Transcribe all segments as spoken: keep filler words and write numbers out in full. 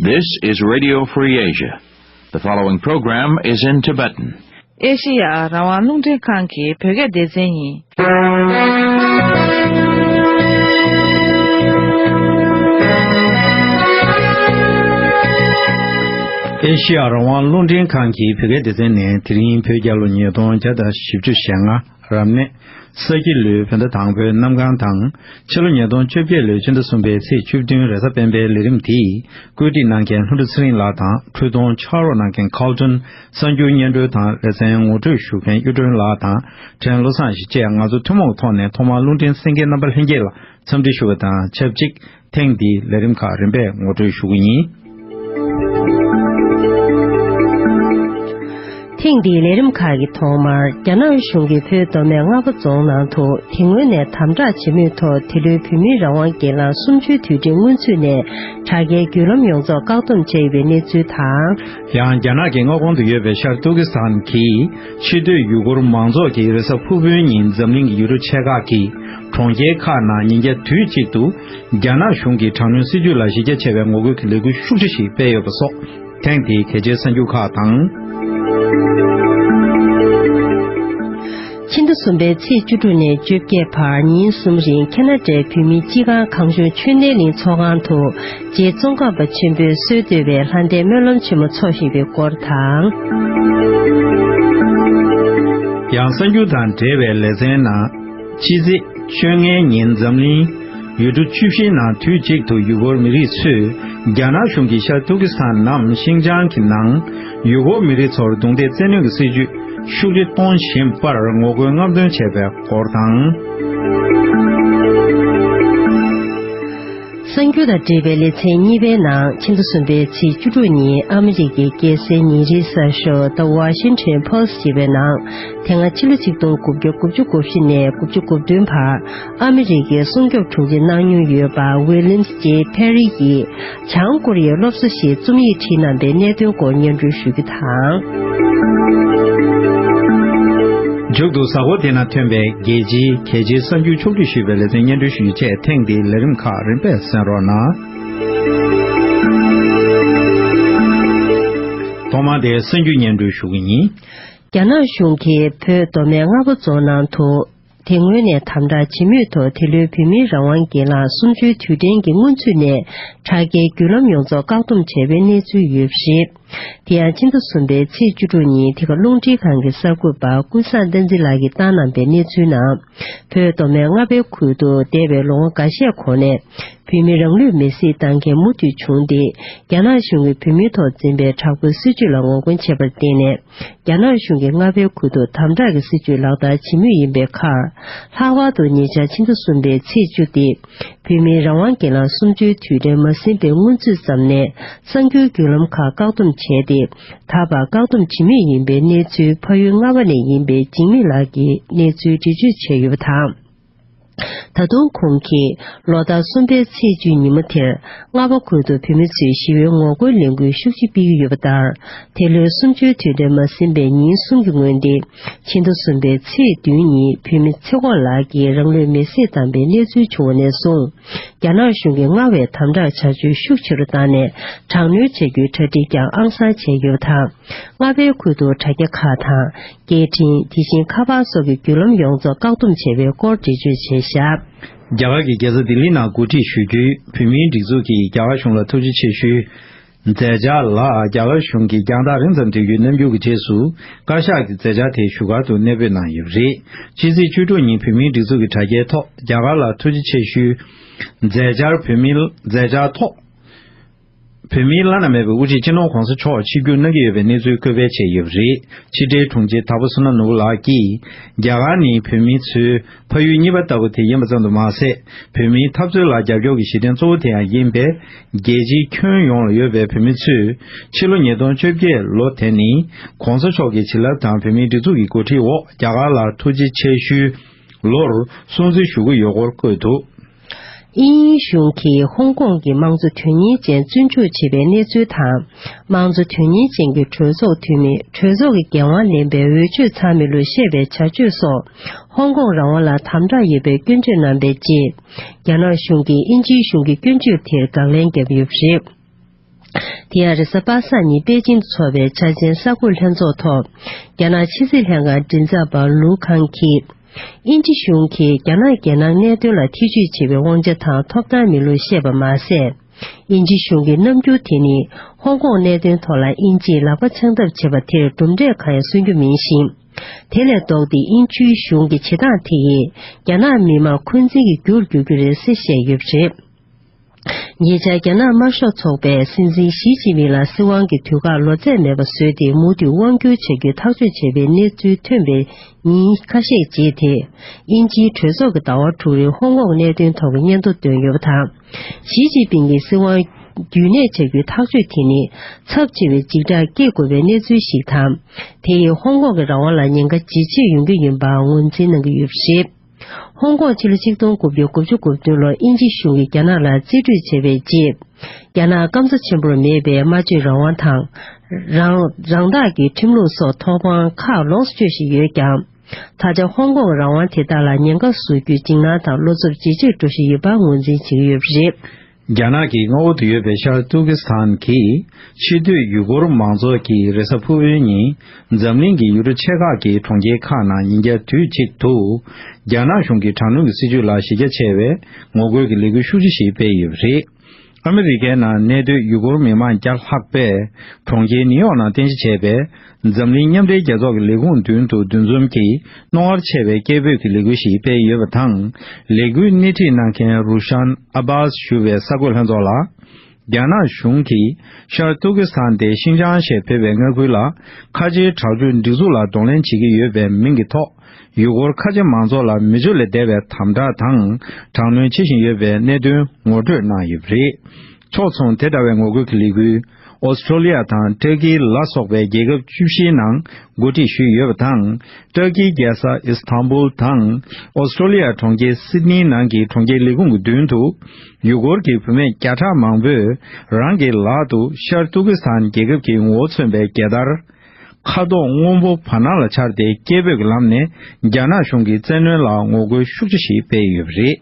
This is Radio Free Asia. The following program is in Tibetan. ཨེ་ཤེ་ཡ་རང་དབང་རླུང་འཕྲིན་ཁང་གི་བོད་སྐད་སྡེ་ཚན་ཡིན། ཨེ་ཤེ་ཡ་རང་དབང་རླུང་འཕྲིན་ཁང་གི་བོད་སྐད་སྡེ་ཚན་ནས་དེ་རིང་བོད་རྒྱལ་ལོ་ཉིས་སྟོང་བརྒྱ་དང་བཞི་བཅུ་ཞེ་ལྔ། རབ་གནས། ས་ཁྱི་ལོའི་བོད་ཟླ་དང་པོའི་གནམ་གང་དང་། ཕྱི་ལོ་ཉིས་སྟོང་བཅོ་བརྒྱད་ལོའི་ཕྱི་ཟླ་གསུམ་པའི་ཚེས་བཅུ་བདུན་རེས་གཟའ་སྤེན་པའི་ལས་རིམ་དེས་བཀོད་སྒྲིག་གནང་མཁན་ལྷུན་གྲུབ་ཚེ་རིང་ལགས་དང་། འཕྲུལ་གཏོང་ཕྱག་རོགས་གནང་མཁན་ཁའོ་ཏོན། གསར་འགྱུར་སྙན་སྒྲོན་དང་ལེ་ཚན་ངོ་སྤྲོད་ཞུ་མཁན་གཡུ་སྒྲོན་ལགས་དང་། ཕྲན་བློ་བཟང་ཞིག་བཅས་ང་ཚོ་ཐུན་མོང་ཐོག་ནས་ཐོག་མར་རླུང་འཕྲིན་གསན་མཁན་རྣམ་པ་ལྷན་རྒྱས་ལ་འཚམས་འདྲི་ཞུ་བ་དང་ཆབས་ཅིག་ཐེངས་འདིའི་ལས་རིམ་ཁག་རིམ་པས་ངོ་སྤྲོད་ཞུ་གི་ཡིན། ཐེངས་འདིའི་ལས་རིམ་ཁག་གི་ཐོག་མར། རྒྱ་ནག་གཞུང་གིས་བོད་མདོ་སྨད་རྔ་པ་རྫོང་ནང་དུ་དེ་སྔོན་ནས་དམ་དྲག་བྱེད་མུས་ཐོག་འདི་ལོའི་བོད་མིའི་རང་དབང་སྒེར་ལངས་གསུམ་བཅུའི་དུས་དྲན་སྔོན་ཚུད་ནས་དྲ་རྒྱའི་བརྒྱུད་ལམ་ཡོངས་རྫོགས་བཀག་སྡོམ་བྱས་ཡོད་པའི་གནས་ཚུལ་དང་། ཡང་། རྒྱ་ནག་གི་མངའ་ཁོངས་སུ་ཡོད་པའི་ཤར་ཏུར་ཀི་སི་ཐན་གྱི་ཕྱི་སྡོད་ཡུ་གུར་མང་ཚོགས་ཀྱིས་རེས་གཟའ་ཕུར་བུའི་ཉིན་འཛམ་གླིང་གི་ཡུལ་གྲུ་ཆེ་ཁག་གི་གྲོང་ཁྱེར་ཁག་ནང་ཉིན་རྒྱབ་དུས་གཅིག་ཏུ་རྒྱ་ནག་གཞུང་གི་དྲག་གནོན་སྲིད་བྱུས་ལ་གཞི་རྒྱ་ཆེ་བའི་ངོ་རྒོལ་གྱི་ལས་འགུལ་ཤུགས་ཆེ་ཞིག་སྤེལ་ཡོད་པ་སོགས། ཐེངས་འདིའི་གལ་ཆེའི་གསར་འགྱུར་ཁག་དང་། ཕྱི་ཟླ་གསུམ་པའི་ཚེས་བཅུ་དྲུག་ནས་བཅོ་བརྒྱད་བར་ཉིན་གསུམ་རིང་ཁེ་ན་ཌའི་བོད་མིའི་སྤྱི་ཁང་གངས་ལྗོངས་ཆོས་གནས་གླིང་ཚོགས་ཁང་དུ་རྗེ་ཙོང་ཁ་པ་ཆེན་པོས་སྲོལ་གཏོད་པའི་ལྷ་ལྡན་སྨོན་ལམ་ཆེན་མོ་འཚོགས་བཞིན་པའི་སྐོར་དང་། ཡང་གསར་འགྱུར་དང་འབྲེལ་བའི་ལེ་ཚན་ནང་། ཕྱི་ཚེས་བཅོ་ལྔའི་ཉིན་འཛམ་གླིང་ཡུལ་གྲུ་བཅུ་བཞིའི་ནང་དུས་གཅིག་ཏུ་ཡུ་གུར་མི་རིགས་ཚོས་རྒྱ་ནག་གཞུང་གིས་ཤར་ཏུར་ཀི་སི་ཐན་ནམ་ཤིང་ཅང་གི་ནང་ཡུ་གུར་མི་རིགས་ཚོར་རྡུང་རྡེག་བཙན་གནོན་གྱི་སྲིད་བྱུས་ཤུགས་ཆེ་གཏོང་བཞིན་པར་ངོ་རྒོལ་རྔམ་སྟོན་བྱས་པའི་སྐོར་དང་། གསར་འགྱུར་དང་འབྲེལ་བའི་ལེ་ཚན་གཉིས་པའི་ནང་ཕྱི་ཟླ་གསུམ་པའི་ཚེས་བཅུ་དྲུག་ཉིན་ཨ་མི་རི་ཀའི་རྒྱལ་སའི་ཉིན་རེའི་གསར་ཤོག་The Washington Post ཞེས་པའི་ནང་། དེ་སྔ་ཕྱི་ལོ་ཆིག་སྟོང་དགུ་བརྒྱ་དགུ་བཅུ་གོ་བཞི་ནས་དགུ་བཅུ་གོ་བདུན་བར་ཨ་མི་རི་ཀའི་སྲུང་སྐྱོབ་དྲུང་ཆེ་གནང་མྱོང་ཡོད་པ་ཝི་ལིམ་སི་ཇེ་ཕེ་རི་ཡིས་བྱང་ཀོ་རི་ཡའི་སློབ་གསོ་ཞེས་རྩོམ་ཡིག་བྲིས་གནང་པའི་གནད་དོན་སྐོར་སྙན་སྒྲོན་ཞུ་རྒྱུ་དང་། མཇུག་ཏུ་གཟའ་འཁོར་འདི་ན་ཐོན་པའི་རྒྱལ་སྤྱིའི་གལ་ཆེའི་གསར་འགྱུར་ཕྱོགས་བསྒྲིགས་ཞུས་པའི་ལེ་ཚན་སྙན་སྒྲོན་ཞུ་རྒྱུ་བཅས་ཐེངས་འདིའི་ལས་རིམ་ཁག་རིམ་པས་གསན་རོགས་གནང་། ཐོག་མར་དེའི་གསར་འགྱུར་སྙན་སྒྲོན་ཞུ་གི་ཡིན། རྒྱ་ནག་གཞུང་གིས་བོད་མདོ་སྨད་རྔ་པ་རྫོང་ནང་དུ། དེ་སྔོན་ནས་དམ་དྲག་བྱེད་མུས་ཐོག་འདི་ལོའི་བོད་མིའི་རང་དབང་སྒེར་ལངས་གསུམ་བཅུའི་དུས་དྲན་གྱི་སྔོན་ཚུད་ནས་དྲ་རྒྱའི་བརྒྱུད་ལམ་ཡོངས་རྫོགས་བཀག་སྡོམ་བྱས་པའི་གནས་ཚུལ་ཡོད་པ་རེད། དེ་ཡང་ཕྱི་ཟླ་གསུམ་པའི་ཚེས་བཅུ་དྲུག་ཉིན་དེ་ག་རླུང་འཕྲིན་ཁང་གི་གསར་འགོད་པ་ཀུན་བཟང་བསྟན་འཛིན་ལགས་ཀྱིས་བཏང་གནང་པའི་གནས་ཚུལ་ནང་། བོད་མདོ་སྨད་རྔ་པའི་ཁུལ་དུ་འདས་པའི་ལོ་ངོ་འགའ་ཤས་གོང་ནས་བོད་མི་རང་ལུས་མེར་སྲེག་བཏང་མཁན་མུ་མཐུད་བྱུང་སྟེ། རྒྱ་ནག་གཞུང་གིས་བོད་མིའི་ཐོག་འཛིན་པའི་དྲག་པོའི་སྲིད་བྱུས་ལ་ངོ་རྒོལ་བྱས་པར་བརྟེན་ནས། རྒྱ་ནག་གཞུང་གིས་རྔ་པའི་ཁུལ་དུ་དམ་དྲག་གི་སྲིད་བྱུས་ལག་བསྟར་བྱེད་མུས་ཡིན་པའི་ཁར། ལྷག་པར་དུ་ཉེ་ཆར་ཕྱི་ཟླ་གསུམ་པའི་ཚེས་བཅུ་སྟེ། བོད་མིའི་རང་དབང་སྒེར་ལངས་གསུམ་བཅུའི་དུས་དྲན་མ་ཟིན་པའི་སྔོན་ཚུད་ཙམ་ནས་གསར་འགྱུར་བརྒྱུད་ལམ་ཁག་བཀག་སྡོམ་བྱས་ཏེ། ད་བར་བཀག་སྡོམ་བྱེད་མུས་ཡིན་པའི་གནས་ཚུལ་ཕ་ཡུལ་རྔ་པ་ནས་ཡིན་པའི་འཇིགས་མེད་ལགས་ཀྱིས་གནས་ཚུལ་འགྲེལ་བརྗོད་བྱས་ཡོད་པ་དང་། ད་དུང་ཁོང་གིས་ལོ་ལྟར་གསུམ་པའི་ཚེས་བཅུའི་ཉིན་མོ་དེར་རྔ་པ་ཁུལ་དུ་བོད་མི་ཚོས་ཞི་བའི་ངོ་རྒོལ་ལས་འགུལ་ཤུགས་ཆེ་སྤེལ་གྱི་ཡོད་པ་ལྟར། དེ་ལོའི་གསུམ་བཅུའི་དུས་དྲན་མ་ཟིན་པའི་ཉིན་གསུམ་གྱི་སྔོན་ཏེ། ཕྱི་ཟླ་གསུམ་པའི་ཚེས་བདུན་ཉིན་བོད་མི་ཚེ་སྒོ་ལགས་ཀྱིས་རང་ལུས་མེར་སྲེག་བཏང་པའི་གནས་ཚུལ་བྱུང་བ་ནས་བཟུང་། རྒྱ་ནག་གཞུང་གིས་སྔར་བས་དམ་དྲག་བྱ་སྤྱོད་ཤུགས་ཆེ་རུ་བཏང་ནས། དྲག་གནོན་བྱ་རྒྱུའི་གྲ་སྒྲིག་ཀྱང་ཨང་གསར་བྱས་ཡོད་པ་དང་། རྔ་པའི་ཁུལ་དུ་དྲ་རྒྱ་ཁག་དང་། སྐད་འཕྲིན། དེ་བཞིན་ཁ་པར་སོགས་ཀྱི་བརྒྱུད་ལམ་ཡོངས་རྫོགས་བཀག་སྡོམ་བྱས་པའི་སྐོར་འགྲེལ་བརྗོད་བྱས་བཞག་རྒྱ་གར་གྱི་རྒྱལ་ས་ལྡི་ལི་ནང་གོ་སྒྲིག་ཞུ་རྒྱུའི་བོད་མིའི་སྒྲིག་འཛུགས་ཀྱིས་རྒྱ་གར་གཞུང་ལ་ཐུགས་རྗེ་ཆེ་ཞུའི་མཛད་འཆར་ལ། རྒྱ་གར་གཞུང་གིས་རྒྱང་ཐག་རིང་ཙམ་བསྡད་རྒྱུའི་རྣམ་འགྱུར་གྱི་རྗེས་སུ། བཀའ་ཤག་གི་མཛད་འཆར་དེ་ཞུ་སྒར་དུ་གནས་སྤོས་གནང་ཡོད་པ་རེད། ཕྱི་ཚེས་བཅུ་དྲུག་ཉིན་བོད་མིའི་སྒྲིག་འཛུགས་ཀྱི་དྲ་རྒྱའི་ཐོག་རྒྱ་གར་ལ་ཐུགས་རྗེ་ཆེ་ཞུའི་མཛད་འཆར་བོད་མིའི་མཛད་འཆར་ཐོག་བོད་མིའི་བླ་ན་མེད་པའི་དབུ་ཁྲིད་སྤྱི་ནོར་༧གོང་ས་མཆོག་ཆིབས་བསྒྱུར་གནང་གི་ཡོད་པའི་གནས་ཚུལ་བཀོད་སྤེལ་བྱས་ཡོད་པ་རེད། ཕྱི་དྲིལ་དྲུང་ཆེ་དྭགས་པོ་བསོད་ནམས་ནོར་བུ་ལགས་ཀྱིས། རྒྱ་གར་ནི་བོད་མི་ཚོའི་ཕ་ཡུལ་གཉིས་པ་ལྟ་བུ་དེ་ཡིན་པ་ཙམ་དུ་མ་ཟད། བོད་མིའི་འཐབ་རྩོད་ལ་རྒྱབ་སྐྱོར་གྱི་གཞི་རྟེན་གཙོ་བོ་དེ་ཡང་ཡིན་པས། རྒྱལ་སྤྱིའི་ཁྱོན་ཡོངས་ལ་ཡོད་པའི་བོད་མི་ཚོས། ཕྱི་ལོ་ཉིས་སྟོང་བཅོ་བརྒྱད་ལོ་དེ་ནི། ༧གོང་ས་མཆོག་གི་བྱིན་རླབས་དང་བོད་མིའི་སྒྲིག་འཛུགས་ཀྱི་འགོ་ཁྲིད་འོག་རྒྱ་གར་ལ་ཐུགས་རྗེ་ཆེ་ཞུའི་ལོར་སྲུང་བརྩི་ཞུ་གི་ཡོད་སྐོར་བཀོད་འདུག་དབྱིན་ཡུལ་གཞུང་གིས་ཧོང་ཀོང་གི་དམངས་གཙོ་དོན་གཉེར་ཅན་བཙོན་འཇུག་བྱས་པའི་གནས་ཚུལ་དང་། དམངས་གཙོ་དོན་གཉེར་ཅན་གྱི་གྲོས་ཚོགས་འཐུས་མི་གྲོས་ཚོགས་ཀྱི་འགན་དབང་ལེན་པའི་འོས་ཆོས་ཚང་མི་ལུ་བཤད་པའི་བྱ་སྤྱོད་སོགས་ཧོང་ཀོང་རང་དབང་ལ་དམ་དྲག་ཡོད་པའི་སྐྱོན་བརྗོད་གནང་པའི་རྗེས། རྒྱ་ནག་གཞུང་གིས་དབྱིན་ཇིའི་གཞུང་གི་སྐྱོན་བརྗོད་དེར་དགག་ལན་བརྒྱབ་ཡོད་པ་རེད། དེ་ཡང་རེས་གཟའ་པ་སངས་ཉིན་པེ་ཅིང་དུ་འཚོགས་པའི་འཆར་ཅན་གསར་འགོད་ལྷན་ཚོགས་ཐོག་རྒྱ་ནག་ཕྱི་སྲིད་ལྷན་ཁང་མགྲིན་ཚབ་པ་ལུའུ་ཁང་གིས། དབྱིན་ཇི་གཞུང་གིས་རྒྱ་ནག་རྒྱལ་ནང་གནད་དོན་ལ་ཐེ་བྱུས་བྱེད་པའི་དབང་ཆ་དང་ཐོབ་ཐང་མེད་ལུགས་བཤད་པ་མ་ཟད། དབྱིན་ཇི་གཞུང་གི་རྣམ་འགྱུར་དེ་ནི་ཧོང་ཀོང་གནད་དོན་ཐོག་ལ་དབྱིན་ཇིས་ལག་པ་འཆང་ཐབས་བྱེད་པ་དེར་གྲུབ་འབྲས་གང་ཡང་སོན་རྒྱུ་མིན་ཞིང་། དེ་ལས་ལྡོག་སྟེ་དབྱིན་ཇིའི་གཞུང་གི་བྱེད་སྟངས་དེ་ཡིས་རྒྱ་ནག་མི་དམངས་འཁོན་འཛིན་གྱི་རྒྱུར་འགྱུར་རྒྱུ་རེད་ཟེར་བཤད་ཡོད་པ་རེད། ཉེ་ཆར་རྒྱ་ནག་དམར་ཤོག་ཚོགས་པའི་སྲིད་འཛིན་ཞི་ཅིན་ཕིང་ལ་སྲིད་དབང་གི་དུས་བཀག་ལོ་ཚད་མེད་པ་བཟོས་ཏེ་མུ་མཐུད་དབང་བསྒྱུར་བྱ་རྒྱུའི་ཐག་གཅོད་བྱས་པའི་གནས་ཚུལ་ཐོན་པའི་ཉིན་ཁ་ཤས་རྗེས་དེ། དབྱིན་ཇིའི་གྲོས་ཚོགས་ཀྱི་ཟླ་བ་དྲུག་རིང་ཧོང་ཀོང་གནད་དོན་ཐོག་གི་སྙན་ཐོ་བཏོན་ཡོད་པ་དང་། ཞི་ཅིན་ཕིང་གིས་སྲིད་དབང་རྒྱུན་གནས་བྱ་རྒྱུའི་ཐག་གཅོད་དེ་ནི་ཚབས་ཆེ་བའི་འཇིགས་སྐྲག་སྐྱེ་དགོས་པའི་གནས་ཚུལ་ཞིག་དང་། དེ་ཡིས་ཧོང་ཀོང་གི་རང་དབང་ལ་ཉེན་ཁ་ཇེ་ཆེ་ཡོང་གི་ཡིན་པ་ངོས་འཛིན་གནང་གི་ཡོད་པ་རེད། ཧོང་ཀོང་ཕྱི་ལོ་ཆིག་སྟོང་དགུ་བརྒྱ་དགུ་བཅུ་གོ་བདུན་ལོར་དབྱིན་ཇི་གཞུང་གིས་རྒྱ་ནག་ལ་རྩིས་སྤྲོད་བྱས་པའི་རྗེས། རྒྱ་ནག་སྐམ་ས་ཆེན་པོར་མེད་པའི་སྨྲ་བརྗོད་རང་དབང་དང་། རང་རང་བདག་གི་ཁྲིམས་ལུགས་སོགས་ཐོབ་ཐང་ཁག་ལོངས་སུ་སྤྱོད་བཞིན་ཡོད་ཀྱང་། ད་ཆ་ཧོང་ཀོང་རང་དབང་དེ་དག་ལ་ཉེན་ཁ་བཟོ་རྒྱུའི་འཇིགས་སྣང་དང་བློ་འཚབ་ཇེ་ཆེར་འགྲོ་བཞིན་ཡོད་པ་ངོས་འཛིན་བྱེད་ཀྱི་ཡོད་པ་རེད། རྒྱ་ནག་གི་མངའ་འོག་ཏུ་ཡོད་པའི་ཤར་ཏུར་ཀི་སི་ཐན་གྱི་ཕྱི་སྡོད་ཡུ་གུར་མང་ཚོགས་ཀྱིས་རེས་གཟའ་ཕུར་བུའི་ཉིན་འཛམ་གླིང་གི་ཡུལ་གྲུ་ཆེ་ཁག་གི་གྲོང་ཁྱེར་ཁག་ནང་ཉིན་རྒྱབ་དུས་གཅིག་ཏུ་རྒྱ་ནག་གཞུང་གི་དྲག་གནོན་གྱི་སྲིད་བྱུས་ལ་གཞི་རྒྱ་ཆེ་བའི་ངོ་རྒོལ་གྱི་ལས་འགུལ་ཤུགས་ཆེ་ཞིག་སྤེལ་ཡོད་པ་རེད། ཨ་མི་རི་ཀའི་ནང་གནས་སྡོད་ཡུ་གུར་མི་མང་བརྒྱ་ལྷག་པས་གྲོང་ཁྱེར་ནིའུ་ཡོག་ནང་རྟེན་གཞི་བྱས་པའི་འཛམ་གླིང་མཉམ་འབྲེལ་རྒྱལ་ཚོགས་ཀྱི་ལས་ཁུངས་མདུན་དུ་འདུ་འཛོམས་ཀྱིས་རྣོ་ངར་ཆེ་བའི་སྐད་འབོད་ཀྱི་ལས་འགུལ་ཞིག་སྤེལ་ཡོད་པ་དང་། ལས་འགུལ་སྣེ་ཁྲིད་གནང་མཁན་རུ་ཤན་ཨ་བྷཱས་ཞུ་བའི་གསར་འགོད་ལྷན་ཚོགས་ལ། རྒྱ་ནག་གཞུང་གིས་ཤར་ཏུར་ཀི་སི་ཐན་ཏེ་ཤིན་ཅང་ཞེས་འབོད་པའི་མངའ་ཁུལ་ལ་ཁ་ཆེའི་དྲག་སྤྱོད་སྒྲིག་འཛུགས་ལ་གདོང་ལེན་བྱེད་ཀྱི་ཡོད་པའི་མིང་གི་ཐོག་ཡུ་གུར་ཁ་ཆེ་མང་ཚོགས་ལ་མི་སྤྱོད་ལས་འདས་པའི་དམ་དྲག་དང་དྲག་གནོན་བྱེད་བཞིན་ཡོད་པའི་གནད་དོན་ངོ་སྤྲོད་གནང་ཡོད་པ་རེད། ཕྱོགས་མཚུངས་དེ་འདྲ་བའི་ངོ་རྒོལ་གྱི་ལས་འགུལ་ཨོ་སི་ཁྲོ་ལི་ཡ་དང་ཏུར་ཀི་ལ་སོགས་པའི་རྒྱལ་ཁབ་བཅུ་བཞིའི་ནང་འགོ་ཁྲིད་ཞུས་ཡོད་པ་དང་། ཏུར་ཀིའི་རྒྱལ་ས་ཨི་སི་ཐན་བུལ་དང་ཨོ་སི་ཁྲོ་ལི་ཡ་གྲོང་ཁྱེར་སིད་ནིའི་ནང་གི་གྲོང་ཁྱེར་ལས་ཁུངས་ཀྱི་མདུན་དུ་ཡུ་གུར་གྱི་བུད་མེད་བརྒྱ་ཕྲག་མང་པོས་རང་གི་ལག་ཏུ་ཤར་ཏུར་ཀི་སི་ཐན་རྒྱལ་ཁབ་ཀྱི་ངོ་བོ་མཚོན་པའི་རྒྱལ་དར། ཁ་དོག་སྔོན་པོ་བར་སྣང་ལ་འཕྱར་ཏེ་སྐད་འབོད་ཀྱི་ལམ་ནས་རྒྱ་ནག་གཞུང་གི་བཙན་གནོན་ལ་ངོ་རྒོལ་ཤུགས་ཆེ་ཞིག་སྤེལ་ཡོད་པ་རེད།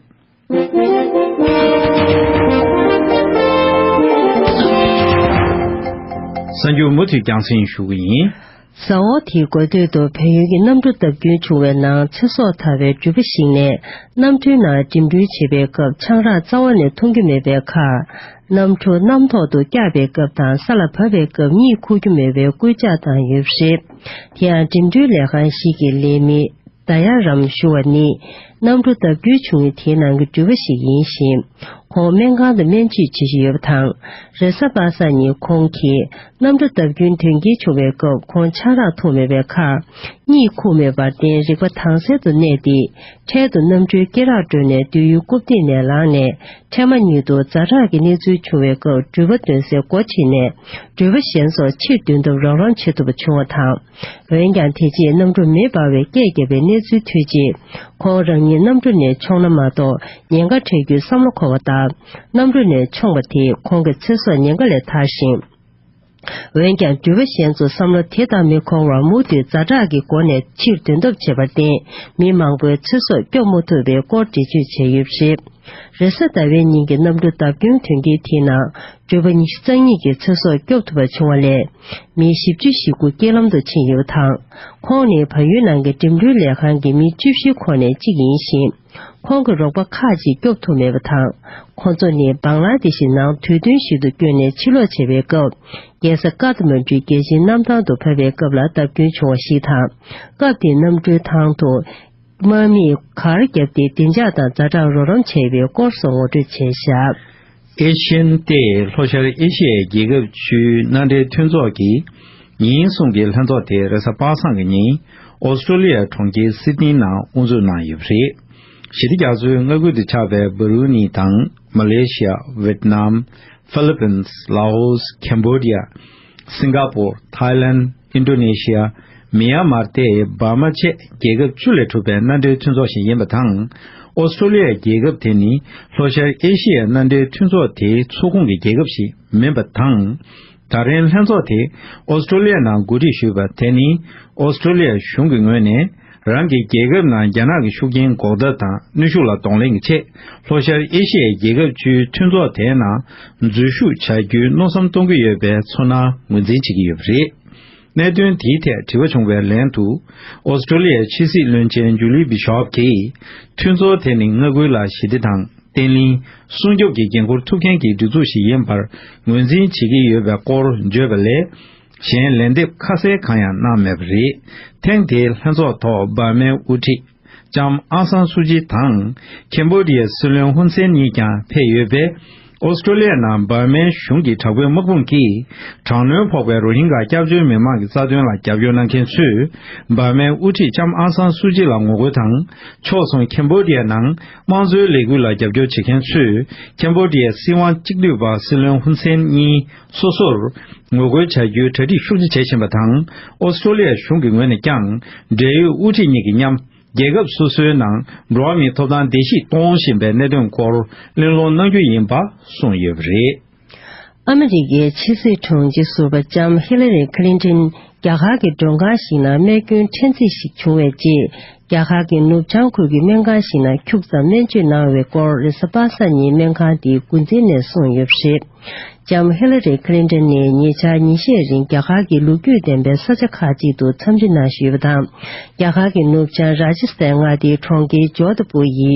གསར་འགྱུར་མུ་མཐུད་རྒྱང་སྲིང་ཞུ་གི་ཡིན། ཟ་འོག་དེའི་འགོ་སྟོད་དུ་བལ་ཡུལ་གྱི་གནམ་གྲུ་བརྡབ་སྐྱོན་བྱུང་བའི་ནང་ཚེ་སྲོག་ཐར་བའི་འགྲུལ་པ་ཞིག་ནས་གནམ་གྲུའི་ནང་འགྲིམ་འགྲུལ་བྱེད་པའི་སྐབས་ཆང་རག་རྩ་བ་ནས་འཐུང་རྒྱུ་མེད་པའི་ཁར། གནམ་གྲུ་གནམ་ཐོག་ཏུ་བཀྱགས་པའི་སྐབས་དང་ས་ལ་བབས་པའི་སྐབས་གཉིད་ཁུག་རྒྱུ་མེད་པའི་སྐུལ་ལྕག་བཏང་ཡོད་པ་རེད། དེ་ཡང་འགྲིམ་འགྲུལ་ལས་ཁང་ཞིག་གི་ལས་མི་ད་ཡ་རམ་ཞུ་བ་ནི། གནམ་གྲུ་བརྡབ་སྐྱོན་བྱུང་བའི་དེའི་ནང་གི་འགྲུལ་པ་ཞིག་ཡིན་ཞིང་། ཁོང་སྨན་ཁང་དུ་སྨན་བཅོས་བྱེད་བཞིན་ཡོད་པ་དང་། རེས་གཟའ་པ་སངས་ཉིན་ཁོང་གིས་གནམ་གྲུ་བརྡབ་སྐྱོན་དོན་རྐྱེན་བྱུང་བའི་སྐབས་ཁོང་ཆང་རག་འཐུང་མེད་པའི་ཁར། གཉིད་ཁུག་མེད་པར་བརྟེན་རིག་པ་དྭངས་གསལ་དུ་གནས་ཏེ། འཕྲལ་དུ་གནམ་གྲུའི་སྐེ་རགས་བསྒྲོན་ནས་སྡོད་ཡུལ་རྐུབ་སྟེགས་ནས་ལངས་ནས། འཕྲལ་མ་ཉིད་དུ་ཛ་དྲག་གི་གནས་ཚུལ་བྱུང་བའི་སྐབས་འགྲུལ་པ་འདོན་སའི་སྒོ་ཕྱེ་ནས། འགྲུལ་པ་གཞན་ཚོར་ཕྱིར་འདོན་ཐབས་རོགས་རམ་བྱེད་ཐུབ་པ་བྱུང་བ་དང་། འོན་ཀྱང་། དེ་རྗེས་གནམ་གྲུ་མེ་འབར་བའི་སྐད་བརྒྱབ་པའི་གནས་ཚུལ་ཐོས་རྗེས། ཁོང་རང་ཉིད་གནམ་གྲུ་ནས་མཆོང་ན་མ་གཏོགས་ཉེན་ཁ་འཕྲད་རྒྱུའི་བསམ་བློ་འཁོར་བ་ལྟར། གནམ་གྲུ་ནས་མཆོངས་པ་དེས་ཁོང་གི་ཚེ་སྲོག་ཉེན་ཁ་ལས་ཐར་ཞིང་། འོན་ཀྱང་། འགྲུལ་པ་གཞན་ཚོ་བསམ་བློ་དེ་ལྟར་མི་འཁོར་བར། མུ་མཐུད་ཛ་དྲག་གི་སྒོ་ནས་ཕྱིར་འདོན་ཐབས་བྱས་པར་བརྟེན། མི་མང་པོའི་ཚེ་སྲོག་སྐྱོབ་མ་ཐུབ་པའི་སྐོར་འགྲེལ་བརྗོད་བྱས་ཡོད་པ་རེད། རེས་གཟའ་ཟླ་བའི་ཉིན་གྱི་གནམ་གྲུ་བརྡབ་སྐྱོན་དོན་རྐྱེན་དེའི་ནང་། འགྲུལ་པ་ཉི་ཤུ་རྩ་གཉིས་ཀྱི་ཚེ་སྲོག་སྐྱོབ་ཐུབ་པ་བྱུང་བ་ལས། མི་བཞི་བཅུ་ཞེ་དགུ་རྐྱེན་ལམ་དུ་ཕྱིན་ཡོད་པ་དང་། ཁོང་ནི་བལ་ཡུལ་ནང་གི་འགྲིམ་འགྲུལ་ལས་ཁང་གི་མི་བཅུ་བཞིའི་ཁོངས་ནས་གཅིག་ཡིན་ཞིང་། ཁོང་གི་རོགས་པ་ཁག་ཅིག་སྐྱོབ་ཐུབ་མེད་པ་དང་། ཁོང་ཚོ་ནི་བང་ལ་དེ་ཤི་ནང་དུས་སྟོན་ཞིག་ཏུ་བསྐྱོད་ནས་ཕྱིར་ལོག་བྱེད་པའི་སྐབས། རྒྱལ་ས་ཀ་ཐ་མན་གྲུའི་རྒྱལ་སྤྱིའི་གནམ་ཐང་དུ་བབས་པའི་སྐབས་ལ་བརྡབ་སྐྱོན་བྱུང་བ་ཞིག་དང་། སྐབས་དེའི་གནམ་གྲུའི་ཐང་དུ། དམག་མིས་གར་བརྒྱབ་སྟེ་བདེ་འཇགས་དང་ཛ་དྲག་རོགས་རམ་བྱས་པའི་སྐོར་སོགས་ངོ་སྤྲོད་བྱས་བཞག། ཨེ་ཤི་ཡན་ཏེ་ལྷོ་ཤར་ཨེ་ཤི་ཡའི་རྒྱལ་ཁབ་བཅུའི་མནའ་འབྲེལ་མཐུན་ཚོགས་ཀྱི་ཉིན་གསུམ་གྱི་ལྷན་ཚོགས་དེ་རེས་གཟའ་པ་སངས་ཀྱི་ཉིན་ཨོ་སི་ཀྲོ་ལི་ཡ་གྲོང་ཁྱེར་སིད་ནི་ནང་དབུ་འཛུགས་གནང་ཡོད་པ་རེད། ཞི་བདེ་རྒྱ་མཚོའི་མངའ་ཁུལ་དུ་ཆགས་པའི་འབར་རུ་ནི་དང་མ་ལེ་ཤི་ཡ། ཝེད་ནམ། ཧྥི་ལི་པིན། ལའོ་སི། ཁེམ་བྷོ་ཌི་ཡ། སིང་ག་པོར། ཐའི་ལན། ཨིན་ཌོ་ནེ་ཤི་ཡ། མི་ཡན་མར་ཏེ་འབར་མ་བཅས་རྒྱལ་ཁབ་བཅུ་ལས་གྲུབ་པའི་མནའ་འབྲེལ་མཐུན་ཚོགས་ཤིག་ཡིན་པ་དང་། ཨོ་སི་ཀྲོ་ལི་ཡ་རྒྱལ་ཁབ་དེ་ནི་ལྷོ་ཤར་ཨེ་ཤི་ཡའི་མནའ་འབྲེལ་མཐུན་ཚོགས་དེའི་ཚོགས་ཁོངས་ཀྱི་རྒྱལ་ཁབ་ཞིག་མིན་པ་དང་། ད་རིང་ལྷན་ཚོགས་དེ་ཨོ་སི་ཀྲོ་ལི་ཡ་ནང་གོ་སྒྲིག་ཞུས་པ་དེ་ནི་ཨོ་སི་ཀྲོ་ལི་ཡ་གཞུང་གི་ངོས་ནས། རང་གི་རྒྱལ་ཁབ་ནང་རྒྱ་ནག་གི་ཤུགས་རྐྱེན་འགོག་ཐབས་དང་གནོན་ཤུགས་ལ་གདོང་ལེན་གྱི་ཆེད། ལྷོ་ཤར་ཨེ་ཤི་ཡའི་རྒྱལ་ཁབ་བཅུའི་མཐུན་ཚོགས་དེའི་ནང་འཛུལ་ཞུགས་བྱ་རྒྱུའི་མནོ་བསམ་གཏོང་གི་ཡོད་པའི་ཚོར་སྣང་ངོས་འཛིན་བྱེད་ཀྱི་ཡོད་པ་རེད། གནད་དོན་དེའི་ཐད་དྲི་བ་བྱུང་བའི་ལན་དུ། ཨོ་སི་ཀྲོ་ལི་ཡའི་ཕྱི་སྲིད་བློན་ཆེན་ཇུ་ལི་བྷི་ཤོབ་ཀྱིས། མཐུན་ཚོགས་དེ་ནི་མངའ་ཁུལ་ལ་ཞི་བདེ་དང་བརྟན་ལྷིང་སྲུང་སྐྱོབ་ཀྱི་འགན་འཁུར་ཐུབ་མཁན་གྱི་སྒྲིག་འཛུགས་ཤིག་ཡིན་པར་ངོས་འཛིན་བྱེད་ཀྱི་ཡོད་པའི་སྐོར་བརྗོད་པ་ལས། གཞན་ལན་འདེབས་ཁ་གསལ་གང་ཡང་གནང་མེད་པ་རེད། ཐེངས་དེའི་ལྷན་ཚོགས་ཐོག་འབར་མའི་དབུ་ཁྲིད་ལྕམ་ཨང་སང་སུ་ཅི་དང་། ཁེམ་བྷོ་ཌི་ཡའི་སྲིད་བློན་ཧུན་སེན་གཉིས་ཀྱང་ཕེབས་ཡོད་པས། ཨོ་སི་ཀྲོ་ལི་ཡ་ནང་འབར་མའི་གཞུང་གི་དྲག་པོའི་དམག་དཔུང་གིས་དྲག་གནོན་ཕོག་པའི་རོ་ཧིན་གྷ་སྐྱབས་བཅོལ་མི་མང་གི་རྩ་དོན་ལ་རྒྱབ་སྐྱོར་གནང་མཁན་ཚོས། འབར་མའི་དབུ་ཁྲིད་ལྕམ་ཨང་སང་སུ་ཅི་ལ་ངོ་རྒོལ་དང་། ཕྱོགས་མཚུངས་ཁེམ་བྷོ་ཌི་ཡ་ནང་དམངས་གཙོའི་ལས་འགུལ་ལ་རྒྱབ་སྐྱོར་བྱེད་མཁན་ཚོས། ཁེམ་བྷོ་ཌི་ཡའི་སྲིད་དབང་གཅིག་སྡུད་པ་སྲིད་བློན་ཧུན་སེན་གཉིས་སོ་སོར་ངོ་རྒོལ་བྱ་རྒྱུའི་གྲ་སྒྲིག་ཤུགས་ཆེ་བྱེད་བཞིན་པ་དང་། ཨོ་སི་ཀྲོ་ལི་ཡ་གཞུང་གི་ངོས་ནས་ཀྱང་། འབྲེལ་ཡོད་དབུ་ཁྲིད་གཉིས་ཀྱིས་མཉམ། རྒྱལ་ཁབ་སོ་སོའི་ནང་འགྲོ་བ་མིའི་ཐོབ་ཐང་བརྡལ་བཤིག་གཏོང་བཞིན་པའི་གནད་དོན་སྐོར་གླེང་སློང་གནང་རྒྱུ་ཡིན་པ་གསུངས་ཡོད་པ་རེད། ཨ་མི་རི་ཀའི་ཕྱི་སྲིད་དྲུང་ཆེ་ཟུར་པ་ལྕམ་ཧི་ལ་རི་ཁི་ལིན་ཏིན་རྒྱ་གར་གྱི་མགྲོན་ཁང་ཞིག་ནང་རྨས་སྐྱོན་ཕྲན་ཚེགས་ཤིག་བྱུང་བའི་རྗེས། རྒྱ་གར་གྱི་ནུབ་བྱང་ཁུལ་གྱི་སྨན་ཁང་ཞིག་ནང་ཁྱུག་ཙམ་སྨན་བཅོས་གནང་བའི་སྐོར་རེས་གཟའ་པ་སངས་ཉིན་སྨན་ཁང་དེའི་འགོ་འཛིན་ནས་གསུངས་ཡོད་པ་རེད། ལྕམ་ཧི་ལ་རི་ཁི་ལིན་ཏིན་ནི་ཉེ་ཆར་ཉིན་ཤས་རིང་རྒྱ་གར་གྱི་ལོ་རྒྱུས་ལྡན་པའི་ས་ཆ་ཁག་ཅིག་ཏུ་འཚམས་འདྲི་གནང་བཞིན་ཡོད་པ་དང་། རྒྱ་གར་གྱི་ནུབ་བྱང་ར་ཇི་སི་ཐན་མངའ་སྡེའི་གྲོང་ཁྱེར་ཇོ་དྷ་པུར་ཡི་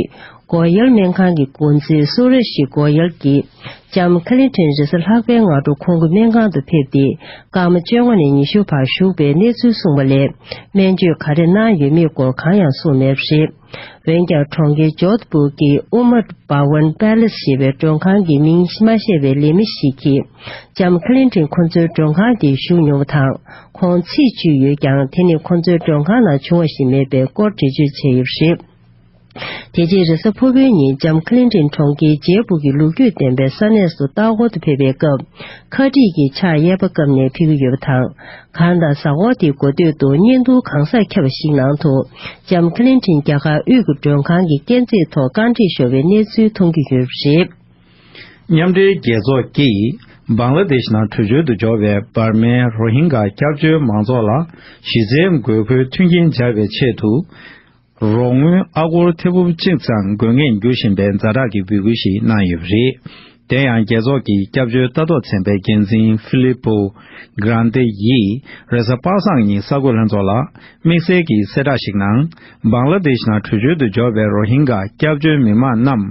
གོ་ཡལ་སྨན་ཁང་གི་འགོ་འཛིན་སུ་རེ་ཤི་གོ་ཡལ་གྱིས། ལྕམ་ཁི་ལིན་ཏིན་རེས་གཟའ་ལྷག་པའི་སྔ་དྲོ་ཁོང་གི་སྨན་ཁང་དུ་ཕེབས་ཏེ། སྐར་མ་བཅོ་ལྔ་ནས་ཉི་ཤུ་བར་བཞུགས་པའི་གནས་ཚུལ་གསུངས་པ་ལས། སྨན་བཅོས་ག་རེ་གནང་ཡོད་མེད་སྐོར་གང་ཡང་གསུངས་མེད་པ་རེད། འོན་ཀྱང་། གྲོང་ཁྱེར་ཇོ་དྷ་པུར་གྱི་ཨུ་མར་བྷ་ཝན་པེ་ལེ་སི་ཞེས་པའི་མགྲོན་ཁང་གི་མིང་མ་བཤད་པའི་ལས་མི་ཞིག་གིས། ལྕམ་ཁི་ལིན་ཏིན་ཁོ་ཚོའི་མགྲོན་ཁང་དེར་བཞུགས་མྱོང་བ་དང་། ཁོང་ཚིག་བཅད་ཡོད་ཀྱང་། དེ་ནི་ཁོ་ཚོའི་མགྲོན་ཁང་ནང་བྱུང་བ་ཞིག་མེད་པའི་སྐོར་འགྲེལ་བརྗོད་བྱས་ཡོད་པ་རེད། དེ་རྗེས་རེས་གཟའ་ཕུར་བུའི་ཉིན་ལྕམ་ཁི་ལིན་ཏིན་གྲོང་ཁྱེར་ཇེ་པུར་གྱི་ལོ་རྒྱུས་ལྡན་པའི་ས་གནས་སུ་ལྟ་སྐོར་དུ་ཕེབས་པའི་སྐབས། ཁ་དཀྲིས་ཀྱི་ཕྱག་གཡས་པ་བཀབ་ནས་ཕེབས་ཀྱི་ཡོད་པ་དང་། གང་ལྟར། གཟའ་འཁོར་དེའི་འགོ་སྟོད་དུ་བརྙན་ཐུང་གང་སར་ཁྱབ་པ་ཞིག་ནང་དུ། ལྕམ་ཁི་ལིན་ཏིན་རྒྱ་གར་དབུས་ཀྱི་མགྲོན་ཁང་གི་སྐས་འཛེག་ཐོག་རྐང་དཀྲིས་ཤོར་བའི་གནས་ཚུལ་མཐོང་རྒྱུ་ཡོད་པ་རེད། མཉམ་འབྲེལ་རྒྱལ་ཚོགས་ཀྱིས་བང་ལ་དེཤ་ནང་བྲོས་བྱོལ་དུ་འབྱོར་བའི་འབར་མའི་རོ་ཧིན་གྷ་སྐྱབས་བཅོལ་མང་ཚོགས་ལ་གཞི་རྩའི་དགོས་མཁོའི་མཐུན་རྐྱེན་སྦྱར་བའི་ཆེད་དུ། རོགས་དངུལ་ཨ་སྒོར་ཐེར་འབུམ་གཅིག་ཙམ་དགོས་ངེས་འགྱུར་བཞིན་པའི་ཛ་དྲག་གི་འབོད་སྐུལ་ཞིག་གནང་ཡོད་པ་རེད། དེ་ཡང་རྒྱལ་ཚོགས་ཀྱི་སྐྱབས་བཅོལ་ལྟ་རྟོག་ཚན་པའི་འགན་འཛིན་ཧྥི་ལི་པོ་གྷ་རན་ཏེ་ཡིས་རེས་གཟའ་པ་སངས་ཉིན་གསར་འགོད་ལྷན་ཚོགས་ལ་དམིགས་བསལ་གྱི་གསལ་བསྒྲགས་ཤིག་ནང་། བང་ལ་དེཤ་ནང་བྲོས་བྱོལ་དུ་འབྱོར་བའི་རོ་ཧིན་གྷ་སྐྱབས་བཅོལ་མི་མང་རྣམས་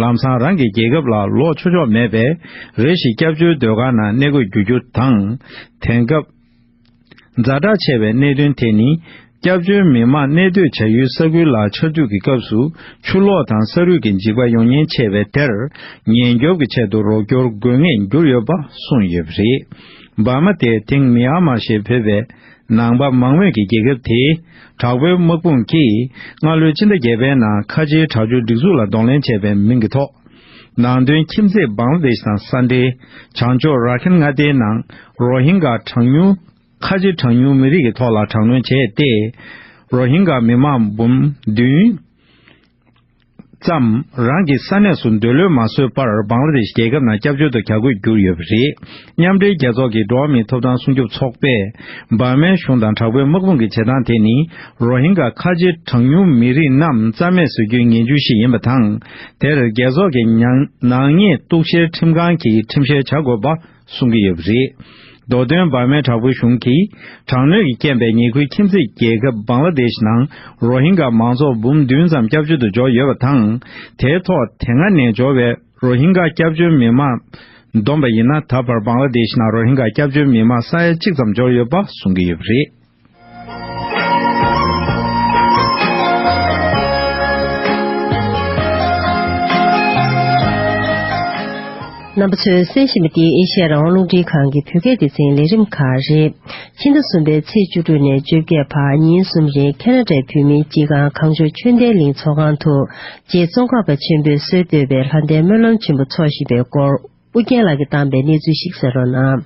ལམ་སང་རང་གི་རྒྱལ་ཁབ་ལ་ལོག་ཆོག་ཆོག་མེད་པས། རེ་ཞིག་སྐྱབས་བཅོལ་སྡོད་ཁང་ནང་གནས་དགོས་འགྱུར་རྒྱུ་དང་། དེང་སྐབས། ཛ་དྲག་ཆེ་བའི་གནད་དོན་དེ་ནི། སྐྱབས་བཅོལ་མི་མང་གནས་སྡོད་བྱ་ཡུལ་ས་ཁུལ་ལ་ཆར་ཆུ་གི་སྐབས་སུ་ཆུ་ལོག་དང་ས་རུད་ཀྱི་འཇིགས་པ་ཡོང་ཉེན་ཆེ་བས། དེར་ཉེན་སྐྱོབ་ཀྱི་ཆེད་དུ་རོགས་སྐྱོར་དགོས་ངེས་འགྱུར་ཡོད་པ་གསུངས་ཡོད་པ་རེད། འབར་མ་དེ་དེང་མི་ཡན་མར་ཞེས་འབོད་པའི་ནང་པ་མང་མོས་ཀྱི་རྒྱལ་ཁབ་དེའི་དྲག་པོའི་དམག་དཔུང་གིས་སྔ་ལོའི་ཕྱི་ཟླ་བརྒྱད་པའི་ནང་ཁ་ཆེའི་དྲག་སྤྱོད་སྒྲིག་འཛུགས་ལ་གདོང་ལེན་བྱས་པའི་མིང་གི་ཐོག། ནང་དོན་ཁྱིམ་མཚེས་བང་ལ་དེཤ་དང་ས་འབྲེལ་བྱང་ཕྱོགས་ར་ཁན་མངའ་སྡེའི་ནང་རོ་ཧིན་གྷ་གྲངས་ཉུང་། ཁ་ཆེ་གྲངས་ཉུང་མི་རིགས་ཀྱི་ཐོག་ལ་དྲག་གནོན་བྱས་ཏེ། རོ་ཧིན་གྷ་མི་མང་འབུམ་བདུན་ཙམ་རང་གི་ས་གནས་སུ་འདོད་བློ་མ་བཟོད་པར་བང་ལ་དེཤ་རྒྱལ་ཁབ་ནང་སྐྱབས་བཅོལ་དུ་གྱར་དགོས་གྱུར་ཡོད་པ་རེད། མཉམ་འབྲེལ་རྒྱལ་ཚོགས་ཀྱི་འགྲོ་བ་མིའི་ཐོབ་ཐང་སྲུང་སྐྱོབ་ཚོགས་པས། འབར་མའི་གཞུང་དང་དྲག་པོའི་དམག་དཔུང་གི་བྱེད་སྟངས་དེ་ནི། རོ་ཧིན་གྷ་ཁ་ཆེ་གྲངས་ཉུང་མི་རིགས་རྣམས་རྩ་མེད་བཟོ་རྒྱུའི་ངན་ཇུས་ཤིག་ཡིན་པ་དང་། དེར་རྒྱལ་ཚོགས་ཀྱི་ནང་ནག་ཉེས་གཏུག་བཤེར་ཁྲིམས་ཁང་གིས་ཁྲིམས་བཤེར་བྱ་དགོས་པ། གསུང་གི་ཡོད་པ་རེད། མདོ་དོན་འབར་མའི་དྲག་པོའི་གཞུང་གིས་དྲག་གནོན་གྱི་རྐྱེན་པས་ཉེ་ཁུལ་ཁྱིམ་མཚེས་རྒྱལ་ཁབ་བང་ལ་དེཤ་ནང་རོ་ཧིན་གྷ་མང་ཚོགས་འབུམ་བདུན་ཙམ་སྐྱབས་བཅོལ་དུ་འབྱོར་ཡོད་པ་དང་། དེའི་ཐོག་དེ་སྔ་ནས་འབྱོར་བའི་རོ་ཧིན་གྷ་སྐྱབས་བཅོལ་མི་མང་བསྡོམས་པ་ཡིན་ན། ད་བར་བང་ལ་དེཤ་ནང་རོ་ཧིན་གྷ་སྐྱབས་བཅོལ་མི་མང་ས་ཡ་གཅིག་ཙམ་འབྱོར་ཡོད་པ་གསུང་གི་ཡོད་པ་རེད། རྣམ་པ་ཚོས་གསན་བཞིན་པ་འདི་ཨེ་ཤེ་ཡ་རང་དབང་རླུང་འཕྲིན་ཁང་གི་བོད་སྐད་སྡེ་ཚན་ལས་རིམ་ཁག་རེད། ཕྱི་ཟླ་གསུམ་པའི་ཚེས་བཅུ་དྲུག་ནས་བཅོ་བརྒྱད་བར་ཉིན་གསུམ་རིང་ཁེ་ན་ཌའི་བོད་མིའི་སྤྱི་ཁང་གངས་ལྗོངས་ཆོས་ལྡན་གླིང་ཚོགས་ཁང་དུ། རྗེ་ཙོང་ཁ་པ་ཆེན་པོས་སྲོལ་གཏོད་པའི་ལྷ་ལྡན་སྨོན་ལམ་ཆེན་པོ་འཚོགས་བཞིན་པའི་སྐོར། ཨུ་རྒྱན་ལགས་ཀྱིས་བཏང་པའི་གནས་ཚུལ་ཞིག་གསན་རོགས་གནང་།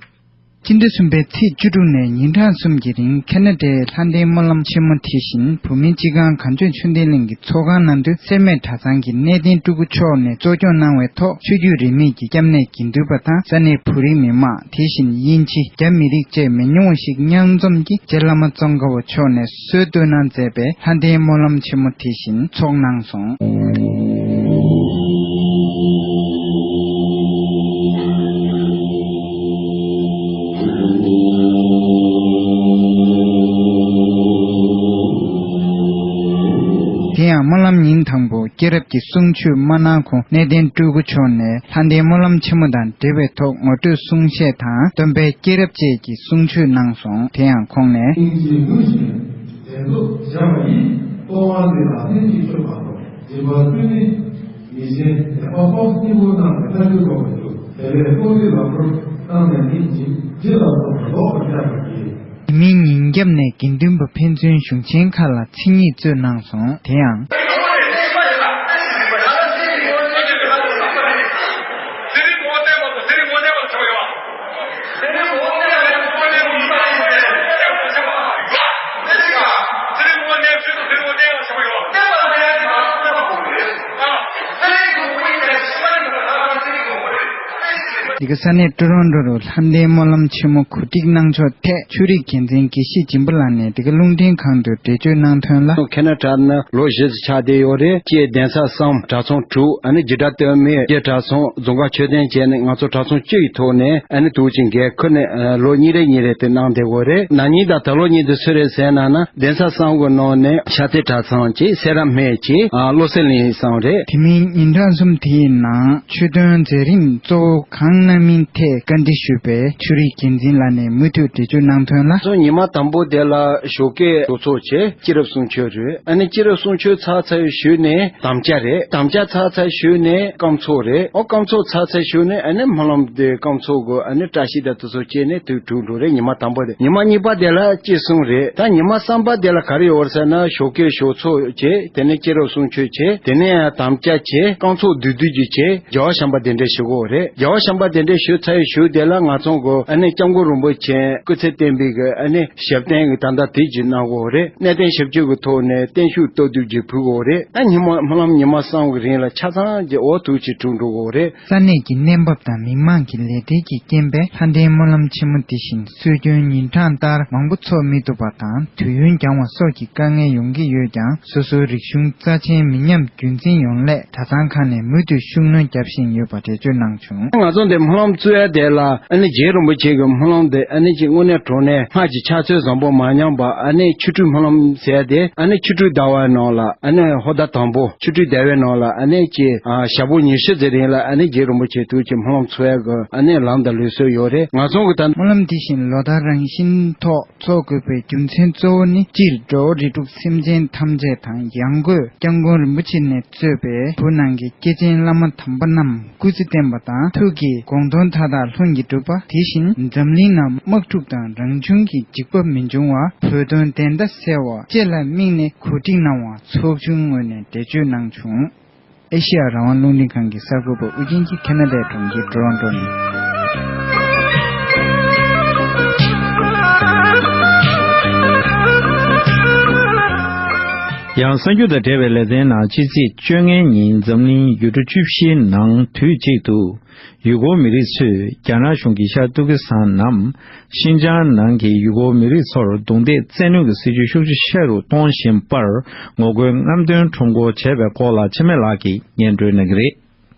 སྤྱི་ཟླ་གསུམ་པའི་ཚེས་བཅུ་དྲུག་ནས་ཉིན་གྲངས་གསུམ་གྱི་རིང་ཁེ་ན་ཌའི་ལྷ་ལྡན་སྨོན་ལམ་ཆེན་མོ་དེ་བཞིན་བོད་མིའི་སྤྱི་ཁང་གངས་ལྗོངས་ཆོས་ལྡན་གླིང་གི་ཚོགས་ཁང་ནང་དུ་སེར་སྨད་གྲྭ་ཚང་གི་གནས་བརྟན་སྤྲུལ་སྐུ་མཆོག་ནས་གཙོ་སྐྱོང་གནང་བའི་ཐོག་ཆོས་བརྒྱུད་རིས་མེད་ཀྱི་སྐྱབས་གནས་དགེ་འདུན་པ་དང་ས་གནས་བོད་རིགས་མི་མང་དེ་བཞིན་དབྱིན་ཇི་རྒྱ་མི་རིགས་བཅས་མི་ཉུང་བ་ཞིག་མཉམ་འཛོམས་ཀྱིས་རྗེ་བླ་མ་ཙོང་ཁ་པ་མཆོག་ནས་གསོལ་བསྟོད་གནང་མཛད་པའི་ལྷ་ལྡན་སྨོན་ལམ་ཆེན་མོ་དེ་བཞིན་ཚོགས་གནང་སོང་། དེ་ཡང་སྨོན་ལམ་ཉིན་དང་པོ་སྐྱེས་རབས་ཀྱི་གསུང་ཆོས་མ་གནང་གོང་གནས་བརྟན་སྤྲུལ་སྐུ་མཆོག་ནས་ལྷ་ལྡན་སྨོན་ལམ་ཆེན་མོ་དང་འབྲེལ་བའི་ཐོག་ངོ་སྤྲོད་གསུང་བཤད་དང་སྟོན་པའི་སྐྱེས་རབས་བཅས་ཀྱི་གསུང་ཆོས་གནང་སོང་། དེ་ཡང་ཁོང་ནས། དེ་ཚོ་བྱ་བ་ཡིན། རྟོགས་པ་འདི་ལ་ལྷན་ཅིག་སྤྱོད་པ་དང་སྦྱིན་པ་སྩོལ་ནི། མི་ཆེན་དད་པ་ཕོགས་སྙིང་པོ་རྣམས་ལ་ལྟ་རྒྱུ་ལོག་པའི་ཚུལ་དེ་ལས་ལྐོག་ཏུ་ལམ་འགྲོ་བཏང་ནས་ནི་ཇི་ཇི་ལ་སོགས་པ་ལོག་པར་བྱ་བ་ཡིན། དེ་མིན་ཉིན་རྒྱབ་ནས་དགེ་འདུན་པ་ཕན་ཚུན་གཞུང་ཆེན་ཁག་ལ་མཚན་ཉིད་སྩོལ་གནང་སོང་། དེ་ཡང་། འདི་ག་ས་གནས་ཀྲོ་རོན་ཀྲོ་རུ་ལྷ་ལྡན་སྨོན་ལམ་ཆེན་མོ་གོ་སྒྲིག་གནང་ཕྱོགས་ཐད་ཆོས་རིག་འགན་འཛིན་དགེ་བཤེས་སྦྱིན་པ་ལགས་ནས་འདི་ག་རླུང་འཕྲིན་ཁང་དུ་འགྲེལ་བརྗོད་གནང་དོན་ལ། ཁེ་ན་ཌ་ནི་ལོ་བཞི་ཙམ་ཆགས་བསྡད་ཡོད་རེད། སྐྱེས་གདན་ས་གསུམ་གྲྭ་ཚང་དྲུག་ཨ་ནི་རྒྱུད་གྲྭ་སྟོད་སྨད་སྐྱེས་གྲྭ་ཚང་རྫོང་ཁག་ཆོས་ལྡན་བཅས་ནས་ང་ཚོ་གྲྭ་ཚང་བཅུ་ཡི་ཐོག་ནས་ཨ་ནི་དུས་ཀྱི་འགན་ཁུར་ནས་ལོ་གཉིས་རེ་གཉིས་རེ་དེ་གནང་བསྡད་ཡོད་རེད། ན་ནིང་དང་ད་ལོ་གཉིས་དེ་སུ་རེད་ཟེར་ན་ན་གདན་ས་གསུམ་གི་ནང་ནས་ཤར་རྩེ་གྲྭ་ཚང་གཅིག་སེ་ར་སྨད་གཅིག་ཨ་བློ་གསལ་གླིང་གསུམ་རེད། དེ་མིན་ཉིན་གྲངས་གསུམ་དེའི་ནང་ཆོས་དོན་མཛད་རིམ་གཙོ་བོ་གང་གནང་མིན་ཐད་བཀའ་འདྲི་ཞུས་པས་ཆོས་རིག་འགན་འཛིན་ལགས་ནས་མུ་མཐུད་འགྲེལ་བརྗོད་གནང་དོན་ལ། སོ་ཉི་མ་དང་པོ་དེ་ལ་ཞོགས་ཀས་ཞོགས་ཚོགས་བྱས་སྐྱེས་རབས་གསུང་ཆོས་རེད། ཨ་ནི་སྐྱེས་རབས་གསུང་ཆོས་ཚར་ཚར་ཞུས་ནས་དམ་བཅའ་རེད། དམ་བཅའ་ཚར་ཚར་ཞུས་ནས་སྐམ་ཚོགས་རེད། ཨོ་སྐམ་ཚོགས་ཚར་ཚར་ཞུས་ནས་ཨ་ནི་སྨོན་ལམ་དེ་སྐམ་ཚོགས་གི་ཨ་ནི་བཀྲ་ཤིས་དང་དེ་ཚོ་བྱས་ནས་དུས་དྲུག་འགྲོ་རེད། ཉི་མ་དང་པོ་དེ། ཉི་མ་གཉིས་པ་དེ་ལ་སྐྱེས་གསུང་རེད། ད་ཉི་མ་གསུམ་པ་དེ་ལ་ག་རེ་ཡོད་ཟེར་ན་ཞོགས་ཀས་ཞོགས་ཚོགས་བྱས། དེ་ནས་སྐྱེས་རབས་གསུང་ཆོས་བྱས། དེ་ནས་ཡང་དམ་བཅའ་བྱས། སྐམ་ཚོགས་བསྡུས་བསྡུས་ཀྱིས་བྱས། རྒྱལ་བ་བྱམས་པ་གདན་འདྲེན་ཞུ་དགོས་རེད། རྒྱལ་བ་བྱམས་པ་གདན་འདྲེན་ཞུ་ཚར་ཡི་ཞུ་དེ་ལ་ང་ཚོ་གི་ཨ་ནི་སྐྱབས་མགོན་རིན་པོ་ཆེ་སྐུ་ཚེ་བརྟན་པའི་གི་ཨ་ནི་ཞབས་བརྟན་གི་ད་ལྟ་དེ་ཅིག་གནང་དགོས་རེད། གནས་བརྟན་ཞབས་ཕྱི་གི་ཐོག་ནས་བརྟན་བཞུགས་བསྟོད་བསྡུས་ཅིག་ཕུལ་དགོས་རེད། ཨ་ཉི་མ་སྨོན་ལམ་ཉི་མ་གསུམ་གི་རིང་ལ་ཆ་ཚང་གི་འོ་ཐུག་ཅིག་གྲུབ་འགྲོ་དགོས་རེད། ས་གནས་ཀྱི་གནས་བབ་དང་མི་མང་གི་ལས་བྲེལ་གྱི་རྐྱེན་པས་ལྷ་ལྡན་སྨོན་ལམ་ཆེན་མོ་འདི་བཞིན་སྲོལ་རྒྱུན་ཉིན་གྲངས་ལྟར་མང་པོ་ཚོགས་མི་ཐུབ་པ་དང་དུས་ཡུན་འགྱངས་བ་སོགས་ཀྱི་དཀའ་ངལ་ཡོང་གི་ཡོད་ཀྱང་། སོ་སོའི་རིག་གཞུང་རྩ་ཆེན་མི་ཉམས་རྒྱུན་འཛིན་ཡོང་སླད་གྲྭ་ཚང་ཁག་ནས་མུ་མཐུད་ཤུགས་སྣོན་བརྒྱབ་བཞིན་ཡོད་པ་འགྲེལ་བརྗོད་གནང་བྱུང་། ང་ཚོ་འདི་སྨོན་ལམ་བཙུགས་ཡ་དེ་ལ་ཨ་ནི་རྗེ་རིན་པོ་ཆེ་གི་སྨོན་ལམ་དེ་ཨ་ནི་ཅིག་དངོས་གནས་དྲང་གནས་སྔར་གྱི་ཕྱག་ཚོད་བཟང་པོ་མ་ཉམས་པ་ཨ་ནི་ཆོ་འཕྲུལ་སྨོན་ལམ་ཟེར་ཡ་དེ་ཨ་ནི་ཆོ་འཕྲུལ་ཟླ་བའི་ནང་ལ་ཨ་ནི་ཧོར་ཟླ་དང་པོ་ཆོ་འཕྲུལ་ཟླ་བའི་ནང་ལ་ཨ་ནི་ཅིག་ཨ་ཞག་པོ་ཉི་ཤུ་ཙམ་རིང་ལ་ཨ་ནི་རྗེ་རིན་པོ་ཆེ་དུས་ཀྱི་སྨོན་ལམ་འཚོགས་ཡ་གི་ཨ་ནི་ལམ་དང་ལུགས་སྲོལ་ཡོད་རེད། ང་ཚོ་གི་ད་སྨོན་ལམ་དེ་བཞིན་ལོ་ལྟར་རང་བཞིན་ཐོག་འཚོགས་དགོས་པའི་རྒྱུ་མཚན་གཙོ་བོ་ནི། སྤྱིར་འགྲོ་བ་རིགས་དྲུག་སེམས་ཅན་ཐམས་ཅད་དང་། ཡང་སྒོས་སྐྱབས་མགོན་རིན་པོ་ཆེ་ནས་གཙོས་པའི་བོད་ནང་གི་སྐྱེས་ཆེན་བླ་མ་དམ་པ་རྣམས་སྐུ་ཚེ་བརྟན་པ་དང་། ཐུགས་ཀྱི་དགོངས་དོན་མཐའ་དག་ལྷུན་གྱིས་གྲུབ་པ། དེ་བཞིན་འཛམ་གླིང་ནང་དམག་འཁྲུག་དང་རང་བྱུང་གི་འཇིགས་པ་མི་འབྱུང་བ། བོད་དོན་བདེན་མཐའ་གསལ་བ་བཅས་ལ་དམིགས་ནས་གོ་སྒྲིག་གནང་བ་ཚོགས་ཆུང་ངོས་ནས་འགྲེལ་བརྗོད་གནང་བྱུང་། ཨེ་ཤེ་ཡ་རང་དབང་རླུང་འཕྲིན་ཁང་གི་གསར་འགོད་པ་ཨུ་རྒྱན་གྱིས་ཁེ་ན་ཌའི་གྲོང་ཁྱེར་ཊོ་རོན་ཊོ་ནས། ཡང་གསར་འགྱུར་དང་འབྲེལ་བའི་ལེ་ཚན་ནང་། ཕྱི་ཚེས་བཅོ་ལྔའི་ཉིན་འཛམ་གླིང་ཡུལ་གྲུ་བཅུ་བཞིའི་ནང་དུས་གཅིག་ཏུ། ཡུ་གུར་མི་རིགས་ཚོས་རྒྱ་ནག་གཞུང་གི་ཤར་ཏུར་ཀི་སི་ཐན་ནམ་ཤིན་ཅང་ནང་གི་ཡུ་གུར་མི་རིགས་ཚོར་རྡུང་རྡེག་བཙན་གནོན་གྱི་སྲིད་བྱུས་ཤུགས་ཆེ་རུ་གཏོང་བཞིན་པར་ངོ་རྒོལ་རྔམ་སྟོན་ཁྲོམ་སྐོར་བྱས་པའི་སྐོར་ལ་འཆི་མེད་ལགས་ཀྱིས་སྙན་སྒྲོན་གནང་གི་རེད།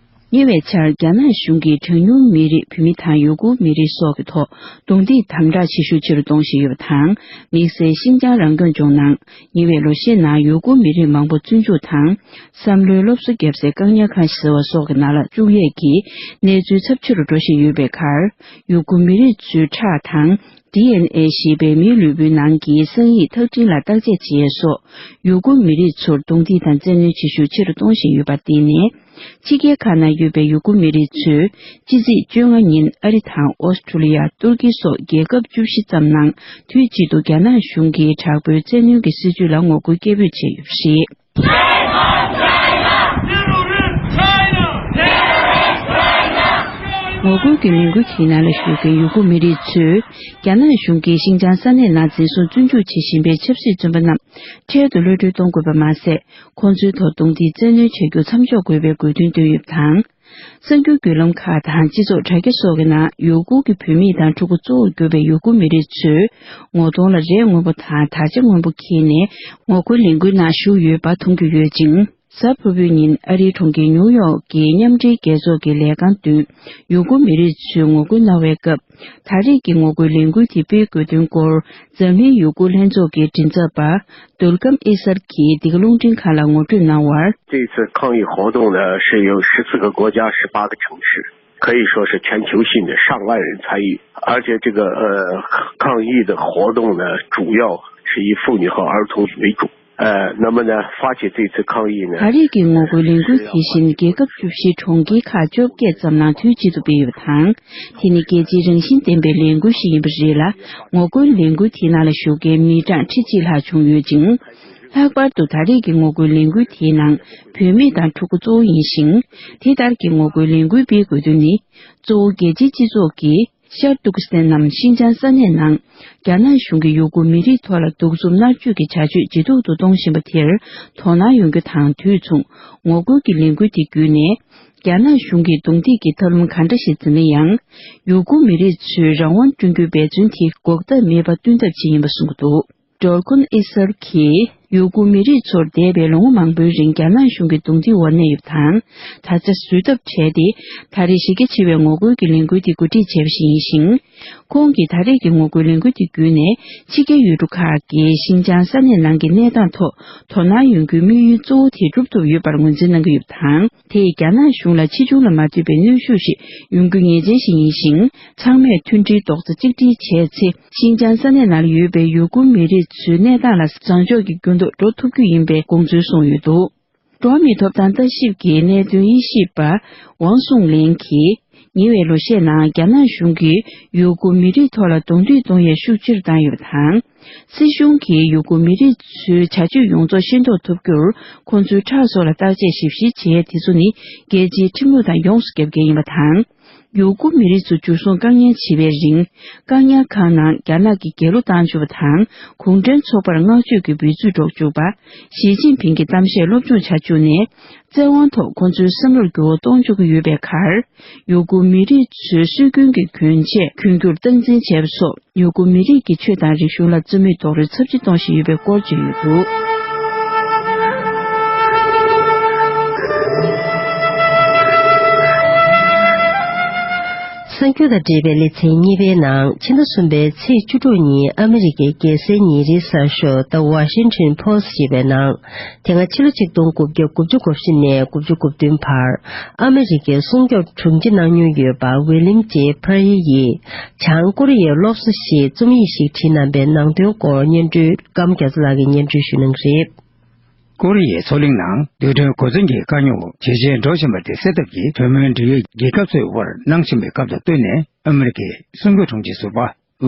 ཉེ་བའི་ཆར་རྒྱ་ནག་གཞུང་གིས་གྲངས་ཉུང་མི་རིགས་བོད་མི་དང་ཡུ་གུར་མི་རིགས་སོགས་ཀྱི་ཐོག་རྡུང་རྡེག་དམ་དྲག་བྱེད་ཤུགས་ཆེ་རུ་གཏོང་བཞིན་ཡོད་པ་དང་། དམིགས་བསལ་ཤིན་ཅང་རང་སྐྱོང་ལྗོངས་ནང་ཉེ་བའི་ལོ་ཤས་ནང་ཡུ་གུར་མི་རིགས་མང་པོ་བཙོན་འཇུག་དང་། བསམ་བློའི་སློབ་གསོ་བརྒྱབ་སའི་བཀག་ཉར་ཁང་ཟེར་བ་སོགས་ཀྱི་ནང་ལ་བཅུག་ཡས་ཀྱི་གནས་ཚུལ་ཚབས་ཆེ་རུ་འགྲོ་བཞིན་ཡོད་པའི་ཁར། ཡུ་གུར་མི་རིགས་ཚོའི་ཁྲག་དང་། ཌི་ཨེན་ཨེ་ཞེས་པའི་མིའི་ལུས་པོའི་ནང་གི་གསང་ཡིག་ཐག་ཕྲེང་ལ་བརྟག་དཔྱད་བྱེད་ཡས་སོགས། ཡུ་གུར་མི་རིགས་ཚོར་རྡུང་རྡེག་དང་བཙན་གནོན་བྱེད་ཤུགས་ཆེ་རུ་གཏོང་བཞིན་ཡོད་པར་བརྟེན་ནས། ཕྱི་རྒྱལ་ཁག་ནང་ཡོད་པའི་ཡུ་གུར་མི་རིགས་ཚོས་ཕྱི་ཚེས་བཅོ་ལྔ་ཉིན་ཨ་རི་དང་ཨོ་སི་ཁྲུ་ལི་ཡ། ཏུར་ཀི་སོགས་རྒྱལ་ཁབ་བཅུ་བཞི་ཙམ་ནང་དུས་གཅིག་ཏུ་རྒྱ་ནག་གཞུང་གི་དྲག་པོའི་བཙན་གནོན་གྱི་སྲིད་བྱུས་ལ་ངོ་རྒོལ་སྐད་འབོད་བྱས་ཡོད་པ་རེད། ངོ་རྒོལ་གྱི་ལས་འགུལ་དེའི་ནང་ལ་ཞུགས་མཁན་ཡུ་གུར་མི་རིགས་ཚོས། རྒྱ་ནག་གཞུང་གིས་ཤིན་ཅང་ས་གནས་ནང་འཛིན་བཟུང་བཙོན་འཇུག་བྱེད་བཞིན་པའི་ཆབ་སྲིད་བཙོན་པ་རྣམས་འཕྲལ་དུ་གློད་གྲོལ་གཏོང་དགོས་པ་མ་ཟད། ཁོང་ཚོའི་ཐོག་རྡུང་རྡེག་བཙན་གནོན་བྱ་རྒྱུ་མཚམས་འཇོག་དགོས་པའི་དགོས་འདུན་བཏོན་ཡོད་པ་དང་། གསར་འགྱུར་བརྒྱུད་ལམ་ཁག་དང་སྤྱི་ཚོགས་དྲ་རྒྱ་སོགས་ཀྱི་ནང་ཡུ་གུར་གྱི་བུད་མེད་དང་ཕྲུ་གུ་གཙོ་བོར་གྱུར་པའི་ཡུ་གུར་མི་རིགས་ཚོས། ངོ་གདོང་ལ་རས་སྔོན་པོ་དང་དར་ཆ་སྔོན་པོ་འཁྱེར་ནས་ངོ་རྒོལ་ལས་འགུལ་ནང་ཞུགས་ཡོད་པ་མཐོང་རྒྱུ་ཡོད་ཅིང་། གཟའ་ཕུར་བུའི་ཉིན་ཨ་རིའི་གྲོང་ཁྱེར་ཉིའུ་ཡོག་གི་མཉམ་འབྲེལ་རྒྱལ་ཚོགས་ཀྱི་ལས་ཁང་མདུན་ཡུ་གུར་མི་རིགས་ཚོས་ངོ་རྒོལ་གནང་བའི་སྐབས། ད་རེས་ཀྱི་ངོ་རྒོལ་ལས་འགུལ་དེ་སྤེལ་དགོས་དོན་སྐོར། འཛམ་གླིང་ཡུ་གུར་ལྷན་ཚོགས་ཀྱི་མགྲིན་ཚབ་པ་རྡོལ་ཀམ་ཨི་སར་གྱིས་འདི་ག་རླུང་འཕྲིན་ཁང་ལ་ངོ་སྤྲོད་གནང་བར། 这次抗议活动呢，是由十四个国家、十八个城市，可以说是全球性的，上万人参与。而且这个呃，抗议的活动呢，主要是以妇女和儿童为主。呃，那么呢，发起这次抗议呢， ད་རེས་ཀྱི་ངོ་རྒོལ་ལས་འགུལ་དེ་བཞིན་རྒྱལ་ཁབ་བཅུ་བཞིའི་གྲོང་ཁྱེར་ཁག་བཅོ་བརྒྱད་ཙམ་ནང་དུས་གཅིག་ཏུ་སྤེལ་ཡོད་པ་དང་། དེ་ནི་རྒྱལ་སྤྱིའི་རང་བཞིན་ལྡན་པའི་ལས་འགུལ་ཞིག་ཡིན་པ་རེད་ལ། ངོ་རྒོལ་ལས་འགུལ་དེའི་ནང་ལ་ཞུགས་མཁན་མི་གྲངས་ཁྲི་གཅིག་ལྷག་བྱུང་ཡོད་ཅིང་། ལྷག་པར་དུ་ད་རེས་ཀྱི་ངོ་རྒོལ་ལས་འགུལ་དེའི་ནང་བུད་མེད་དང་ཕྲུ་གུ་གཙོ་བོ་ཡིན་ཞིང་། དེ་ལྟར་གྱི་ངོ་རྒོལ་ལས་འགུལ་སྤེལ་དགོས་དོན་ནི། གཙོ་བོ་རྒྱལ་སྤྱིའི་སྤྱི་ཚོགས་ཀྱིས་ཤར་ཏུར་ཀི་སི་ཐན་ནམ་ཤིན་ཅང་ས་གནས་ནང་རྒྱ་ནག་གཞུང་གིས་ཡུ་གུར་མི་རིགས་ཐོག་ལ་གདུག་རྩུབ་མནར་གཅོད་ཀྱི་བྱ་སྤྱོད་ཇེ་སྡུག་ཏུ་གཏོང་བཞིན་པ་དེར་དོ་སྣང་ཡོང་རྒྱུ་དང་དུས་མཚུངས་ངོ་རྒོལ་གྱི་ལས་འགུལ་དེ་བརྒྱུད་ནས། རྒྱ་ནག་གཞུང་གིས་རྡུང་རྡེག་གི་ཐབས་ལམ་ག་འདྲ་ཞིག་འཛིན་ན་ཡང་། ཡུ་གུར་མི་རིགས་ཚོའི་རང་དབང་བསྐྲུན་རྒྱུའི་འབད་བརྩོན་དེ་འགོག་ཐབས་མེད་པ་བསྟུན་ཐབས་ཆེད་ཡིན་པ་གསུངས་འདུག་ཌོལ་ཀོན་ཨི་སར་གྱིས་ཡུ་གུར་མི་རིགས་ཚོར་འདས་པའི་ལོ་ངོ་མང་པོའི་རིང་རྒྱ་ནག་གཞུང་གི་རྡུང་རྡེག་འོག་གནས་ཡོད་པ་དང་། ད་ཆ་བཟོད་ཐབས་བྲལ་ཏེ། ད་རེས་གཞི་རྒྱ་ཆེ་བའི་ངོ་རྒོལ་གྱི་ལས་འགུལ་དེ་གོ་སྒྲིག་བྱས་པ་ཞིག་ཡིན་ཞིང་། ཁོང་གིས་ད་རེས་ཀྱི་ངོ་རྒོལ་ལས་འགུལ་དེ་བརྒྱུད་ནས་ཕྱི་རྒྱལ་ཡུལ་གྲུ་ཁག་གིས་ཤིན་ཅང་ས་གནས་ནང་གི་གནས་སྟངས་ཐོག་དོ་སྣང་ཡོང་རྒྱུའི་དམིགས་ཡུལ་གཙོ་བོ་དེ་འགྲུབ་ཐུབ་ཡོད་པར་ངོས་འཛིན་གནང་གི་ཡོད་པ་དང་། དེས་རྒྱ་ནག་གཞུང་ལ་ཕྱིས་འབྱུང་ལ་མ་ལྟོས་པའི་གནོན་ཤུགས་ཤིག་ཡོང་རྒྱུ་ངེས་ཅན་ཞིག་ཡིན་ཞིང་། ཚང་མས་མཐུན་སྒྲིལ་རྡོག་རྩ་གཅིག་སྒྲིལ་བྱས་ཚེ། ཤིན་ཅང་ས་གནས་ནང་ལ་ཡོད་པའི་ཡུ་གུར་མི་རིགས་ཚོའི་གནས་སྟངས་ལ་བཟང་ཕྱོགས་ཀྱི་འགྱུར་ལྡོག་འགྲོ་ཐུབ་རྒྱུ་ཡིན་པའི་དགོངས་ཚུལ་གསུངས་ཡོད་འདུག་འགྲོ་བ་མིའི་ཐོབ་ཐང་ལྟ་ཞིབ་ཀྱི་གནད་དོན་དབྱེ་ཞིབ་པ་ཝང་སུང་ལེང་གིས། ཉེ་བའི་ལོ་ཤས་ནང་རྒྱ་ནག་གཞུང་གིས་ཡུ་གུར་མི་རིགས་ཐོག་ལ་རྡུང་རྡེག་གཏོང་ཡ་ཤུགས་ཆེ་རུ་བཏང་ཡོད་པ་དང་། སྲིད་གཞུང་གིས་ཡུ་གུར་མི་རིགས་ཚོའི་བྱ་སྤྱོད་ཡོངས་རྫོགས་ཤེས་རྟོགས་ཐུབ་རྒྱུར། ཁོང་ཚོའི་ཁྲག་སོགས་ལ་བརྟག་དཔྱད་ཞིབ་བཤེར་བྱེད་ཡ་དེ་ཚོ་ནི་རྒྱལ་སྤྱིའི་ཁྲིམས་ལུགས་དང་ཡོངས་སུ་རྒྱབ་འགལ་ཡིན་པ་དང་། ཡུ་གུར་མི་རིགས་ཚོ་འཇུ་བཟུང་བཀག་ཉར་བྱེད་པའི་རིང་། བཀག་ཉར་ཁང་ནང་རྒྱ་ནག་གི་རྒྱལ་གླུ་བཏང་བཅུག་པ་དང་། གུང་ཁྲན་ཚོགས་པར་བསྔགས་བརྗོད་ཀྱི་འབོད་ཚིག་སྒྲོག་བཅུག་པ། ཞི་ཅིན་ཕིང་གི་གཏམ་བཤད་སློབ་སྦྱོང་བྱ་བཅུག་ནས། བཙན་དབང་ཐོག་ཁོ་ཚོའི་བསམ་བློར་འགྱུར་བ་གཏོང་བཅུག་གི་ཡོད་པའི་ཁར། ཡུ་གུར་མི་རིགས་ཚོའི་སྲོལ་རྒྱུན་གྱི་གྱོན་ཆས་གྱོན་རྒྱུར་སྟངས་འཛིན་བྱས་པ་སོགས། ཡུ་གུར་མི་རིགས་ཀྱི་ཆོས་དང་རིག་གཞུང་ལ་རྩོད་མེད་རྡོག་རོལ་ཚབས་ཆེ་གཏོང་བཞིན་ཡོད་པའི་སྐོར་བརྗོད་ཡོད་འདུག་གསར་འགྱུར་དང་འབྲེལ་བའི་ལེ་ཚན་གཉིས་པའི་ནང་ཕྱི་ཟླ་གསུམ་པའི་ཚེས་བཅུ་དྲུག་ཉིན་ཨ་མི་རི་ཀའི་རྒྱལ་སའི་ཉིན་རེའི་གསར་ཤོག་The Washington Post ཞེས་པའི་ནང་། དེ་སྔ་ཕྱི་ལོ་ཆིག་སྟོང་དགུ་བརྒྱ་དགུ་བཅུ་གོ་བཞི་ནས་དགུ་བཅུ་གོ་བདུན་བར་ཨ་མི་རི་ཀའི་སྲུང་སྐྱོབ་དྲུང་ཆེ་གནང་མྱོང་ཡོད་པ་ཝི་ལིམ་ཇེ་ཕར་ཡི་ཡིས་བྱང་ཀོ་རི་ཡའི་སློབ་གསོ་ཞེས་རྩོམ་ཡིག་ཞིག་བྲིས་གནང་པའི་ནང་དོན་སྐོར་སྙན་སྒྲོན་སྐརམ་རྒྱ་མཚོ་ལགས་ཀྱིས་སྙན་སྒྲོན་ཞུ་གནང་གི་རེད། ཀོ་རི་ཡའི་མཚོ་གླིང་ནང་རྡུལ་ཕྲན་གོ་མཚོན་གྱི་དཀའ་རྙོག་ཇེ་ཆེར་འགྲོ་བཞིན་པ་དེ་སེལ་ཐབས་ཀྱི་གྲོས་མོལ་འབྲེལ་ཡོད་རྒྱལ་ཁབ་ཚོའི་དབར་གནང་བཞིན་པའི་སྐབས་དང་བསྟུན་ནས་ཨ་མི་རི་ཀའི་སྲུང་སྐྱོབ་དྲུང་ཆེ་ཟུར་པ་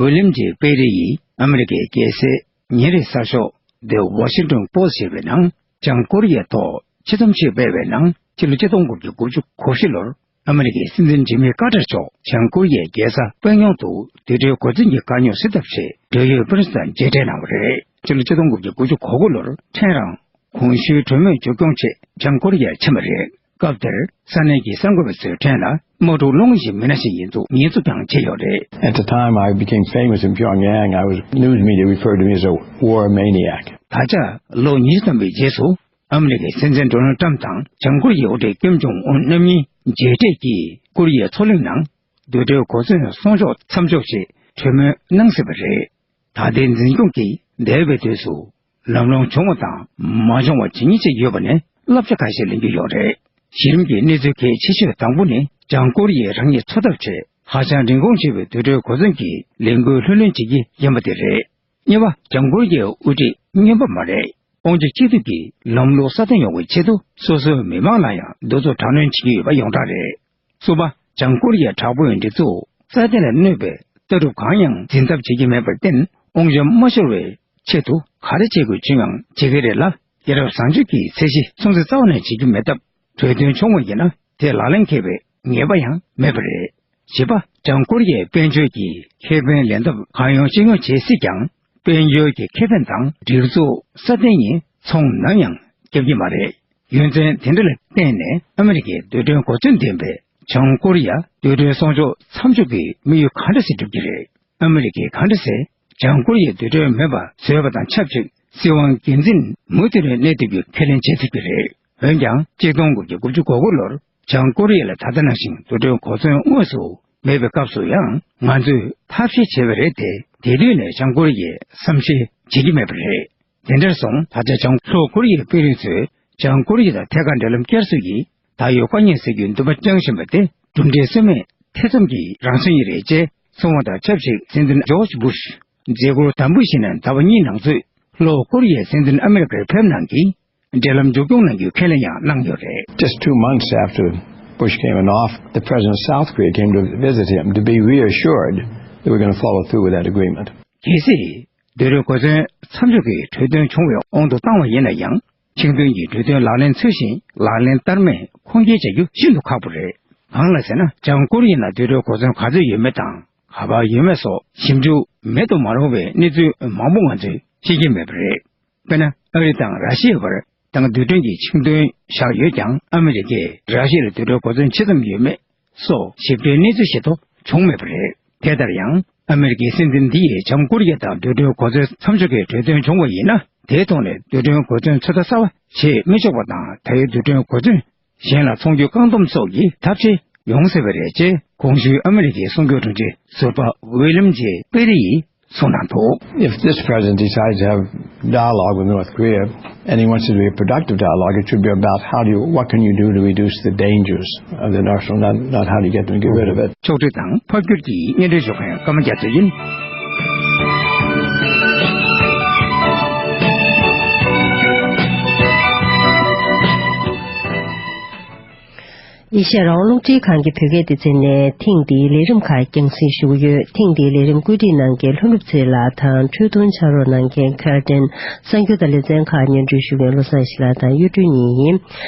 ཝི་ལིམ་ཇེ་པེ་རི་ཡིས་ཨ་མི་རི་ཀའི་རྒྱལ་སའི་ཉིན་རེའི་གསར་ཤོག་The Washington Post ཞེས་པའི་ནང་། བྱང་ཀོ་རི་ཡའི་ཐོག་ཕྱི་ཟླ་གཅིག་སྤེལ་བའི་ནང་། ཕྱི་ལོ་ཆིག་སྟོང་དགུ་བརྒྱ་དགུ་བཅུ་གོ་བཞི་ལོར་ཨ་མི་རི་ཀའི་སྲིད་འཛིན་ཇི་མི་ཀར་ཏར་མཆོག་བྱང་ཀོ་རི་ཡའི་རྒྱལ་ས་པེང་ཡོང་དུ་རྡུལ་ཕྲན་གོ་མཚོན་གྱི་དཀའ་རྙོག་སེལ་ཐབས་ཆེད་འབྲེལ་ཡོད་པུ་རིན་སི་དང་མཇལ་འཕྲད་གནང་བ་རེད། ཕྱི་ལོ་ཆིག་སྟོང་དགུ་བརྒྱ་དགུ་བཅུ་གོ་དགུ་ལོར་ཕྲན་རང་གོང་ཞུས་གྲོས་མོལ་མཇུག་སྐྱོང་ཆེད་བྱང་ཀོ་རི་ཡར་ཕྱིན་པ་རེད། སྐབས་དེར་ས་གནས་ཀྱི་གསར་འགོད་པ་ཚོའི་ཕྲན་ལ་དམག་འཁྲུག་སློང་བཞིན་མི་སྣ་ཞིག་ཡིན་ཚུལ་ཉེས་འཛུགས་ཀྱང་བྱས་ཡོད་རེད། At the time I became famous in Pyongyang, I was, news media referred to me as a war maniac. ད་ཆ་ལོ་ཉི་ཤུ་ཐམ་པའི་རྗེས་སུ། ཨ་མི་རི་ཀའི་སྲིད་འཛིན་ཌོ་ནལ་ཊམ་དང་བྱང་ཀོ་རི་ཡའི་དབུ་ཁྲིད་ཀིམ་ཇོང་ཨུན་རྣམ་གཉིས་མཇལ་འཕྲད་ཀྱིས་ཀོ་རི་ཡའི་མཚོ་གླིང་ནང་རྡུལ་ཕྲན་གོ་མཚོན་སྲུང་སྐྱོབ་མཚམས་འཇོག་ཆེད་གྲོས་མོལ་གནང་སྲིད་པ་རེད། ད་ལྟའི་འཛིན་སྐྱོང་གིས་འདས་པའི་དུས་སུ་ལམ་ལྷོང་བྱུང་བ་དང་མ་བྱུང་བ་ཇི་སྙེད་ཅིག་ཡོད་པ་ནས་བསླབ་བྱ་ཁ་ཤས་ལེན་རྒྱུ་ཡོད་རེད། གཞི་རིམ་གྱི་གནས་ཚུལ་གལ་ཆེ་ཤོས་དང་པོ་ནི་བྱང་ཀོ་རི་ཡས་རང་ཉིད་འཚོ་ཐབས་ཆེད་ཧ་ཅང་རིན་གོང་ཆེ་བའི་རྡུལ་ཕྲན་གོ་མཚོན་གྱི་ལས་འགུལ་ལྷུར་ལེན་བྱེད་ཀྱི་ཡིན་པ་དེ་རེད། གཉིས་པ། བྱང་ཀོ་རི་ཡའི་དབུ་ཁྲིད་རྔོན་པ་མ་རེད། དབང་ཆ་གཅིག་སྡུད་ཀྱི་ལམ་ལུགས་སྲ་བརྟན་ཡོང་བའི་ཆེད་དུ་སོ་སོའི་མི་མང་ལ་ཡང་གདུག་རྩུབ་དྲག་གནོན་བྱེད་ཀྱི་ཡོད་པ་ཡོངས་གྲགས་རེད། གསུམ་པ། བྱང་ཀོ་རི་ཡའི་དྲག་པོའི་སྒྲིག་འཛུགས་རྩ་བརྟན་ལ་གནོད་པའི་ལྟ་གྲུབ་གང་ཡང་འཛིན་ཐབས་བྱེད་ཀྱི་མེད་པར་བརྟེན། དབང་ཆ་མ་ཤོར་བའི་ཆེད་དུ་ག་རེ་བྱེད་དགོས་བྱུང་ཡང་བྱེད་ཀྱི་རེད་ལ། རྒྱལ་རབས་བཟང་སྤྱོད་ཀྱི་ཚད་གཞི་སྲུང་བརྩི་རྩ་བ་ནས་བྱེད་རྒྱུ་མེད་སྟབས། གྲོས་མཐུན་བྱུང་བ་ཡིན་ན་དེ་ལག་ལེན་འཁེལ་བའི་ངེས་པ་ཡང་མེད་པ་རེད། བྱེད་པ། བྱང་ཀོ་རི་ཡའི་དཔལ་འབྱོར་གྱི་ཁེ་ཕན་ལེན་ཐབས་གང་ཡོང་ཅི་ཡོང་བྱེད་སྲིད་ཀྱང་། དཔལ་འབྱོར་གྱི་ཁེ་ཕན་དང་སྒྲིག་འཛུགས་སྲ་བརྟན་ཡིན་ཚོང་ནམ་ཡང་བརྒྱབ་ཀྱི་མ་རེད། རྒྱུ་མཚན་དེ་འདྲ་ལ་བརྟེན་ནས་ཨ་མི་རི་ཀའི་རྡུལ་ཕྲན་གོ་མཚོན་ལྡན་པའི་བྱང་ཀོ་རི་ཡ་རྡུལ་ཕྲན་སྲུང་སྐྱོབ་མཚམས་འཇོག་གི་དམིགས་ཡུལ་ག་འདྲ་ཞིག་འགྲུབ་ཀྱི་རེད། ཨ་མི་རི་ཀས་ག་འདྲ་སེ་བྱང་ཀོ་རི་ཡའི་རྡུལ་ཕྲན་མེད་པ་བཟོས་པ་དང་ཆབས་ཅིག་སྲིད་དབང་སྒེར་འཛིན་མུ་མཐུད་ནས་གནས་ཐུབ་རྒྱུ་ཁས་ལེན་བྱེད་ཐུབ་ཀྱི་རེད། འོན་ཀྱང་གཅིག་སྟོང་དགུ་བརྒྱ་དགུ་བཅུ་གོ་དགུ་ལོར་བྱང་ཀོ་རི་ཡ་ལ་ད་ལྟ་ནང་བཞིན་རྡུལ་ཕྲན་གོ་མཚོན་དངོས་སུ་མེད་པའི་སྐབས་སུ་ཡང་ང་ཚོས་ཐབས་ཤེས་བྱས་པ་རེད་དེ། དེ་དུས་ནས་བྱང་ཀོ་རི་ཡས་བསམ་ཤེས་བྱེད་ཀྱི་མེད་པ་རེད། དེ་འདྲར་སོང་ད་ཆ་བྱང་ལྷོ་ཀོ་རི་ཡའི་དཔོན་རིགས་ཚོས་བྱང་ཀོ་རི་ཡ་དང་ཐད་ཀར་འབྲེལ་ལམ་བསྐྱར་གསོ་ཡིས་ད་ཡོད་དཀའ་ངལ་སེལ་རྒྱུའི་འདུན་པ་བཅངས་བཞིན་པ་དེ་གྲུབ་འབྲས་སོན་མེད་ཐེ་ཚོམ་གྱི་རང་བཞིན་ཞིག་རེད་ཅེས་གསུངས་པ་དང་ཆབས་ཅིག་སྲིད་འཛིན་ཇོརྗ་བྷུཤ་མཛད་ཁུར་དམ་འབུལ་ཞུས་ནས་ཟླ་བ་གཉིས་ནང་ཚུད་ལྷོ་ཀོ་རི་ཡའི་སྲིད་འཛིན་ཨ་མི་རི་ཀར་ཕེབས་གནང་གིས་འབྲེལ་ལམ་མཇུག་སྐྱོང་གནང་རྒྱུའི་ཁས་ལེན་ཡང་གནང་ཡོད་རེད། Just two months after Bush came in office, the president of South Korea came to visit him to be reassured that we're going to follow through with that agreement. གལ་སྲིད་རྡུལ་ཕྲན་གོ་མཚོན་མཚམས་འཇོག་གི་གྲོས་མཐུན་བྱུང་བའི་དབང་དུ་བཏང་བ་ཡིན་ན་ཡང་། ཆིང་ཏུན་གྱིས་གྲོས་མཐུན་ལག་ལེན་འཚོལ་བཞིན་ལག་ལེན་བསྟར་མེད་ཁུངས་སྐྱེལ་བྱ་རྒྱུ་ཤིན་ཏུ་ཁག་པོ་རེད། གང་ལ་ཟེར་ན། བྱང་ཀོ་རི་ཡ་ནང་རྡུལ་ཕྲན་གོ་མཚོན་ག་ཚོད་ཡོད་མེད་དང་ག་པར་ཡོད་མེད་སོགས་ཞིབ་འཇུག་མེད་དུ་མ་རུང་བའི་གནས་ཚུལ་མང་པོ་ང་ཚོས་ཤེས་ཀྱི་མེད་པ་རེད། དཔེར་ན། ཨ་རི་དང་ར་ཤི་ཡའི་བར་དང་རྡུལ་ཕྲན་གྱི་ཆིང་དོན་བཞག་ཡོད་ཀྱང་། ཨ་མི་རི་ཀས་ར་ཤི་ཡ་ལ་རྡུལ་ཕྲན་གོ་མཚོན་ཇི་ཙམ་ཡོད་མེད་སོགས་ཞིབ་ཕྲའི་གནས་ཚུལ་ཞིག་ཐོ་བྱུང་མེད་པ་རེད། དེ་ལྟར་ཡང་། ཨ་མི་རི་ཀའི་སྲིད་འཛིན་འདི་ཡིས་བྱང་ཀོ་རི་ཡ་དང་རྡུལ་ཕྲན་གོ་མཚོན་མཚམས་འཇོག་གི་གྲོས་མཐུན་བྱུང་བ་ཡིན་ན། དེའི་ཐོག་ནས་རྡུལ་ཕྲན་གོ་མཚོན་ཚོད་ལྟ་གསར་པ་བྱེད་མི་ཆོག་པ་དང་། ད་ཡོད་རྡུལ་ཕྲན་གོ་མཚོན་གཞན་ལ་འཚོང་རྒྱུའི་བཀག་སྡོམ་སོགས་ཀྱི་ཐབས་ཤེས་ཡོང་སྲིད་པ་རེད་ཅེས་གོང་ཞུས་ཨ་མི་རི་ཀའི་གསུང་སྒྱུར་དྲུང་ཆེ་ཟུར་པ་ཝི་ལིམ་ཇེ་པེ་རི་ཡིས་གསུངས་གནང་འདུག། If this president decides to have dialogue with North Korea, and he wants it to be a productive dialogue, it should be about how do you, what can you do to reduce the dangers of the arsenal, not, not how do you get them to get rid of it. ཕྱོགས་བསྒྲིགས་དང་ཕབ་སྒྱུར་གྱིས་སྙན་སྒྲོན་ཞུ་མཁན་ཀརྨ་རྒྱ་མཚོ་ཡིན། ཨེ་ཤ་ཡ་རང་དབང་རླུང་འཕྲིན་ཁང་གི་བོད་སྐད་སྡེ་ཚན་ནས་ཐེངས་འདིའི་ལས་རིམ་ཁག་རྒྱང་སྲིང་ཞུ་གི་ཡོད། ཐེངས་འདིའི་ལས་རིམ་བཀོད་སྒྲིག་གནང་མཁན་ལྷུན་གྲུབ་ཚེ་ལགས་དང་། འཕྲོས་གཏོང་ཕྱག་རོགས་གནང་མཁན་ཁེར་ཏན། གསར་འགྱུར་དང་ལེ་ཚན་ཁག་སྙན་སྒྲོན་ཞུ་མཁན་བློ་བཟང་ཞིག་ལགས་དང་གཡུ་སྒྲོན་གཉིས་ཡིན།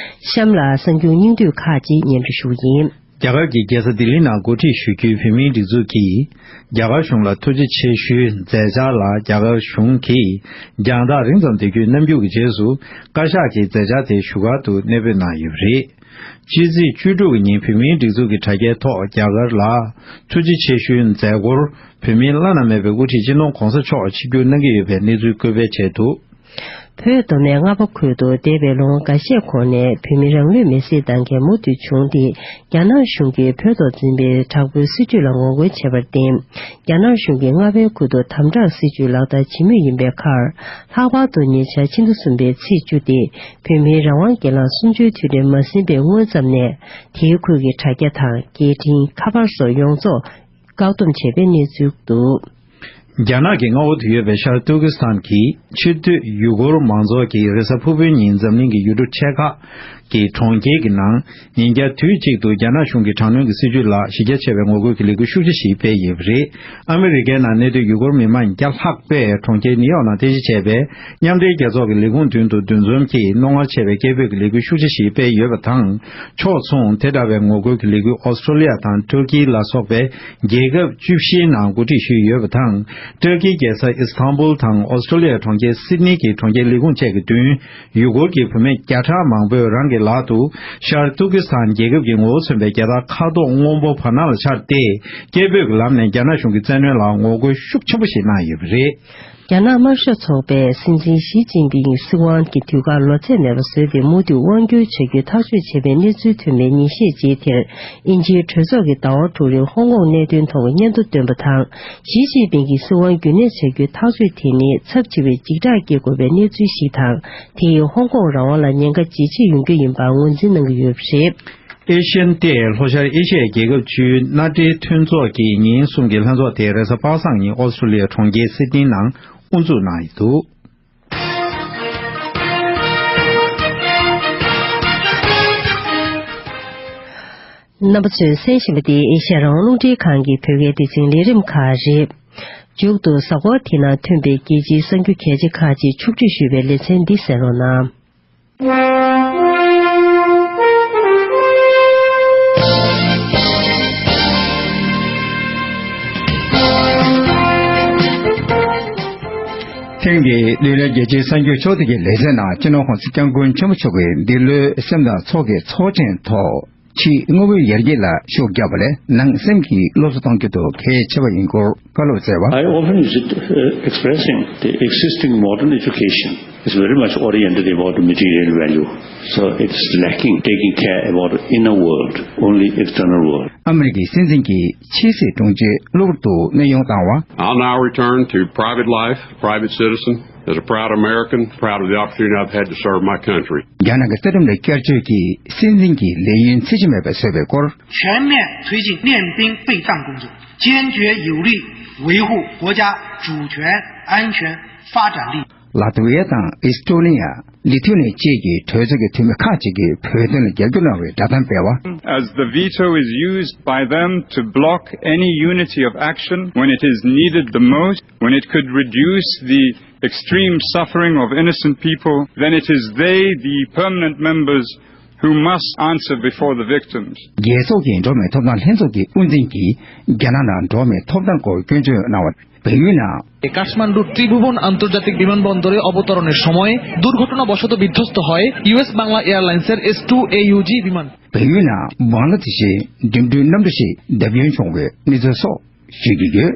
གཤམ་ལ་གསར་འགྱུར་སྙིང་བསྡུས་ཁག་ཅིག་སྙན་སྒྲོན་ཞུ་གི་ཡིན། རྒྱ་གར་གྱི་རྒྱལ་ས་ལྡི་ལི་ནང་འགོ་ཁྲིད་ཞུ་རྒྱུའི་བོད་མིའི་སྒྲིག་འཛུགས་ཀྱིས། རྒྱ་གར་གཞུང་ལ་ཐུགས་རྗེ་ཆེ་ཞུའི་མཛད་འཆར་ལ་རྒྱ་གར་གཞུང་གིས་རྒྱང་ཐག་རིང་ཙམ་བསྡད་རྒྱུའི་རྣམ་འགྱུར་གྱི་རྗེས་སུ། བཀའ་ཤག་གིས་མཛད་འཆར་དེ་བཞུགས་སྒར་དུ་གནས་སྤོས་གནང་ཡོད་པ་རེད། སྤྱི་ཚེས་བཅུ་དྲུག་གི་ཉིན་བོད་མིའི་སྒྲིག་འཛུགས་ཀྱི་དྲ་རྒྱའི་ཐོག་རྒྱ་གར་ལ་ཐུགས་རྗེ་ཆེ་ཞུའི་མཛད་སྒོར་བོད་མིའི་བླ་ན་མེད་པའི་དབུ་ཁྲིད་སྤྱི་ནོར་གོང་ས་མཆོག་ཆིབས་བསྒྱུར་གནང་གི་ཡོད་པའི་གནས་ཚུལ་བཀོད་སྤེལ་བྱས་འདུག། བོད་མདོ་སྨད་རྔ་པ་ཁུལ་དུ་འདས་པའི་ལོ་ངོ་འགའ་ཤས་གོང་ནས་བོད་མི་རང་ལུས་མེར་སྲེག་བཏང་མཁན་མུ་མཐུད་བྱུང་སྟེ། རྒྱ་ནག་གཞུང་གིས་བོད་ཐོག་འཛིན་པའི་དྲག་པོའི་སྲིད་བྱུས་ལ་ངོ་རྒོལ་བྱས་པར་བརྟེན། རྒྱ་ནག་གཞུང་གིས་རྔ་པའི་ཁུལ་དུ་དམ་དྲག་སྲིད་བྱུས་ལག་བསྟར་བྱེད་མུས་ཡིན་པའི་ཁར། ལྷག་པར་དུ་ཉེ་ཆར་ཕྱི་ཟླ་གསུམ་པའི་ཚེས་བཅུ་སྟེ། བོད་མིའི་རང་དབང་སྒེར་ལངས་གསུམ་བཅུའི་དུས་དྲན་མ་ཟིན་པའི་སྔོན་ཙམ་ནས། དེའི་ཁུལ་གྱི་དྲ་རྒྱ་དང་། སྐད་འཕྲིན། ཁ་པར་སོགས་ཡོངས་རྫོགས་བཀག་སྡོམ་བྱས་པའི་གནས་ཚུལ་འདུག། རྒྱ་ནག་གི་མངའ་འོག་ཏུ་ཡོད་པའི་ཤར་ཏུར་ཀི་སི་ཐན་གྱི་ཕྱིར་སྡོད་ཡུ་གུར་མང་ཚོགས་ཀྱིས་རེས་གཟའ་ཕུར་བུའི་ཉིན་འཛམ་གླིང་གི་ཡུལ་གྲུ་ཆེ་ཁག་གི་གྲོང་ཁྱེར་གྱི་ནང་ཉིན་རྒྱབ་དུས་གཅིག་ཏུ་རྒྱ་ནག་གཞུང་གི་དྲག་གནོན་གྱི་སྲིད་བྱུས་ལ་གཞི་རྒྱ་ཆེ་བའི་ངོ་རྒོལ་གྱི་ལས་འགུལ་ཤུགས་ཆེ་ཞིག་སྤེལ་ཡོད་པ་རེད། ཨ་མི་རི་ཀའི་ནང་གནས་སྡོད་ཡུ་གུར་མི་མང་བརྒྱ་ལྷག་པས་གྲོང་ཁྱེར་ནིའུ་ཡོག་ནང་རྟེན་གཞི་བྱས་པའི་མཉམ་འབྲེལ་རྒྱལ་ཚོགས་ཀྱི་ལས་ཁུངས་མདུན་དུ་འདུ་འཛོམས་ཀྱིས་རྣོ་ངར་ཆེ་བའི་སྐད་འབོད་ཀྱི་ལས་འགུལ་ཤུགས་ཆེ་ཞིག་སྤེལ་ཡོད་པ་དང་། ཕྱོགས་མཚུངས་དེ་འདྲ་བའི་ངོ་རྒོལ་གྱི་ལས་འགུལ་ཨོ་སི་ཀྲོ་ལི་ཡ་དང་ཏུར་ཀི་ལ་སོགས་པའི་རྒྱལ་ཁབ་བཅུ་བཞིའི་ནང་འགོ་ཁྲིད་ཞུས་ཡོད་པ་དང་། ཏུར་ཀིའི་རྒྱལ་ས་ཨི་སི་ཐན་བུལ་དང་ཨོ་སི་ཀྲོ་ལི་ཡའི་གྲོང་ཁྱེར་སིད་ནི་གྱི་གྲོང་ཁྱེར་ལས་ཁུངས་བཅས་ཀྱི་མདུན། ཡུ་གུར་གྱི་བུད་མེད་བརྒྱ་ཕྲག་མང་པོས་རང་གི་ལག་ཏུ་ཤར་ཏུར་ཀི་སི་ཐན་རྒྱལ་ཁབ་ཀྱི་ངོ་བོ་མཚོན་པའི་རྒྱལ་དར་ཁ་དོག་སྔོན་པོ་བར་སྣང་ལ་འཕྱར་ཏེ། སྐད་འབོད་ཀྱི་ལམ་ནས་རྒྱ་ནག་གཞུང་གི་བཙན་གནོན་ལ་ངོ་རྒོལ་ཤུགས་ཆེན་པོ་ཞིག་གནང་ཡོད་པ་རེད། རྒྱ་ནག་དམར་ཤོག་ཚོགས་པས་སྲིད་འཛིན་ཞི་ཅིན་ཕིང་གི་སྲིད་དབང་གི་དུས་བཀག་ལོ་ཚད་མེད་པ་བཟོས་ཏེ། མུ་མཐུད་དབང་སྒྱུར་བྱ་རྒྱུའི་ཐག་གཅོད་བྱས་པའི་གནས་ཚུལ་ཐོན་པའི་ཉིན་ཤས་རྗེས་དེར། དབྱིན་ཇིའི་གྲོས་ཚོགས་ཀྱིས་ཟླ་བ་དྲུག་རིང་ཧོང་ཀོང་གནད་དོན་ཐོག་སྙན་ཐོ་བཏོན་པ་དང་། ཞི་ཅིན་ཕིང་གི་སྲིད་དབང་རྒྱུན་གནས་བྱ་རྒྱུའི་ཐག་གཅོད་དེ་ནི་ཚབས་ཆེ་བའི་འཇིགས་སྐྲག་སྐྱེ་དགོས་པའི་གནས་ཚུལ་ཞིག་དང་། དེ་ཡིས་ཧོང་ཀོང་རང་དབང་ལ་ཉེན་ཁ་ཇེ་ཆེ་ཡོང་རྒྱུ་ཡིན་པར་ངོས་འཛིན་གནང་གི་ཡོད་པ་རེད། ཨེ་ཤན་ཏེ་ལྷོ་ཤར་ཨེ་ཤི་ཡའི་རྒྱལ་ཁབ་བཅུའི་མནའ་འབྲེལ་མཐུན་ཚོགས་ཀྱི་ཉིན་གསུམ་གྱི་ལྷན་ཚོགས་དེ་རེས་གཟའ་པ་སངས་ཉིན་ཨོ་སི་ཀྲོ་ལི་ཡའི་གྲོང་ཁྱེར་སིད་ནི་ནང་དབུ་འཛུགས་གནང་ཡོད་འདུག། རྣམ་པ་ཚོས་གསན་བཞིན་པ་འདི་ཨེ་ཤ་ཡ་རང་དབང་རླུང་འཕྲིན་ཁང་གི་བོད་སྐད་སྡེ་ཚན་ལས་རིམ་ཁག་རེད། མཇུག་ཏུ་གཟའ་འཁོར་དེ་ནང་ཐོན་པའི་རྒྱལ་སྤྱིའི་གསར་འགྱུར་གལ་ཆེ་ཁག་ཅིག་ཕྱོགས་སྒྲིག་ཞུས་པའི་ལེ་ཚན་འདི་གསན་རོགས་གནང་། ལུས་ལ་རྒྱལ་སྤྱིའི་གསར་འགྱུར་ཕྱོགས་བསྡུས་ཀྱི་ལེ་ཚན་ནང་སྤྱི་ནོར་༧གོང་ས་༧སྐྱབས་མགོན་ཆེན་པོ་མཆོག་གིས་འདི་ལོའི་སེམས་དང་ཚོགས་ཀྱི་ཚོགས་ཆེན་ཐོག་ཕྱིའི་དངོས་པོའི་ཡར་རྒྱས་ལ་ཤུགས་བརྒྱབ་པ་ལས་ནང་སེམས་ཀྱི་སློབ་གསོ་གཏོང་རྒྱུ་དུ་གལ་ཆེ་བ་ཡིན་སྐོར་བཀའ་སློབ་སྩལ་བ། I often visit, uh, expressing the existing modern education is very much oriented about material value. So it's lacking taking care about the inner world, only external world. ཨ་མི་རི་ཀའི་སྲིད་འཛིན་གྱིས་ཕྱི་སྲིད་དྲུང་ཆེ་གློ་བུར་དུ་གནས་དབྱུང་བཏང་བ། I'll now return to private life, private citizen. As a proud American, proud of the opportunity I've had to serve my country. རྒྱ་ནག་གི་རྩ་ཁྲིམས་ལ་བསྐྱར་བཅོས་ཀྱིས་སྲིད་འཛིན་གྱི་ལས་ཡུན་ཚད་གཞི་མེད་པ་བཟོས་པའི་སྐོར། 全面推进练兵备战工作，坚决有力维护国家主权、安全、发展利益。 ལ་ཏི་ཝི་ཡ་དང་ཨི་སི་ཊོ་ནི་ཡ། ལི་ཐུ་ནི་ཡ་བཅས་ཀྱི་གྲོས་ཚོགས་ཀྱི་འཐུས་མི་ཁག་ཅིག་གིས་བོད་དོན་ལ་རྒྱབ་སྐྱོར་གནང་བའི་བསྒྲགས་གཏམ་སྤེལ་བ། As the veto is used by them to block any unity of action when it is needed the most, when it could reduce the extreme suffering of innocent people, then it is they, the permanent members, who must answer before the victims. རྒྱལ་ཚོགས་ཀྱི་འགྲོ་བ་མིའི་ཐོབ་ཐང་ལྷན་ཚོགས་ཀྱི་དབུ་འཛིན་གྱིས་རྒྱ་ནག་ནང་འགྲོ་བ་མིའི་ཐོབ་ཐང་སྐོར་སྐྱོན་བརྗོད་གནང་བ། བལ་ཡུལ་ནང་কাঠমান্ডুর ত্রিভুবন আন্তর্জাতিক বিমানবন্দরে অবতরণের সময় দুর্ঘটনাবশত বিধ্বস্ত হয় US Bangla এয়ারলাইন্সের S two A U G বিমান। བལ་ཡུལ་ནང་བང་ལ་དེ་བཞིན་འགྲིམ་འགྲུལ་གནམ་གྲུ་ཞིག་བརྡབ་སྐྱོན་བྱུང་བའི་གནས་ཚུལ་སོགས་ཞུ་གི་ཡོད།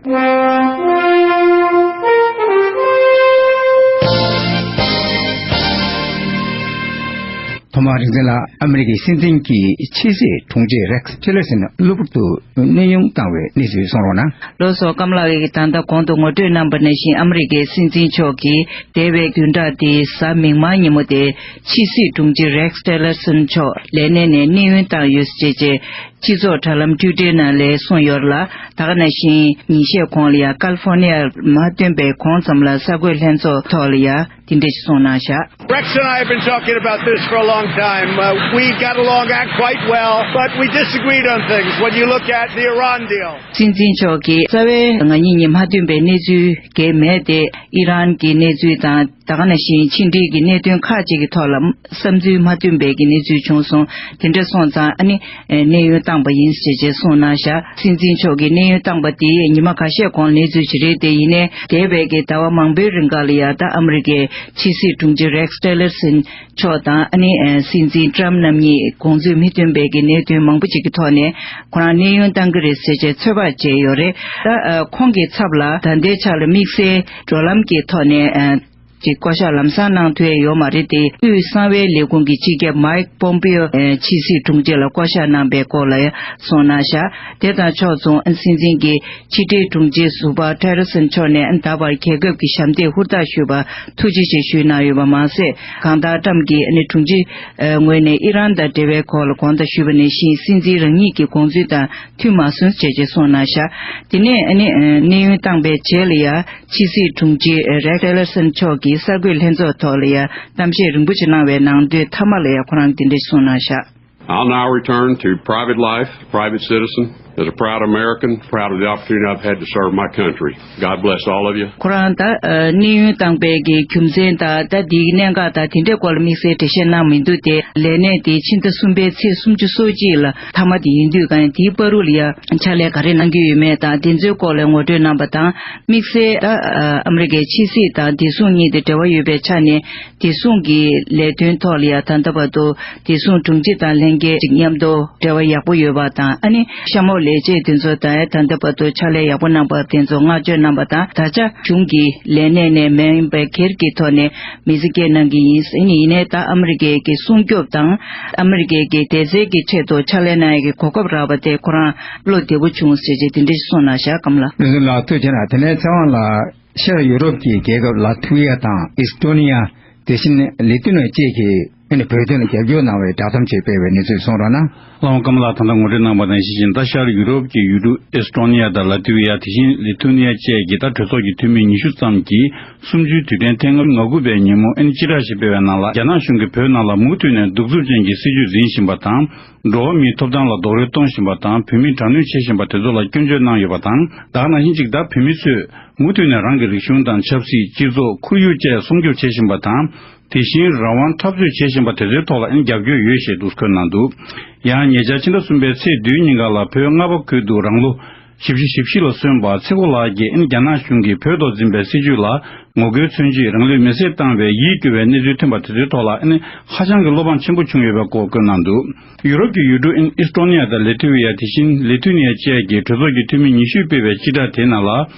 ཐོག་མར་རིག་འཛིན་ལགས། ཨ་མི་རི་ཀའི་སྲིད་འཛིན་གྱིས་ཕྱི་སྲིད་དྲུང་ཆེ་རེག་ཊི་ལར་སོན་གློ་བུར་དུ་གནས་དབྱུང་བཏང་བའི་གནས་ཚུལ་གསུང་རོགས་གནང་། ལགས་སོ། ཀམ་ལགས་ཀྱིས་ད་ལྟ་གོང་དུ་ངོ་སྤྲོད་གནང་པ་ནང་བཞིན་ཨ་མི་རི་ཀའི་སྲིད་འཛིན་མཆོག་གིས་འདས་པའི་བདུན་ཕྲག་འདིའི་གཟའ་མིག་དམར་ཉིན་མོ་དེ་ཕྱི་སྲིད་དྲུང་ཆེ་རེག་ཊི་ལར་སོན་མཆོག་ལས་གནས་ནས་གནས་དབྱུང་བཏང་ཡོད་ཅེས་བཅས། སྤྱི་ཚོགས་དྲ་ལམ་ཊུའི་ཊར་ནང་ལས་གསུངས་ཡོད་ལ། ད་ག་ནང་བཞིན་ཉིན་ཤས་གོང་ལ་ཡང་ཀལ་ཧྥོར་ནི་ཡར་མ་ཐོན་པའི་གོང་ཙམ་ལ་གསར་འགོད་ལྷན་ཚོགས་ཐོག་ལ་ཡང་དེ་འདྲ་ཞིག་གསུངས་གནང་བཞག Rex and I have been talking about this for a long time. Uh, we got along act quite well, but we disagreed on things. When you look at the Iran deal, སྲིད་འཛིན་མཆོག་གིས་རྩ་བའི་ང་གཉིས་གཉིས་མ་མཐུན་པའི་གནས་ཚུལ་གང་མེད་དེ། ཨི་རན་གྱི་གནས་ཚུལ་དང་། ད་ག་ནང་བཞིན་ཕྱི་འབྲེལ་གྱི་གནད་དོན་ཁག་ཅིག་གི་ཐོག་ལ་བསམ་ཚུལ་མ་མཐུན་པའི་གི་གནས་ཚུལ་བྱུང་སོང་། དེ་འདྲ་སོང་ཙང་ཨ་ནི་གནས་དབྱུང་བཏང་པ་ཡིན་ཞེས་བཅས་གསུངས་གནང་བཞག་སྲིད་འཛིན་མཆོག་གིས་གནས་དབྱུང་བཏང་པ་དེ་ཉི་མ་ཁ་ཤས་གོང་གནས་ཚུལ་ཞིག་རེད་དེ། ཡིན་ནའི་འདས་པའི་གི་ཟླ་བ་མང་པོའི་རིང་ག་ལ་ཡ་ད་ཨ་མི་རི་ཀའི་ཕྱི་སྲིད་དྲུང་ཆེ་རེག་ཊི་ལར་སོན་མཆོག་དང་ཨ་ནི་སྲིད་འཛིན་ཊམ་རྣམ་གཉིས་དགོངས་ཚུལ་མི་མཐུན་པའི་གི་གནད་དོན་མང་པོ་ཅིག་གི་ཐོག་ནས་ཁོ་རང་གནས་དབྱུང་བཏང་གི་རེད་ཟེར་བྱས་ཚོད་དཔག་བྱས་ཡོད་རེད། ད་ཁོང་གི་ཚབ་ལ་ད་ལྟའི་ཆ་ལ་དམིགས་བསལ་བགྲོད་ལམ་གྱི་ཐོག་ནས། ཀྱི་བསྐོ་བཞག་ལམ་སང་གནང་ཐུབ་ཡ་ཡོད་མ་རེད་དེ། དབུས་གསང་བའི་ལས་ཁུངས་ཀྱི་སྤྱི་ཁྱབ་མའིག་པོམ་པེའོ་ཕྱི་སྲིད་དྲུང་ཆེ་ལ་བསྐོ་བཞག་གནང་པའི་སྐོར་ལ་གསུངས་གནང་བཞག་དེ་དང་ཕྱོགས་མཚུངས་སྲིད་འཛིན་གྱི་ཕྱི་འབྲེལ་དྲུང་ཆེ་ཟུར་པ་ཊེ་ལར་སོན་མཆོག་ནས་ད་བར་རྒྱལ་ཁབ་ཀྱི་ཞབས་འདེགས་ཧུར་ཐག་ཞུས་པར་ཐུགས་རྗེ་ཆེ་ཞུས་གནང་ཡོད་པ་མ་ཟད། གང་ལྟར་ཊམ་གྱིས་དྲུང་ཆེ་ངོས་ནས་ཨི་རན་དང་འབྲེལ་བའི་སྐོར་ལ་གོང་དུ་ཞུས་པ་ནང་བཞིན་སྲིད་འཛིན་རང་ཉིད་ཀྱི་དགོངས་ཚུལ་དང་མཐུན་མ་སོང་ཞེས་བཅས་གསུངས་གནང་བཞག་དེ་ནས་གནས་དབྱུང་བཏང་པའི་རྗེས་ལ་ཡ། ཕྱི་སྲིད་དྲུང་ཆེ་རེག་ཊི་ལར་སོན་མཆོག་གིས་གསར་འགོད་ལྷན་ཚོགས་ཐོག་ལ་ཡང་གཏམ་བཤད་རིང་པོ་ཅིག་གནང་བའི་ནང་དོན་མཐའ་མ་ལ་ཡང་ཁོ་རང་འདི་འདྲ་གསུངས་གནང་བཞག I'll now return to private life, private citizen. As a proud American, proud of the opportunity I've had to serve my country. God bless all of you. ཁོ་རང་ད་གནས་དབྱུང་བཏང་པའི་གི་རྒྱུ་མཚན་དང་ད་འདིའི་གནད་འགག་དང་དེ་འདྲའི་སྐོར་ལ་དམིགས་བསལ་འགྲེལ་བཤད་གནང་མི་འདུག་སྟེ། ལས་གནས་དེ་ཕྱི་ཟླ་གསུམ་པའི་ཚེས་སུམ་ཅུ་སོ་གཅིག་ལ་མཐའ་མ་དེ་ཡིན་དུས་གང་ཡིན་དེའི་བར་དུ་ལ་ཡང་ཕྱག་ལས་ག་རེ་གནང་རྒྱུ་ཡོད་མེད་དང་དེ་ཚོའི་སྐོར་ལ་ངོ་སྤྲོད་གནང་པ་དང་། དམིགས་བསལ་ཨ་ཨ་ཨ་མི་རི་ཀའི་ཕྱི་སྲིད་དང་བདེ་སྲུང་གཉིས་དེ་འབྲེལ་བ་ཡོད་པའི་ཆ་ནས་བདེ་སྲུང་གི་ལས་དོན་ཐོག་ལ་ཡང་ད་ལྟ་བར་དུ་བདེ་སྲུང་དྲུང་ཆེ་དང་ལྷན་རྒྱས་ཅིག་མཉམ་དུ་འབྲེལ་བ་ཡག་པོ་ཡོད་པ་དང་། ཨ་ནི་གཤམ་འོག་ལས་བྱེད་དེ་ཚོ་དང་ཡང་ད་ལྟ་བར་དུ་ཕྱག་ལས་ཡག་པོ་གནང་པ་དེ་ཚོ་བསྔགས་བརྗོད་གནང་པ་དང་། ད་ཆ་གཞུང་གི་ལས་གནས་ནས་མ་ཡིན་པའི་སྒེར་གྱི་ཐོག་ནས་མི་ཚེ་སྐྱེལ་གནང་གི་ཡིན། ཡིན་ནའི་ད་ཨ་མི་རི་ཀའི་གི་སྲུང་སྐྱོབ་དང་ཨ་མི་རི་ཀའི་གི་བདེ་རྩའི་གི་ཆེད་དུ་ཕྱག་ལས་གནང་ཡ་གི་གོ་སྐབས་རག་པ་དེ་ཁོ་རང་བློ་བདེ་པོ་བྱུང་ཟེར་བྱས་དེ་འདྲ་ཞིག་གསུངས་གནང་བཞག་སྐམ་ལགས། བློ་བཟང་ལགས་ཐུགས་རྗེ་གནང་། དེ་ནས་ཚེ་དབང་ལགས། ཤར་ཡུ་རོབ་ཀྱི་རྒྱལ་ཁབ་ལ་ཐུ་ཝི་ཡ་དང་ཨི་སི་ཏྲོ་ནི་ཡ། དེ་བཞིན་ལི་ཐུ་ནི་ཡ་བཅས་ཀྱིས་ཨ་ནི་བོད་དོན་ལ་རྒྱབ་སྐྱོར་གནང་བའི་བསྒྲགས་གཏམ་ཅིག་སྤེལ་བའི་གནས་ཚུལ་གསུངས་རོགས་གནང་། ལྷ་དབང་ཀརྨ་ལགས་ད་ལྟ་ངོ་སྤྲོད་གནང་པ་ནང་བཞིན་ད་ཤར་ཡུ་རོབ་ཀྱི་ཡུལ་གྲུ་ཨེ་སི་ཏྲོ་ནི་ཡ་དང་ལ་ཐུ་ཝི་ཡ། དེ་བཞིན་ལི་ཐུ་ནི་ཡ་བཅས་ཀྱི་ད་གྲོས་ཚོགས་ཀྱི་འཐུས་མི་ཉི་ཤུ་ཙམ་གྱིས་གསུམ་བཅུའི་དུས་དྲན་ཐེངས་ང་དགུ་པའི་ཉིན་མོ་ཨ་ནི་སྤྱི་བསྒྲགས་ཤིག་སྤེལ་བའི་ནང་ལ། རྒྱ་ནག་གཞུང་གིས་བོད་ནང་ལ་མུ་མཐུད་ནས་གདུག་རྩུབ་ཅན་གྱི་སྲིད་བྱུས་འཛིན་བཞིན་པ་དང་། འགྲོ་བ་མིའི་ཐོབ་ཐང་ལ་རྡོག་རོལ་གཏོང་བཞིན་པ་དང་། བོད་མིས་དྲག་གནོན་བྱེད་བཞིན་པ་དེ་ཚོ་ལ་སྐྱོན་བརྗོད་གནང་ཡོད་པ་དང་། ད་ག་ནང་བཞིན་གཅིག་ད་བོད་མི་ཚོས་མུ་མཐུད་ནས་རང་གི་རིག་གཞུང་དང་ཆབ་སྲིད། སྤྱི་ཚོགས། ཁོར་ཡུག་བཅས་སྲུང་སྐྱོབ་བྱེད་བཞིན་པ་དང་། དེ་བཞིན་རང་དབང་འཐབ་རྩོད་བྱེད་བཞིན་པ་དེ་ཚོའི་ཐོག་ལ་ཨ་ནི་རྒྱབ་སྐྱོར་ཡོད་ཞེས་འདུག་སེ་འཁོད་གནང་འདུག་ཡང་ཉེ་ཆར་ཕྱི་ཟླ་གསུམ་པའི་ཚེས་བདུན་ཉིན་ཀ་ལ་བོད་རྔ་བ་ཁུལ་དུ་རང་ལོ་ བཞི་བཅུ་ཞེ་བཞི་ལ་སོན་པ་ཚེ་མགོ་ལགས་ཀྱིས་ཨ་ནི་རྒྱ་ནག་གཞུང་གིས་བོད་ཐོག་འཛིན་པའི་སྲིད་བྱུས་ལ་ངོ་རྒོལ་མཚོན་ཆེད་རང་ལུས་མེར་སྲེག་བཏང་བའི་ཡིད་སྐྱོ་བའི་གནས་ཚུལ་ཐོན་པ་དེ་ཚོའི་ཐོག་ལ་ཨ་ནི་ཧ་ཅང་གི་བློ་ཕམ་ཆེན་པོ་བྱུང་ཡོད་པའི་སྐོར་བཀོད་གནང་འདུག་ཡུ་རོབ་ཀྱི་ཡུལ་གྲུ་ཨིན་ཨིས་ཏོ་ནི་ཡ་དང་ལེ་ཐི་ཝི་ཡ། དེ་བཞིན་ལི་ཐུ་ནི་ཡ་བཅས་ཀྱི་གྲོས་ཚོགས་ཀྱི་འཐུས་མི་ཉི་ཤུས་སྤེལ་བའི་སྤྱི་བསྒྲགས་དེའི་ནང་ལ།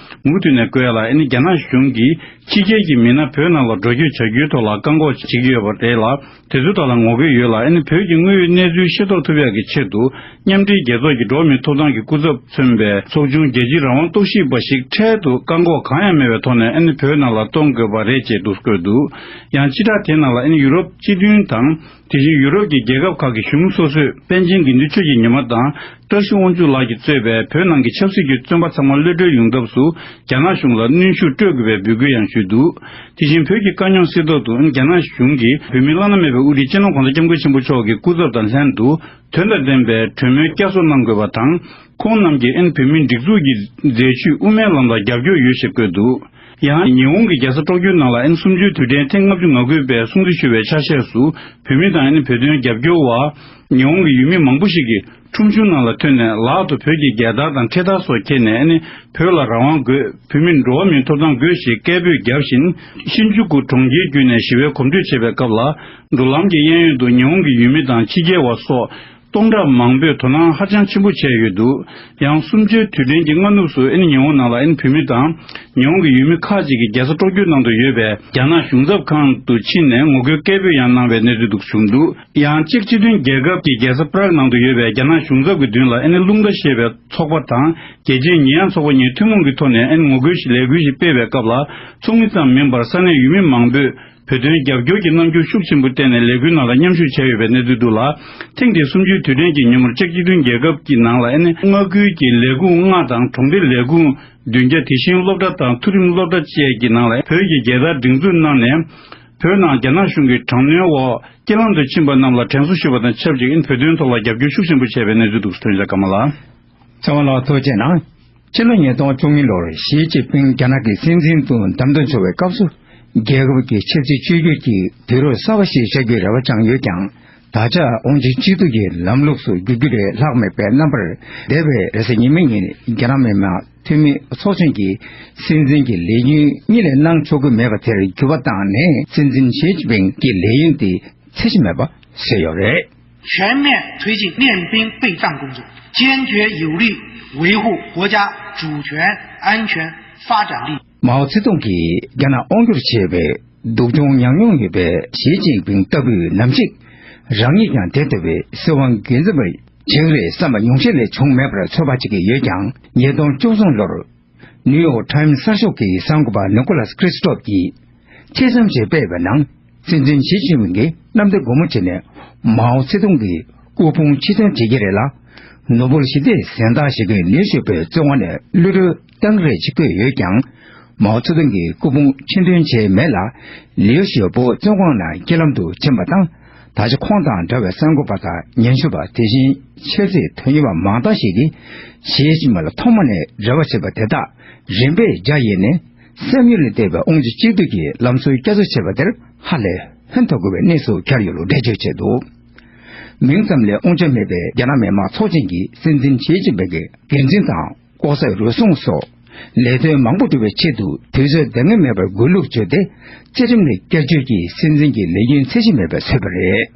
མུ་མཐུད་ནས་བཀོད་ཡ་ལ་ཨ་ནི་རྒྱ་ནག་གཞུང་གིས་ཕྱི་རྒྱལ་གྱི་མི་སྣ་བོད་ནང་ལ་འགྲོ་སྐྱོད་བྱ་རྒྱུའི་ཐོག་ལ་བཀག་འགོག་བྱེད་ཀྱི་ཡོད་པ་རེད་ལ། དེ་ཚོའི་ཐོག་ལ་ངོ་རྒོལ་ཡོད་ལ། ཨ་ནི་བོད་ཀྱི་དངོས་ཡོད་གནས་ཚུལ་ཤེས་རྟོགས་ཐུབ་ཡག་གི་ཆེད་དུ་མཉམ་འབྲེལ་རྒྱལ་ཚོགས་ཀྱི་འགྲོ་བ་མིའི་ཐོབ་ཐང་གི་སྐུ་ཚབ་མཚོན་པའི་ཚོགས་ཆུང་རྒྱལ་སྤྱིའི་རང་དབང་རྟོག་ཞིབ་པ་ཞིག་འཕྲལ་དུ་བཀག་འགོག་གང་ཡང་མེད་པའི་ཐོག་ནས་ཨ་ནི་བོད་ནང་ལ་གཏོང་དགོས་པ་རེད་ཅེས་འདུག་བཀོད་འདུག་ཡང་སྤྱི་བསྒྲགས་དེའི་ནང་ལ་ཨ་ནི་ཡུ་རོབ་སྤྱི་མཐུན་དང་། དེ་བཞིན་ཡུ་རོབ་ཀྱི་རྒྱལ་ཁབ་ཁག་གི་གཞུང་སོ་སོས་པཎ་ཆེན་དགེ་འདུན་ཆོས་ཀྱི་ཉི་མ་དང་བཀྲ་ཤིས་དབང་ཕྱུག་ལགས་ཀྱིས་གཙོས་པའི་བོད་ནང་གི་ཆབ་སྲིད་ཀྱི་བཙོན་པ་ཚང་མ་གློད་གྲོལ་ཡོང་ཐབས་སུ་རྒྱ་ནག་གཞུང་ལ་གནོན་ཤུགས་སྤྲོད་དགོས་པའི་འབོད་སྐུལ་ཡང་ཞུས་འདུག་དེ་བཞིན་བོད་ཀྱི་དཀའ་རྙོག་སེལ་ཐབས་དུ་རྒྱ་ནག་གཞུང་གིས་བོད་མིའི་བླ་ན་མེད་པའི་དབུ་ཁྲིད་སྤྱི་ནོར་གོང་ས་སྐྱབས་མགོན་ཆེན་པོ་མཆོག་གི་སྐུ་ཚབ་དང་ལྷན་དུ་དོན་དང་ལྡན་པའི་གྲོས་མོལ་བསྐྱར་གསོ་གནང་དགོས་པ་དང་། ཁོང་རྣམས་ཀྱིས་ཨན་བོད་མིའི་སྒྲིག་འཛུགས་ཀྱི་མཛད་ཇུས་དབུ་མའི་ལམ་ལ་རྒྱབ་སྐྱོར་ཡོད་ཞེས་བཀོད་འདུག་ཡང་ཉི་ཧོང་གི་རྒྱལ་ས་ཀྲོ་ཀྱོའི་ནང་ལ་ཨན་གསུམ་བཅུའི་དུས་དྲན་ཐེངས་ལྔ་བཅུ་ང་དགུ་པའི་སྲུང་བརྩི་ཞུ་བའི་ཆ་ཤས་སུ་བོད་མི་དང་ཨན་བོད་དོན་རྒྱབ་སྐྱོར་བ་ཉི་ཧོང་གི་ཡུལ་མི་མང་པོ་ཞིག་གིས་ཁྲོམ་གཞུང་ནང་ལ་ཐོན་ནས་ལག་ཏུ་བོད་ཀྱི་རྒྱལ་དར་དང་འཕྲེད་དར་སོགས་འཁྱེར་ནས་ཨན་བོད་ལ་རང་དབང་དགོས། བོད་མིར་འགྲོ་བ་མིའི་ཐོབ་ཐང་དགོས་ཞེས་སྐད་འབོད་བརྒྱབ་བཞིན། ཤིན་ཇུ་ཀུ་གྲོང་ཁྱེར་བརྒྱུད་ནས་ཞི་བའི་གོམ་བགྲོད་བྱེད་པའི་སྐབས་ལ། འགྲུལ་ལམ་གྱི་གཡས་གཡོན་དུ་ཉི་ཧོང་གི་ཡུལ་མི་དང་ཕྱི་རྒྱལ་བ་སོགས། སྟོང་ཕྲག་མང་པོས་དོ་སྣང་ཧ་ཅང་ཆེན་པོ་བྱས་ཡོད་འདུག་ཡང་གསུམ་བཅུའི་དུས་དྲན་གྱི་སྔ་ནུབ་སུ་ཨིན་ཉི་ཧོང་ནང་ལ་ཨིན་བོད་མི་དང་ཉི་ཧོང་གི་ཡུལ་མི་ཁག་ཅིག་གིས་རྒྱལ་ས་ཀྲོ་ཀྱོ་ནང་དུ་ཡོད་པའི་རྒྱ་ནག་གཞུང་ཚབ་ཁང་དུ་ཕྱིན་ནས་ངོ་རྒོལ་སྐད་འབོད་ཡང་གནང་བའི་གནས་ཚུལ་འདུག་བྱུང་འདུག་ཡང་ཅེཀ་སྤྱི་མཐུན་རྒྱལ་ཁབ་ཀྱི་རྒྱལ་ས་པ་རག་ནང་དུ་ཡོད་པའི་རྒྱ་ནག་གཞུང་ཚབ་ཀྱི་མདུན་ལ་ཨིན་རླུང་རྟ་ཞེས་པའི་ཚོགས་པ་དང་རྒྱལ་སྤྱིའི་ཉེས་ཡངས་ཚོགས་པ་གཉིས་ཐུན་མོང་གི་ཐོག་ནས་ཨིན་ངོ་རྒོལ་ཞིག་ལས་འགུལ་ཞིག་སྤེལ་བའི་སྐབས་ལ། ཚོགས་མི་ཙམ་མིན་པར་ས་གནས་ཡུལ་མི་མང་པོས། བོད་དོན་རྒྱབ་སྐྱོར་གྱི་རྣམ་འགྱུར་ཤུགས་ཆེན་པོ་བསྟན་ནས་ལས་འགུལ་ནང་ལ་མཉམ་ཞུགས་བྱས་ཡོད་པའི་གནས་ཚུལ་འདུག་ལ། ཐེངས་འདིའི་གསུམ་བཅུའི་དུས་དྲན་གྱི་ཉིན་མོར་ཅེཀ་སྤྱི་མཐུན་རྒྱལ་ཁབ་ཀྱི་ནང་ལ་ཨ་ནི་མངའ་ཁུལ་གྱི་ལས་ཁུངས་ལྔ་དང་གྲོང་སྡེ་ལས་ཁུངས་བདུན་བརྒྱ། དེ་བཞིན་སློབ་གྲྭ་དང་མཐོ་རིམ་སློབ་གྲྭ་བཅས་ཀྱི་ནང་ལ་བོད་ཀྱི་རྒྱལ་དར་སྒྲེང་འཛུགས་གནང་ནས། བོད་ནང་རྒྱ་ནག་གཞུང་གི་དྲག་གནོན་འོག་རྐྱེན་ལམ་དུ་ཕྱིན་པ་རྣམས་ལ་དྲན་གསོ་ཞུ་བ་དང་ཆབས་ཅིག་ཨིན་བོད་དོན་ཐོག་ལ་རྒྱབ་སྐྱོར་ཤུགས་ཆེན་པོ་བྱས་པའི་གནས་ཚུལ་འདུག་ཐོན་ལ་ཀ་མ་ལ། ཚེ་དབང་ལགས་ཐུགས་རྗེ་གནང་། ཕྱི་ལོ་ཉིས་སྟོང་བཅུ་གཉིས་ལོར་ཞི་ཅིན་ཕིང་རྒྱ་ནག་གི་སྲིད་འཛིན་དུ་བདམས་ཐོན་བྱུང་བའི་སྐབས་སུ། རྒྱལ་ཁབ་ཀྱི་ཆབ་སྲིད་བཅོས་བསྒྱུར་གྱི་དུས་རབས་གསར་པ་ཞིག་ཆགས་རྒྱུའི་རེ་བ་བཅངས་ཡོད་ཀྱང་། ད་ཆ་དབང་ཆ་གཅིག་སྡུད་ཀྱི་ལམ་ལུགས་སུ་འགྱུར་རྒྱུ་ལས་ལྷག་མེད་པའི་རྣམ་པར། འདས་པའི་རེས་གཟའ་ཉི་མའི་ཉིན་རྒྱ་ནག་མི་དམངས་འཐུས་མི་ཚོགས་ཆེན་གྱིས་སྲིད་འཛིན་གྱི་ལས་ཡུན་གཉིས་ལས་གནང་ཆོག་གི་མེད་པ་དེར་འགྱུར་བ་བཏང་ནས། སྲིད་འཛིན་ཞི་ཅིན་ཕིང་གི་ལས་ཡུན་དེ་ཚད་གཞི་མེད་པ་བཟོས་ཡོད་རེད། 全面推进练兵备战工作，坚决有力维护国家主权、安全、发展利益。 མའོ་ཙེ་ཏུང་གིས་རྒྱ་ནག་དབང་སྒྱུར་བྱས་པའི་སྡུག་སྦྱོང་མྱངས་མྱོང་ཡོད་པའི་ཞི་ཅིན་ཕིང་ལྟ་བུའི་ནམ་ཞིག་རང་ཉིད་ཀྱང་དེ་ལྟ་བུའི་སྲིད་དབང་སྒེར་འཛིན་པ་བྱེད་ཀྱི་རེད་བསམ་པ་ཉུང་ཤས་ལས་བྱུང་མེད་པར་ཚོད་དཔག་བྱེད་ཀྱི་ཡོད་ཀྱང་། ཉིས་སྟོང་བཅུ་གསུམ་ལོར་ནིའུ་ཡོག་ཊའིམ་གསར་ཤོག་གི་གསར་འགོད་པ་ནི་ཀོ་ལཱས་ཁྲི་སི་ཊོབ་ཀྱིས་ཆེད་རྩོམ་ཞིག་སྤེལ་བའི་ནང་། སྲིད་འཛིན་ཞི་ཅིན་ཕིང་གིས་གནམ་བདེ་སྒོ་མོ་ཕྱེ་ནས་མའོ་ཙེ་ཏུང་གི་སྐུ་ཕུང་ཕྱིར་འདོན་བྱེད་ཀྱི་རེད་ལ། ནོ་བེལ་ཞི་བདེའི་གཟེངས་རྟགས་བཞེས་མཁན་ལིའུ་ཞའོ་པོའི་བཙོན་ཁང་ནས་གློད་གྲོལ་བཏང་གི་རེད་ཅེས་བཀོད་ཡོད་ཀྱང་། མའོ་ཙེ་ཏུང་གི་སྐུ་ཕུང་ཕྱིར་འདོན་བྱས་མེད་ལ། ལིའུ་ཞའོ་པོ་བཙོན་ཁང་ནང་རྐྱེན་ལམ་དུ་ཕྱིན་པ་དང་། ད་ཆ་ཁོང་དང་འདྲ་བའི་གསར་འགོད་པ་དང་སྙན་ཞུ་བ། དེ་བཞིན་ཆབ་སྲིད་དོན་གཉེར་བ་མང་དག་ཞིག་གིས་ཞི་ཅིན་ཕིང་ལ་ཐོག་མ་ནས་རེ་བ་བྱེད་པ་དེ་དག་རིམ་པས་འཇགས་ཡས་ནས། སེམས་ཡུལ་ལས་འདས་པའི་དབང་ཆ་གཅིག་སྡུད་ཀྱི་ལམ་སྲོལ་བསྐྱར་གསོ་བྱེད་པ་དེར་ཧ་ལས་ཕན་ཐོགས་དགོས་པའི་གནས་སུ་གྱར་ཡོད་ལུགས་འགྲེལ་བརྗོད་བྱས་འདུག་མིང་ཙམ་ལས་དབང་ཆ་མེད་པའི་རྒྱ་ནག་མི་དམངས་ཚོགས་ཆེན་གྱིས་སྲིད་འཛིན་ཞི་ཅིན་ཕིང་གི་འགན་འཛིན་དང་ལྐོག་ཟ་རུལ་སུངས་སོགས་ལས་དོན་མང་པོ་སྒྲུབ་པའི་ཆེད་དུ་དུས་ཚོད་འདང་ངེས་མེད་པར་དགོས་ལུགས་བརྗོད་དེ། བཅའ་ཁྲིམས་ལ་བསྐྱར་བཅོས་ཀྱིས་སྲིད་འཛིན་གྱི་ལས་ཡུན་ཚད་གཞི་མེད་པར་བཟོས་པ་རེད།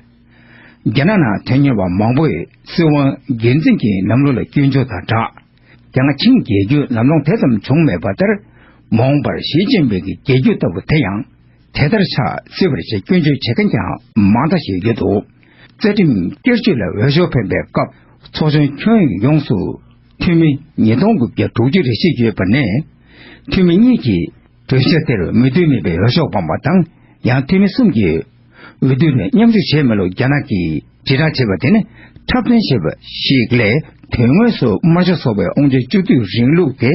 རྒྱ་ནག་ནང་དོན་གཉེར་བ་མང་པོས་སྲིད་དབང་སྒེར་འཛིན་གྱི་ལམ་ལུགས་ལ་སྐྱོན་བརྗོད་དང་སྦྲགས། རྒྱ་ནག་ཆིང་རྒྱལ་རྒྱུད་ལམ་ལྷོང་དེ་ཙམ་བྱུང་མེད་པ་ལྟར། མ་འོངས་པར་ཞི་ཅིན་ཕིང་གི་རྒྱལ་རྒྱུད་ལྟ་བུ་དེ་ཡང་དེ་ལྟར་ཆགས་སྲིད་པར་ཞེས་སྐྱོན་བརྗོད་བྱེད་མཁན་ཀྱང་མང་དག་ཞིག་ཡོད་འདུག་རྩ་ཁྲིམས་བསྐྱར་བཅོས་ལ་འོས་ཤོག་འཕེན་པའི་སྐབས། ཚོགས་ཆུང་ཁྱོན་ཡོངས་སུ་འཐུས་མི་ཉིས་སྟོང་དགུ་བརྒྱ་དྲུག་ཅུ་རེ་བཞི་ཡོད་པ་ནས། འཐུས་མི་གཉིས་ཀྱིས་གྲོས་འཆར་དེར་མོས་མཐུན་མེད་པའི་འོས་ཤོག་འཕངས་པ་དང་། ཡང་འཐུས་མི་གསུམ་གྱིས་འོས་བསྡུ་ནས་མཉམ་ཞུགས་བྱས་མེད་ལུགས་རྒྱ་ནག་གིས་དྲིལ་བསྒྲགས་བྱས་པ་དེ་ནི་འཁྲབ་སྟོན་བྱས་པ་ཞིག་ལས། དོན་དངོས་སུ་དམར་ཤོག་ཚོགས་པའི་དབང་ཆ་གཅིག་སྡུད་རིང་ལུགས་དེ་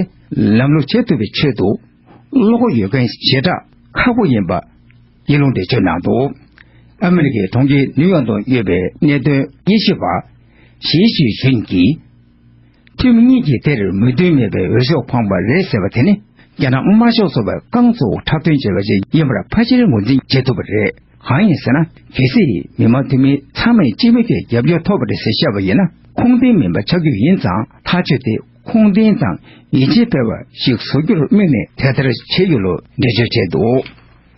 ལམ་ལྷོང་བྱེད་ཐུབ་པའི་ཆེད་དུ། བློ་ཁོག་ཡོད་མཁན་ཞེ་དྲག་ཁག་པོ་ཡིན་པ་ཡིད་ལུང་འགྲེལ་བརྗོད་གནང་འདུག་ཨ་མི་རི་ཀའི་གྲོང་ཁྱེར་ནིའུ་ཡོག་ཏུ་ཡོད་པའི་གནད་དོན་དབྱེ་ཞིབ་པ་ཞི་ཅི་ཞུན་གྱིས། འཐུས་མི་གཉིས་ཀྱིས་དེར་མོས་མཐུན་མེད་པའི་འོས་ཤོག་འཕངས་པ་རེད་ཟེར་བ་དེ་ནི། རྒྱ་ནག་དམར་ཤོག་ཚོགས་པས་རྐང་བཙུགས་འཁྲབ་སྟོན་བྱས་པ་ཞིག་ཡིན་པར་ཕལ་ཆེར་ངོས་འཛིན་བྱེད་ཐུབ་པ་རེད། གང་ཡིན་ཟེར་ན། གལ་སྲིད་མི་མང་འཐུས་མི་ཚང་མས་སྤྱི་མོས་ཀྱི་རྒྱབ་སྐྱོར་ཐོབ་པ་རེད་ཟེར་བཤད་པ་ཡིན་ན། ཁུངས་ལྡན་མིན་པ་ཆགས་རྒྱུ་ཡིན་ཙང་། ཐག་གཅོད་དེ་ ཁུངས་ལྡན་དང་ཡིད་ཆེས་འཕེར་བ་ཞིག་བཟོ་རྒྱུར་དམིགས་ནས་དེ་ལྟར་བྱས་ཡོད་ལུགས་འགྲེལ་བརྗོད་བྱས་འདུག།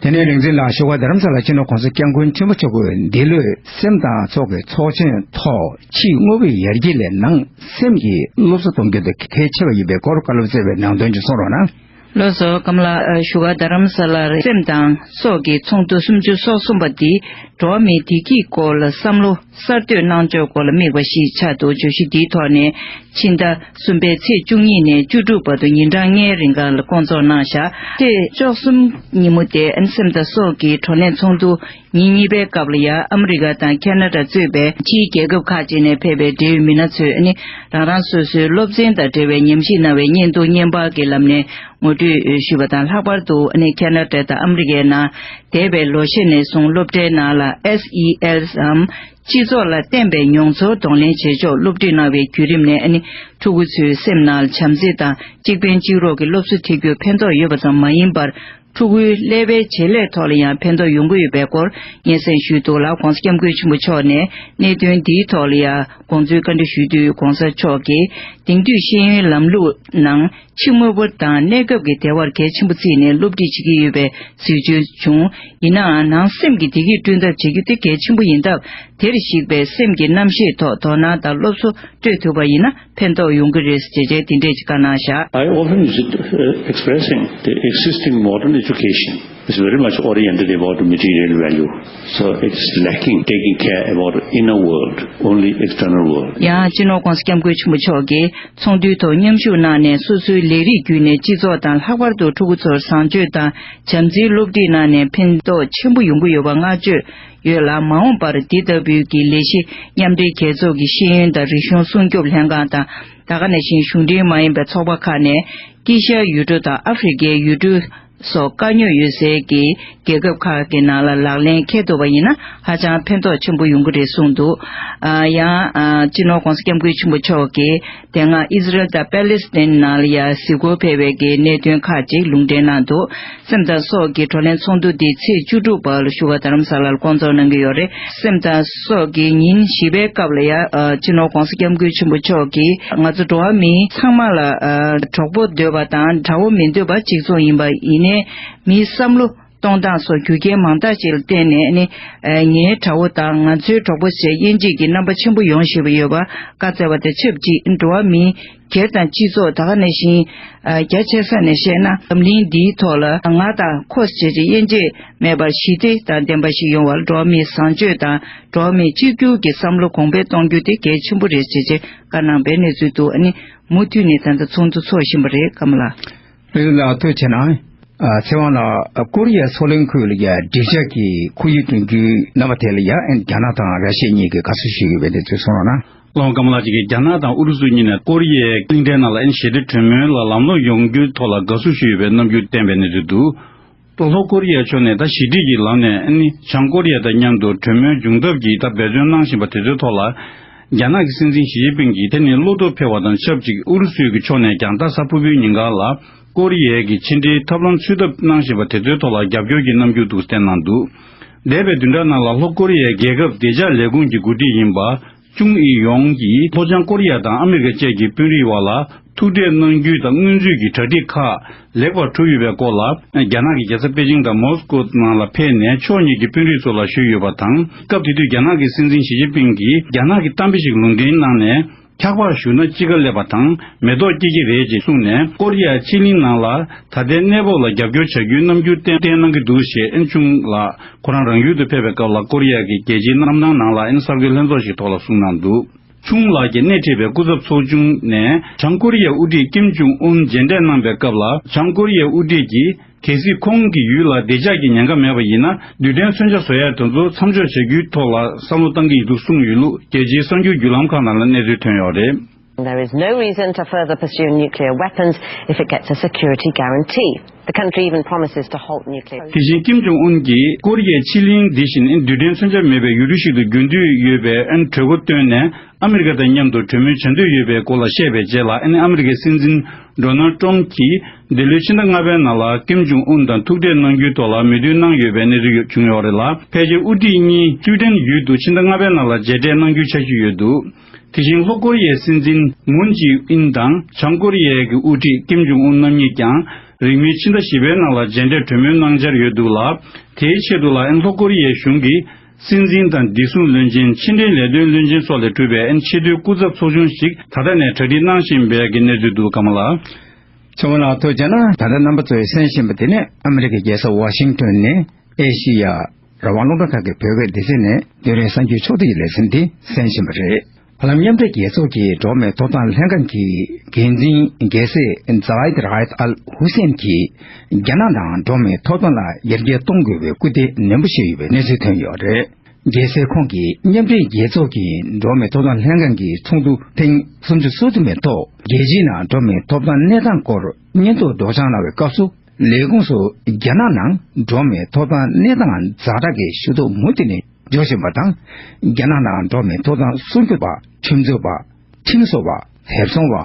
དེ་ནས་རིག་འཛིན་ལགས། བཞུགས་སྒར་རྡ་རམ་ས་ལ་སྤྱི་ནོར་༸གོང་ས་༸སྐྱབས་མགོན་ཆེན་པོ་མཆོག་གིས་འདི་ལོའི་སེམས་དང་སྲོག་གི་ཚོགས་ཆེན་ཐོག་ཕྱིའི་དངོས་པོའི་ཡར་རྒྱས་ལས་ནང་སེམས་ཀྱི་སློབ་གསོ་གཏོང་རྒྱུ་དེ་གལ་ཆེ་བ་ཡིན་པའི་སྐོར་བཀའ་སློབ་སྩལ་བའི་ནང་དོན་ཅིག་གསུང་རོགས་གནང་། ལགས་སོ། ཀམ་ལ། ཨ། བཞུགས་སྒར་རྡ་རམ་ས་ལར་སེམས་དང་སྲོག་གི་ཚོགས་འདུ་སུམ་ཅུ་སོ་གསུམ་པ་འདི་འགྲོ་བ་མིའི་བདེ་སྐྱིད་སྐོར་ལ་བསམ་བློ་གསར་གཏོད་གནང་ཕྱོགས་སྐོར་ལ་དམིགས་པ་ཞིག་ཆགས་འདུག། བརྗོད་གཞི་འདིའི་ཐོག་ནས་ཕྱི་ཟླ་གསུམ་པའི་ཚེས་བཅུ་གཉིས་ནས་བཅུ་དྲུག་བར་དུ་ཉིན་གྲངས་ལྔའི་རིང་ག་ལ་བསྐོང་ཚོགས་གནང་བཞག། ཚེས་བཅུ་གསུམ་ཉིན་མོ་དེ་སེམས་དང་སྲོག་གི་བགྲོ་གླེང་ཚོགས་འདུ་ཉིན་གཉིས་པའི་སྐབས་ལ་ཡང་ཨ་མི་རི་ཀ་དང་ཁ་ན་ཌ་གཙོས་པའི་ཕྱིའི་རྒྱལ་ཁབ་ཁག་ཅིག་ནས་ཕེབས་པའི་འབྲེལ་ཡོད་མི་སྣ་ཚོས་ནི་རང་རང་སོ་སོའི་སློབ་ཚན་དང་འབྲེལ་བའི་ཉམས་ཞིབ་གནང་བའི་བརྙན་ཐུང་བརྙན་པར་གྱི་ལམ་ནས་ངོ་སྤྲོད་ཞུས་པ་དང་། ལྷག་པར་དུ་ནི་ཁ་ན་ཌ་དང་ཨ་མི་རི་ཀའི་ནང་འདས་པའི་ལོ་ཤས་ནས་བཟུང་སློབ་གྲྭའི་ནང་ལ་ཨེས་ཨི་ཨེལ་སམ། སྤྱི་ཚོགས་ལ་བརྟེན་པའི་མྱོང་ཚོར་གདོང་ལེན་བྱེད་ཕྱོགས་སློབ་ཁྲིད་གནང་བའི་བརྒྱུད་རིམ་ནས་ནི་ཕྲུ་གུ་ཚོའི་སེམས་ནང་ལ་བྱམས་བརྩེ་དང་གཅིག་ཕན་གཅིག་རོགས་ཀྱི་སློབ་གསོ་ཐེབས་རྒྱུར་ཕན་ཐོགས་ཡོད་པ་ཙམ་མ་ཡིན་པར། ཕྲུ་གུའི་ཀླད་པའི་བྱེད་ལས་ཐོག་ལ་ཡང་ཕན་ཐོགས་ཡོང་གི་ཡོད་པའི་སྐོར་སྙན་སེང་ཞུས་འདུག་ལ། ༸གོང་ས་༸སྐྱབས་མགོན་ཆེན་པོ་མཆོག་ནས་གནད་དོན་འདིའི་ཐོག་ལ་ཡང་དགོངས་ཚུལ་བཀའ་འདྲི་ཞུས་དུས། ༸གོང་ས་མཆོག་གིས་དེང་དུས་ཤེས་ཡོན་ལམ་ལུགས་ནང་ཕྱི་དངོས་པོ་དང་གནས་སྐབས་ཀྱི་བདེ་བར་གལ་ཆེན་པོ་བརྩིས་ནས་སློབ་ཁྲིད་བྱེད་ཀྱི་ཡོད་པའི་གཟིགས་ཚུལ་བྱུང་། ཡིན་ནའང་ནང་སེམས་ཀྱི་བདེ་སྐྱིད་བསྐྲུན་ཐབས་བྱེད་རྒྱུ་དེ་གལ་ཆེན་པོ་ཡིན་སྟབས། དེར་གཞིགས་པའི་སེམས་ཀྱི་རྣམ་ཤེས་ཐོག་དོ་སྣང་དང་སློབ་གསོ་སྤྲོད་ཐུབ་པ་ཡིན་ན་ཕན་ཐོགས་ཡོང་གི་རེད་ཅེས་བྱས་འདི་འདྲས་ཀྱི་བཀའ་གནང་བཞག། I often used to, uh, expressing the existing modern education is very much oriented about material value. So it's lacking taking care about inner world, only external world. ཡང་སྤྱི་ནོར་༸གོང་ས་༸སྐྱབས་མགོན་ཆེན་པོ་མཆོག་གིས་ཚོགས་འདུའི་ཐོག་མཉམ་ཞུགས་གནང་ནས། སོ་སོའི་ལས་རིགས་བརྒྱུད་ནས་སྤྱི་ཚོགས་དང་། ལྷག་པར་དུ་ཕྲུ་གུ་ཚོར་བཟང་སྤྱོད་དང་བྱམས་བརྩེའི་སློབ་ཁྲིད་གནང་ནས་ཕན་ཐོགས་ཆེན་པོ་ཡོང་གི་ཡོད་པ་བསྔགས་བརྗོད་ཡོད་ལ། མ་འོངས་པར་འདི་ལྟ་བུའི་གི་ལས་གཞི་མཉམ་འབྲེལ་རྒྱལ་ཚོགས་ཀྱི་ཤེས་ཡོན་དང་རིག་གཞུང་སྲུང་སྐྱོབ་ལྷན་ཁང་དང་། ད་ག་ནང་བཞིན་གཞུང་འབྲེལ་མ་ཡིན་པའི་ཚོགས་པ་ཁག་ནས་དཀྱིལ་ཤར་ཡུལ་གྲུ་དང་ཨ་ཧྥེ་རི་ཁའི་ཡུལ་གྲུ་སོགས་དཀའ་རྙོག་ཡོད་སའི་གི་རྒྱལ་ཁབ་ཁག་གི་ནང་ལ་ལག་ལེན་འཁེལ་ཐུབ་པ་ཡིན་ན་ཧ་ཅང་ཕན་ཐོགས་ཆེན་པོ་ཡོང་གི་རེད་གསུངས་འདུག། ཨ། ཡང་། ཨ། སྤྱི་ནོར་༸གོང་ས་༸སྐྱབས་མགོན་ཆེན་པོ་མཆོག་གིས་དེ་སྔ་ཨི་ཟི་རལ་དང་པེ་ལེ་སི་ཐན་ནང་ལ་ཡང་གཟིགས་སྐོར་ཕེབས་པའི་གི་གནད་དོན་ཁག་ཅིག་ལུང་འདྲེན་གནང་འདུག། སེམས་དང་སྲོག་གི་བགྲོ་གླེང་ཚོགས་འདུ་འདི་ཚེས་བཅུ་དྲུག་བར་ལ་བཞུགས་སྒར་རྡ་རམ་ས་ལར་བསྐོང་ཚོགས་གནང་གི་ཡོད་རེད། སེམས་དང་སྲོག་གི་ཉིན་བཞི་པའི་སྐབས་ལ་ཡང་། ཨ། སྤྱི་ནོར་༸གོང་ས་༸སྐྱབས་མགོན་ཆེན་པོ་མཆོག་གིས་ང་ཚོ་འགྲོ་བ་མི་ཚང་མ་ལ། ཨ། གྲོགས་པོ་འདོད་པ་དང་དགྲ་བོ་མི་འདོད་པ་གཅིག་མཚུངས་ཡིན་པ་ཡིན་ནའི། མིའི་བསམ་བློ་གཏོང་སྟངས་སོགས་རྒྱུ་རྐྱེན་མང་དག་ཅིག་ལ་བརྟེན་ནས་ནི། ཨ། ངའི་དགྲ་བོ་དང་ང་ཚོའི་གྲོགས་པོ་ཞེས་དབྱེ་འབྱེད་ཀྱི་རྣམ་པ་ཆེན་པོ་ཡོང་བཞིན་པ་ཡོད་པ་བཀའ་སྩལ་བ་དང་ཆབས་ཅིག། འགྲོ་བ་མིའི་སྒེར་དང་སྤྱི་ཚོགས། ད་ག་ནང་བཞིན། ཨ། རྒྱ་ཆེ་ས་ནས་བཤད་ན་འཛམ་གླིང་འདིའི་ཐོག་ལ་ང་དང་ཁོ་ཞེས་དབྱེ་འབྱེད་མེད་པར་ཞི་བདེ་དང་ལྡན་པ་ཞིག་ཡོང་བར་འགྲོ་བ་མིའི་བཟང་སྤྱོད་དང་འགྲོ་བ་མིའི་གཅིག་གྱུར་གྱི་བསམ་བློ་གོང་འཕེལ་གཏོང་རྒྱུ་དེ་གལ་ཆེན་པོ་རེད་ཅེས་བཀའ་གནང་བའི་གནས་ཚུལ་འདུག། ཨ་ནི་མུ་མཐུད་ནས་ད་ལྟ་ཚོགས་འདུ་འཚོགས་བཞིན་པ་རེད། ཀམ་ལགས། ལགས་ལགས། ཐུགས་རྗེ་ཆེ་གནང་། ཨ། ཚེ་དབང་ལགས། ཀོ་རི་ཡའི་མཚོ་གླིང་ཁུལ་ལ་ཡ་འགྲིག་འཇགས་ཀྱི་ཁོར་ཡུག་བསྐྲུན་རྒྱུའི་རྣམ་པ་དེ་ལ་ཡ་ཨ་ནི་རྒྱ་ནག་དང་ར་ཤི་ཡ་གཉིས་ཀྱིས་དགའ་བསུ་ཞུས་ཡོད་པའི་གནས་ཚུལ་གསུངས་རོགས་གནང་། ལགས་སོ། ཀམ་ལགས། ཅིག་གིས་རྒྱ་ནག་དང་ཨུ་རུ་སུ་གཉིས་ནས་ཀོ་རི་ཡའི་གླིང་ཕྲན་ནང་ལ་ཨ་ནི་ཞི་བདེ་གྲོས་མོལ་ལ་ལམ་ལྷོང་ཡོང་རྒྱུའི་ཐོག་ལ་དགའ་བསུ་ཞུས་ཡོད་པའི་རྣམ་འགྱུར་བསྟན་པའི་གནས་ཚུལ་འདུག། ལྷོ་ཀོ་རི་ཡ་ཕྱོགས་ནས་ད་ཞི་འགྲིག་གི་ལམ་ནས་ཨ་ནི་བྱང་ཀོ་རི་ཡ་དང་མཉམ་དུ་གྲོས་མོལ་འབྱུང་ཐབས་ཀྱི་ད་འབད་བརྩོན་གནང་བཞིན་པ་དེ་ཚོའི་ཐོག་ལ། རྒྱ་ནག་གི་སྲིད་འཛིན་ཞི་ཅིན་ཕིང་གིས་དེ་ནི་གློ་དོག་འཕེལ་བ་དང་ཆབས་ཅིག་ཨུ་རུ་སུའི་གི་ཕྱོགས་ནས་ཀྱང་ད་གཟའ་ཕུར་བུའི་ཉིན་གང་ལ་ཀོ་རི་ཡའི་གི་ཕྱི་འབྲེལ་ཐབས་ལམ་འཚོལ་ཐབས་གནང་བཞིན་པ་དེ་ཚོའི་ཐོག་ལ་རྒྱབ་སྐྱོར་གྱི་རྣམ་འགྱུར་འདུག་བསྟན་གནང་འདུག། འདས་པའི་བདུན་ཕྲག་ནང་ལ་ལྷོ་ཀོ་རི་ཡའི་རྒྱལ་ཁབ་བདེ་འཇགས་ལས་ཁུངས་ཀྱི་འགོ་ཁྲིད་ཡིན་པ། ཅུང་ཨི་ཡོང་གིས་ལྷོ་བྱང་ཀོ་རི་ཡ་དང་ཨ་མི་རི་ཀ་བཅས་ཀྱི་དཔོན་རིགས་བར་ལ་ཐུག་འཕྲད་གནང་རྒྱུ་དང་སྔོན་ཚུད་ཀྱི་གྲ་སྒྲིག་ཁག་ལེགས་པར་གྲུབ་ཡོད་པའི་སྐོར་ལ། རྒྱ་ནག་གི་རྒྱལ་ས་པེ་ཅིང་དང་མོ་སི་ཀོ་ནང་ལ་ཕེབས་ནས་ཕྱོགས་གཉིས་ཀྱི་དཔོན་རིགས་ཚོ་ལ་ཞུས་ཡོད་པ་དང་། སྐབས་དེ་དུས་རྒྱ་ནག་གི་སྲིད་འཛིན་ཞི་ཅིན་ཕིང་གིས་རྒྱ་ནག་གི་གཏམ་དཔེ་ཞིག་ལུང་འདྲེན་གནང་ནས། འཁྱག་པར་བཞུགས་ན་དཔྱིད་ཀ་སླེབས་པ་དང་མེ་ཏོག་སྐྱེ་གི་རེད་ཅེས་གསུངས་ནས། ཀོ་རི་ཡ་ཕྱེད་གླིང་ནང་ལ་ད་ལྟའི་གནས་བབ་ལ་རྒྱབ་སྐྱོར་བྱ་རྒྱུའི་རྣམ་འགྱུར་བསྟན་བསྟན་གནང་གི་འདུག་ཞེས་ཨན་ཆུང་ལགས་ཁོ་རང་རང་ཡུལ་དུ་ཕེབས་པའི་སྐབས་ལ་ཀོ་རི་ཡ་གི་རྒྱལ་སྤྱིའི་གནམ་ཐང་ནང་ལ་ཨན་གསར་འགོད་ལྷན་ཚོགས་ཤིག་ཐོག་ལ་གསུངས་གནང་འདུག། ཆུང་ལགས་ཀྱིས་སྣེ་ཁྲིད་པའི་སྐུ་ཚབ་ཚོགས་ཆུང་ནས་བྱང་ཀོ་རི་ཡའི་དབུ་ཁྲིད་ཀིམ་ཇུང་ཨུན་མཇལ་འཕྲད་གནང་པའི་སྐབས་ལ། བྱང་ཀོ་རི་ཡའི་དབུ་ཁྲིད་ཀྱིས་གལ་སྲིད་ཁོང་གི་ཡུལ་ལ་བདེ་འཇགས་ཀྱི་ཉེན་ཁ་མེད་པ་ཡིན་ན། རྡུལ་ཕྲན་མཚོན་ཆ་བཟོ་ཡས་དེ་ཚོ་མཚམས་འཇོག་བྱ་རྒྱུའི་ཐོག་ལ་བསམ་བློ་བཏང་གི་ཡོད་འདུག་གསུངས་ཡོད་ལུགས་རྒྱལ་སྤྱིའི་གསར་འགྱུར་བརྒྱུད་ལམ་ཁག་ནང་ལ་གནས་ཚུལ་ཐོན་ཡོད་རེད། There is no reason to further pursue nuclear weapons if it gets a security guarantee. The country even promises to halt nuclear. དེ་བཞིན་ཀིམ་ཇོང་ཨུན་གྱིས་ཀོ་རི་ཡའི་ཕྱེད་གླིང་འདི་བཞིན་རྡུལ་ཕྲན་མཚོན་ཆ་མེད་པའི་ཡུལ་གྲུ་ཞིག་ཏུ་འགྱུར་འདོད་ཡོད་པའི་ཨན་གྲོས་འགོ་བཏོན་ནས། ཨ་མི་རི་ཀ་དང་མཉམ་དུ་གྲོས་མོལ་བྱ་འདོད་ཡོད་པའི་སྐོར་ལ་བཤད་པའི་རྗེས་ལ། ཨ་ནི་ཨ་མི་རི་ཀའི་སྲིད་འཛིན་ཌོ་ནལ་ཊམ་གྱིས་འདི་ལོའི་ཕྱི་ཟླ་ལྔ་པའི་ནང་ལ་ཀིམ་ཇུང་ཨུན་དང་ཐུག་འཕྲད་གནང་རྒྱུའི་ཐོག་ལ་མོས་མཐུན་གནང་ཡོད་པའི་གནས་ཚུལ་བྱུང་ཡོད་རེད་ལ། ཕལ་ཆེར་དབུ་ཁྲིད་གཉིས་སུའི་ཌེན་ཡུལ་དུ་ཕྱི་ཟླ་ལྔ་པའི་ནང་ལ་མཇལ་འཕྲད་གནང་རྒྱུའི་འཆར་གཞི་ཡོད་འདུག། དེ་བཞིན་ལྷོ་ཀོ་རི་ཡའི་སྲིད་འཛིན་མུན་ཇི་ཨིན་དང་བྱང་ཀོ་རི་ཡའི་དབུ་ཁྲིད་ཀིམ་ཇུང་ཨུན་རྣམ་གཉིས་ཀྱང་རིང་མིན་ཕྱི་ཟླ་བཞི་པའི་ནང་ལ་མཇལ་འཕྲད་གྲོས་མོལ་གནང་འཆར་ཡོད་འདུག་ལ། དེའི་ཆེད་དུ་ལ་ཨན་ལྷོ་ཀོ་རི་ཡའི་གཞུང་གིས་སྲིད་འཛིན་དང་བདེ་སྲུང་བློན་ཆེན། ཕྱི་འབྲེལ་ལས་དོན་བློན་ཆེན་སོགས་ལས་གྲུབ་པའི་ཨན་ཆེས་མཐོའི་སྐུ་ཚབ་ཚོགས་ཆུང་ཞིག་ད་ལྟ་ནས་གྲ་སྒྲིག་གནང་བཞིན་པའི་གནས་ཚུལ་འདུག་ཀ་མ་ལགས། ཚང་མ་ལ་ཐུགས་རྗེ་ཆེ། ད་ལྟ་རྣམ་པ་ཚོས་གསན་བཞིན་པ་དེ་ནི་ཨ་མི་རི་ཀའི་རྒྱལ་ས་ཝ་ཤིང་ཏོན་ནས་ཨེ་ཤི་ཡ་རང་དབང་རླུང་འཕྲིན་ཁང་གི་བོད་སྐད་སྡེ་ཚན་ནས་བདུན་རེའི་གསར་འགྱུར་ཕྱོགས་བསྡུས་ཀྱི་ལེ་ཚན་འདི་གསན་བཞིན་པ་རེད། ཧ་ལམ་མཉམ་འབྲེལ་རྒྱལ་ཚོགས་ཀྱི་འགྲོ་བ་མིའི་ཐོབ་ཐང་ལྷན་ཁང་གི་འགན་འཛིན་རྒྱལ་སྲས་ཛ་ཡིད་ར་ཡིད་ཨལ་ཧུ་སེན་གྱིས་རྒྱ་ནག་ནང་འགྲོ་བ་མིའི་ཐོབ་ཐང་ལ་ཡར་རྒྱས་གཏོང་དགོས་པའི་སྐུལ་འདེད་ནན་པོ་བྱས་ཡོད་པའི་གནས་ཚུལ་ཐོན་ཡོད་རེད། རྒྱལ་སྲས་ཁོང་གིས་མཉམ་འབྲེལ་རྒྱལ་ཚོགས་ཀྱི་འགྲོ་བ་མིའི་ཐོབ་ཐང་ལྷན་ཁང་གི་ཚོགས་འདུ་ཐེངས་སུམ་ཅུ་སོ་བདུན་པའི་ཐོག་རྒྱལ་སྤྱིའི་ནང་འགྲོ་བ་མིའི་ཐོབ་ཐང་གནས་སྟངས་སྐོར་སྙན་ཐོ་སྒྲོག་སྦྱང་གནང་བའི་སྐབས་སུ། ལས་ཁུངས་སུ་རྒྱ་ནག་ནང་འགྲོ་བ་མིའི་ཐོབ་ཐང་གནས་སྟངས་ཛ་དྲག་གི་ཤུགས་རྡོག་མུ་མཐུད་ནས་འཇོག་བཞིན་པ་དང་། རྒྱ་ནག་ནང་འགྲོ་བ་མིའི་ཐོབ་ཐང་སྲུང་སྐྱོབ་པ། ཁྲིམས་རྩོད་པ། ཁྲིམས་བཟོ་བ། ལྷན་སོང་བ།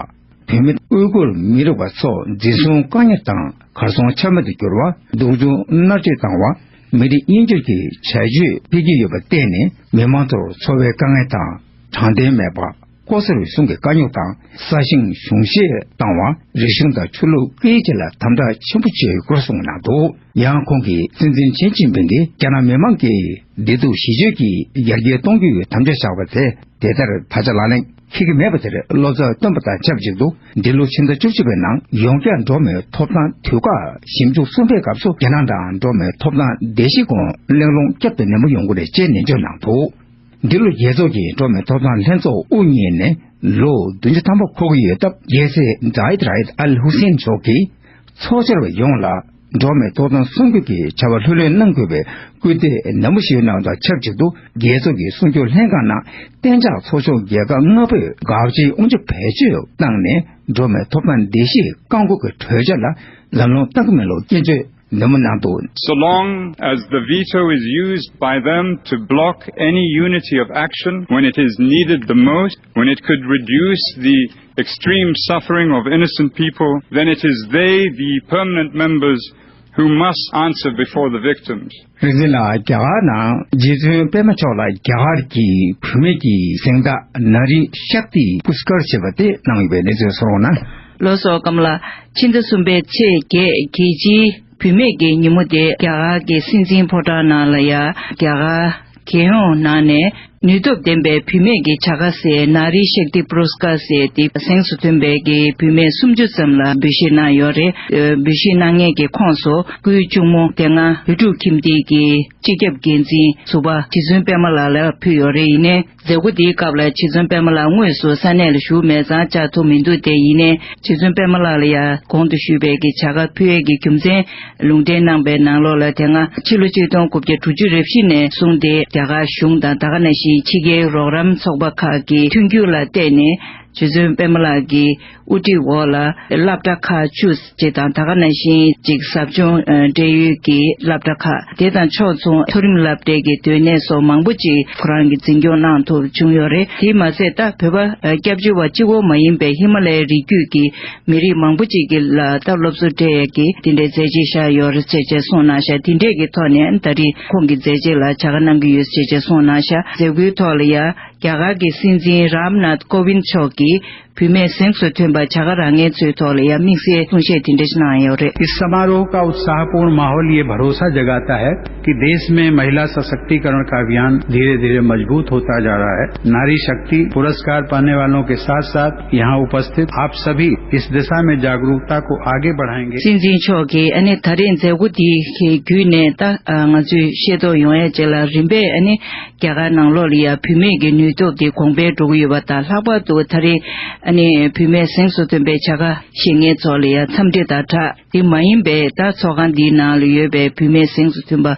བོད་མི་ཨུ་ཀུར་མི་རིགས་པ་ཚོ་འཛིན་བཟུང་བཀག་ཉར་དང་གར་སོང་འཕྱ་སྨོད་དུ་གྱུར་བ། སྡུག་སྦྱོང་མནར་གཅོད་བཏང་བ། མི་རིགས་དབྱེ་འབྱེད་ཀྱི་བྱ་སྤྱོད་སྤེལ་གྱི་ཡོད་པར་བརྟེན་ནས་མི་མང་ཚོར་འཚོ་བའི་དཀའ་ངལ་དང་། དྲང་བདེན་མེད་པ། ལྐོག་ཟ་རུལ་སུངས་ཀྱི་དཀའ་རྙོག་དང་། ས་ཞིང་གཞུང་བཞེས་བཏང་བ། རིག་གཞུང་དང་ཆོས་ལུགས་སྐད་ཡིག་བཅས་ལ་དམ་དྲག་ཆེན་པོ་བྱས་ཡོད་སྐོར་གསུངས་གནང་འདུག་ཡང་ཁོང་གིས་སྲིད་འཛིན་ཞི་ཅིན་ཕིང་གིས་རྒྱ་ནག་མི་མང་གི་བདེ་སྡུག་ཞི་བྱེད་ཀྱི་ཡར་རྒྱས་གཏོང་རྒྱུའི་དམ་བཅའ་བཞག་པ་དེ་དེ་ལྟར་ད་ཆ་ལག་ལེན་འཁེལ་གྱི་མེད་པ་དེར་བློ་འཚབ་བཏོན་པ་དང་ཆབས་ཅིག་ཏུ། འདི་ལོ་ཕྱི་ཟླ་བཅུ་གཅིག་པའི་ནང་ཡོངས་བསྐྱར་འགྲོ་བ་མིའི་ཐོབ་ཐང་དུས་བཀག་ཞིབ་འཇུག་གསུམ་པའི་སྐབས་སུ་རྒྱ་ནག་ནང་འགྲོ་བ་མིའི་ཐོབ་ཐང་བརྡལ་བཤིག་སྐོར་གླེང་སློང་བསྐྱར་དུ་ནན་པོ་ཡོང་གི་རེད་ཅེས་ནན་བརྗོད་གནང་འདུག་འདི་ལོ་རྒྱལ་ཚོགས་ཀྱི་འགྲོ་བ་མིའི་ཐོབ་ཐང་ལྷན་ཚོགས་དབུ་བརྙེས་ནས་ལོ་བདུན་ཅུ་ཐམ་པ་འཁོར་གྱི་ཡོད་སྟབས། རྒྱལ་སྲས་ཛ་ཡིད་ར་ཡིད་ཨལ་ཧུ་སེན་མཆོག་གིས་ཚོགས་བཅར་བ་ཡོངས་ལ་འགྲོ་བ་མིའི་ཐོབ་ཐང་སྲུང་སྐྱོབ་ཀྱི་བྱ་བ་ལྷུར་ལེན་གནང་དགོས་པའི་སྐུལ་འདེད་ནན་པོ་ཞུས་གནང་བ་དང་ཆབས་ཅིག་ཏུ། རྒྱལ་ཚོགས་ཀྱི་སྲུང་སྐྱོབ་ལྷན་ཁང་ནང་གཏན་འཇགས་ཚོགས་ཆུང་རྒྱལ་ཁབ་ལྔ་པོས་དགག་བྱའི་དབང་ཆ་བེད་སྤྱོད་བཏང་ནས་འགྲོ་བ་མིའི་ཐོབ་ཐང་བརྡལ་བཤིག་བཀག་འགོག་གི་གྲོས་འཆར་ལ་ལམ་ལྷོང་གཏང་གི་མེད་ལུགས་སྐྱོན་བརྗོད་ནན་པོ་གནང་འདུག། So long as the veto is used by them to block any unity of action when it is needed the most, when it could reduce the extreme suffering of innocent people, then it is they, the permanent members, who must answer before the victims. རིག་འཛིན་ལགས། རྒྱ་གར་ནང་རྗེ་བཙུན་པད་མ་མཆོག་ལ་རྒྱ་གར་གྱི་བུད་མེད་ཀྱི་གཟེངས་རྟགས་ནཱ་རི་ཤཀ་ཏི་པུ་རསྐར་ཞེས་པ་དེ་གནང་ཡོད་པའི་གནས་ཚུལ་གསུངས་རོགས་གནང་། ལགས་སོ་ཀམ་ལགས། ཕྱི་ཟླ་གསུམ་པའི་ཚེས་བརྒྱད་རྒྱལ་སྤྱིའི་བུད་མེད་ཀྱི་ཉིན་མོ་དེ་རྒྱ་གར་གྱི་སྲིད་འཛིན་ཕོ་བྲང་ནང་ལ་ཡ་རྒྱ་གར་རྒྱལ་ཡོངས་ནང་ནས་ནུས་སྟོབས་ལྡན་པའི་བུད་མེད་ཀྱི་བྱ་དགའ་ཟེར་ནཱ་རི་ཤཀ་ཏི་པུ་རུ་སྐར་ཟེར་དེ་གཟེངས་སུ་ཐོན་པའི་གི་བུད་མེད་སུམ་ཅུ་ཙམ་ལ་འབུལ་བཞེས་གནང་ཡོད་རེད། ཨ། འབུལ་བཞེས་གནང་མཁན་གྱི་ཁོངས་སུ་སྐུའི་གཅུང་མོ་དེ་སྔ་བོད་ཕྲུག་ཁྱིམ་སྡེ་གི་སྤྱི་ཁྱབ་འགན་འཛིན་ཟུར་པ་རྗེ་བཙུན་པད་མ་ལགས་ལ་ཕུལ་ཡོད་རེད། ཡིན་ནའི་མཛད་སྒོ་དེའི་སྐབས་ལ་རྗེ་བཙུན་པད་མ་ལགས་དངོས་སུ་ས་གནས་ལ་བཞུགས་མེད་ཙང་བཅར་ཐུབ་མི་འདུག་སྟེ། ཡིན་ནའི་རྗེ་བཙུན་པད་མ་ལགས་ལ་ཡང་གོང་དུ་ཞུས་པའི་གི་བྱ་དགའ་ཕུལ་ཡས་ཀྱི་རྒྱུ་མཚན། ལུང་འདྲེན་གནང་པའི་ནང་ལོགས་ལ་དེ་སྔ་ཕྱི་ལོ་ཆིག་སྟོང་དགུ་བརྒྱ་དྲུག་ཅུ་རེ་བཞི་ནས་བཟུང་སྟེ་རྒྱ་གར་གཞུང་དང་ད་ག་ནང་བཞིན་ཕྱི་རྒྱལ་རོགས་རམ་ཚོགས་པ་ཁག་གི་མཐུན་འགྱུར་ལ་བརྟེན་ནས་རྗེ་བཙུན་པད་མ་ལགས་ཀྱི་དབུ་ཁྲིད་འོག་ལ་སློབ་གྲྭ་ཁག་བཅུ་ཅེས་དང་ད་ག་ནང་བཞིན་ཅིག་ཟབ་སྦྱོང་འབྲེལ་ཡོད་ཀྱི་སློབ་གྲྭ་ཁག་དེ་དང་ཕྱོགས་མཚུངས་མཐོ་རིམ་སློབ་གྲྭའི་གི་སྡོད་གནས་སོགས་མང་པོ་ཅིག་ཁོ་རང་གིས་འཛིན་སྐྱོང་གནང་ཐུབ་བྱུང་ཡོད་རེད། དེས་མ་ཟད་ད་བོད་པ་སྐྱབས་བཅོལ་བ་གཅིག་པོ་མ་ཡིན་པའི་ཧི་མ་ལ་ཡའི་རི་རྒྱུད་ཀྱི་མི་རིགས་མང་པོ་ཅིག་གི་ལ་ད་སློབ་གསོ་སྤྲད་ཡས་ཀྱི་དེ་འདྲའི་མཛད་རྗེས་བཞག་ཡོད་རེད་ཅེས་བཅས་གསུངས་གནང་ཤག་དེ་འདྲས་ཀྱི་ཐོག་ནས་ད་རེས་ཁོང་གི་མཛད་རྗེས་ལ་བྱ་དགའ་གནང་གི་ཡོད་ཅེས་བཅས་གསུངས་གནང་ཤག་མཛད་སྒོའི་ཐོག་ལ་ཡ་རྒྱ་གར་གྱི་སྲིད་འཛིན་རམ་ནཱཐ་ཀོ་བིན་མཆོག་གིས་བུད་མེད་གཟེངས་སུ་ཐོན་པ་བྱ་དགའ་རག་མཁན་ཚོའི་ཐོག་ལ་ཡ་དམིགས་བསལ་གསུང་བཤད་དེ་འདྲས་གནང་ཡོད་རེད། इस समारोह का उत्साहपूर्ण माहौल ये भरोसा जगाता है कि देश में महिला सशक्तिकरण का अभियान धीरे-धीरे मजबूत होता जा रहा है। नारी शक्ति पुरस्कार पाने वालों के साथ-साथ यहाँ उपस्थित आप सभी इस दिशा में जागरूकता को आगे बढ़ाएंगे। སྲིད་འཛིན་མཆོག་གིས་ཨ་ནི་ད་རེས་མཛད་སྒོ་འདི་གི་བརྒྱུད་ནས་ད་ང་ཚོས་ཤེས་རྟོགས་ཡོང་ཡ་བཅས་ལ་རིམ་པས་ཨ་ནི་རྒྱ་གར་ནང་ལོགས་ལ་ཡ་བུད་མེད་ཀྱི་ནུས་སྟོབས་དེ་གོང་འཕེལ་འགྲོ་གི་ཡོད་པ་དང་། ལྷག་པར་དུ་ད་རེས་ཨ་ནི་བུད་མེད་གཟེངས་སུ་ཐོན་པའི་བྱ་དགའ་བཞེས་མཁན་ཚོ་ལ་ཡ་འཚམས་འདྲི་དང་སྦྲགས། དེ་མ་ཡིན་པའི་ད་ཚོགས་ཁང་འདིའི་ནང་ལ་ཡོད་པའི་བུད་མེད་གཟེངས་སུ་ཐོན་པ་ཨ་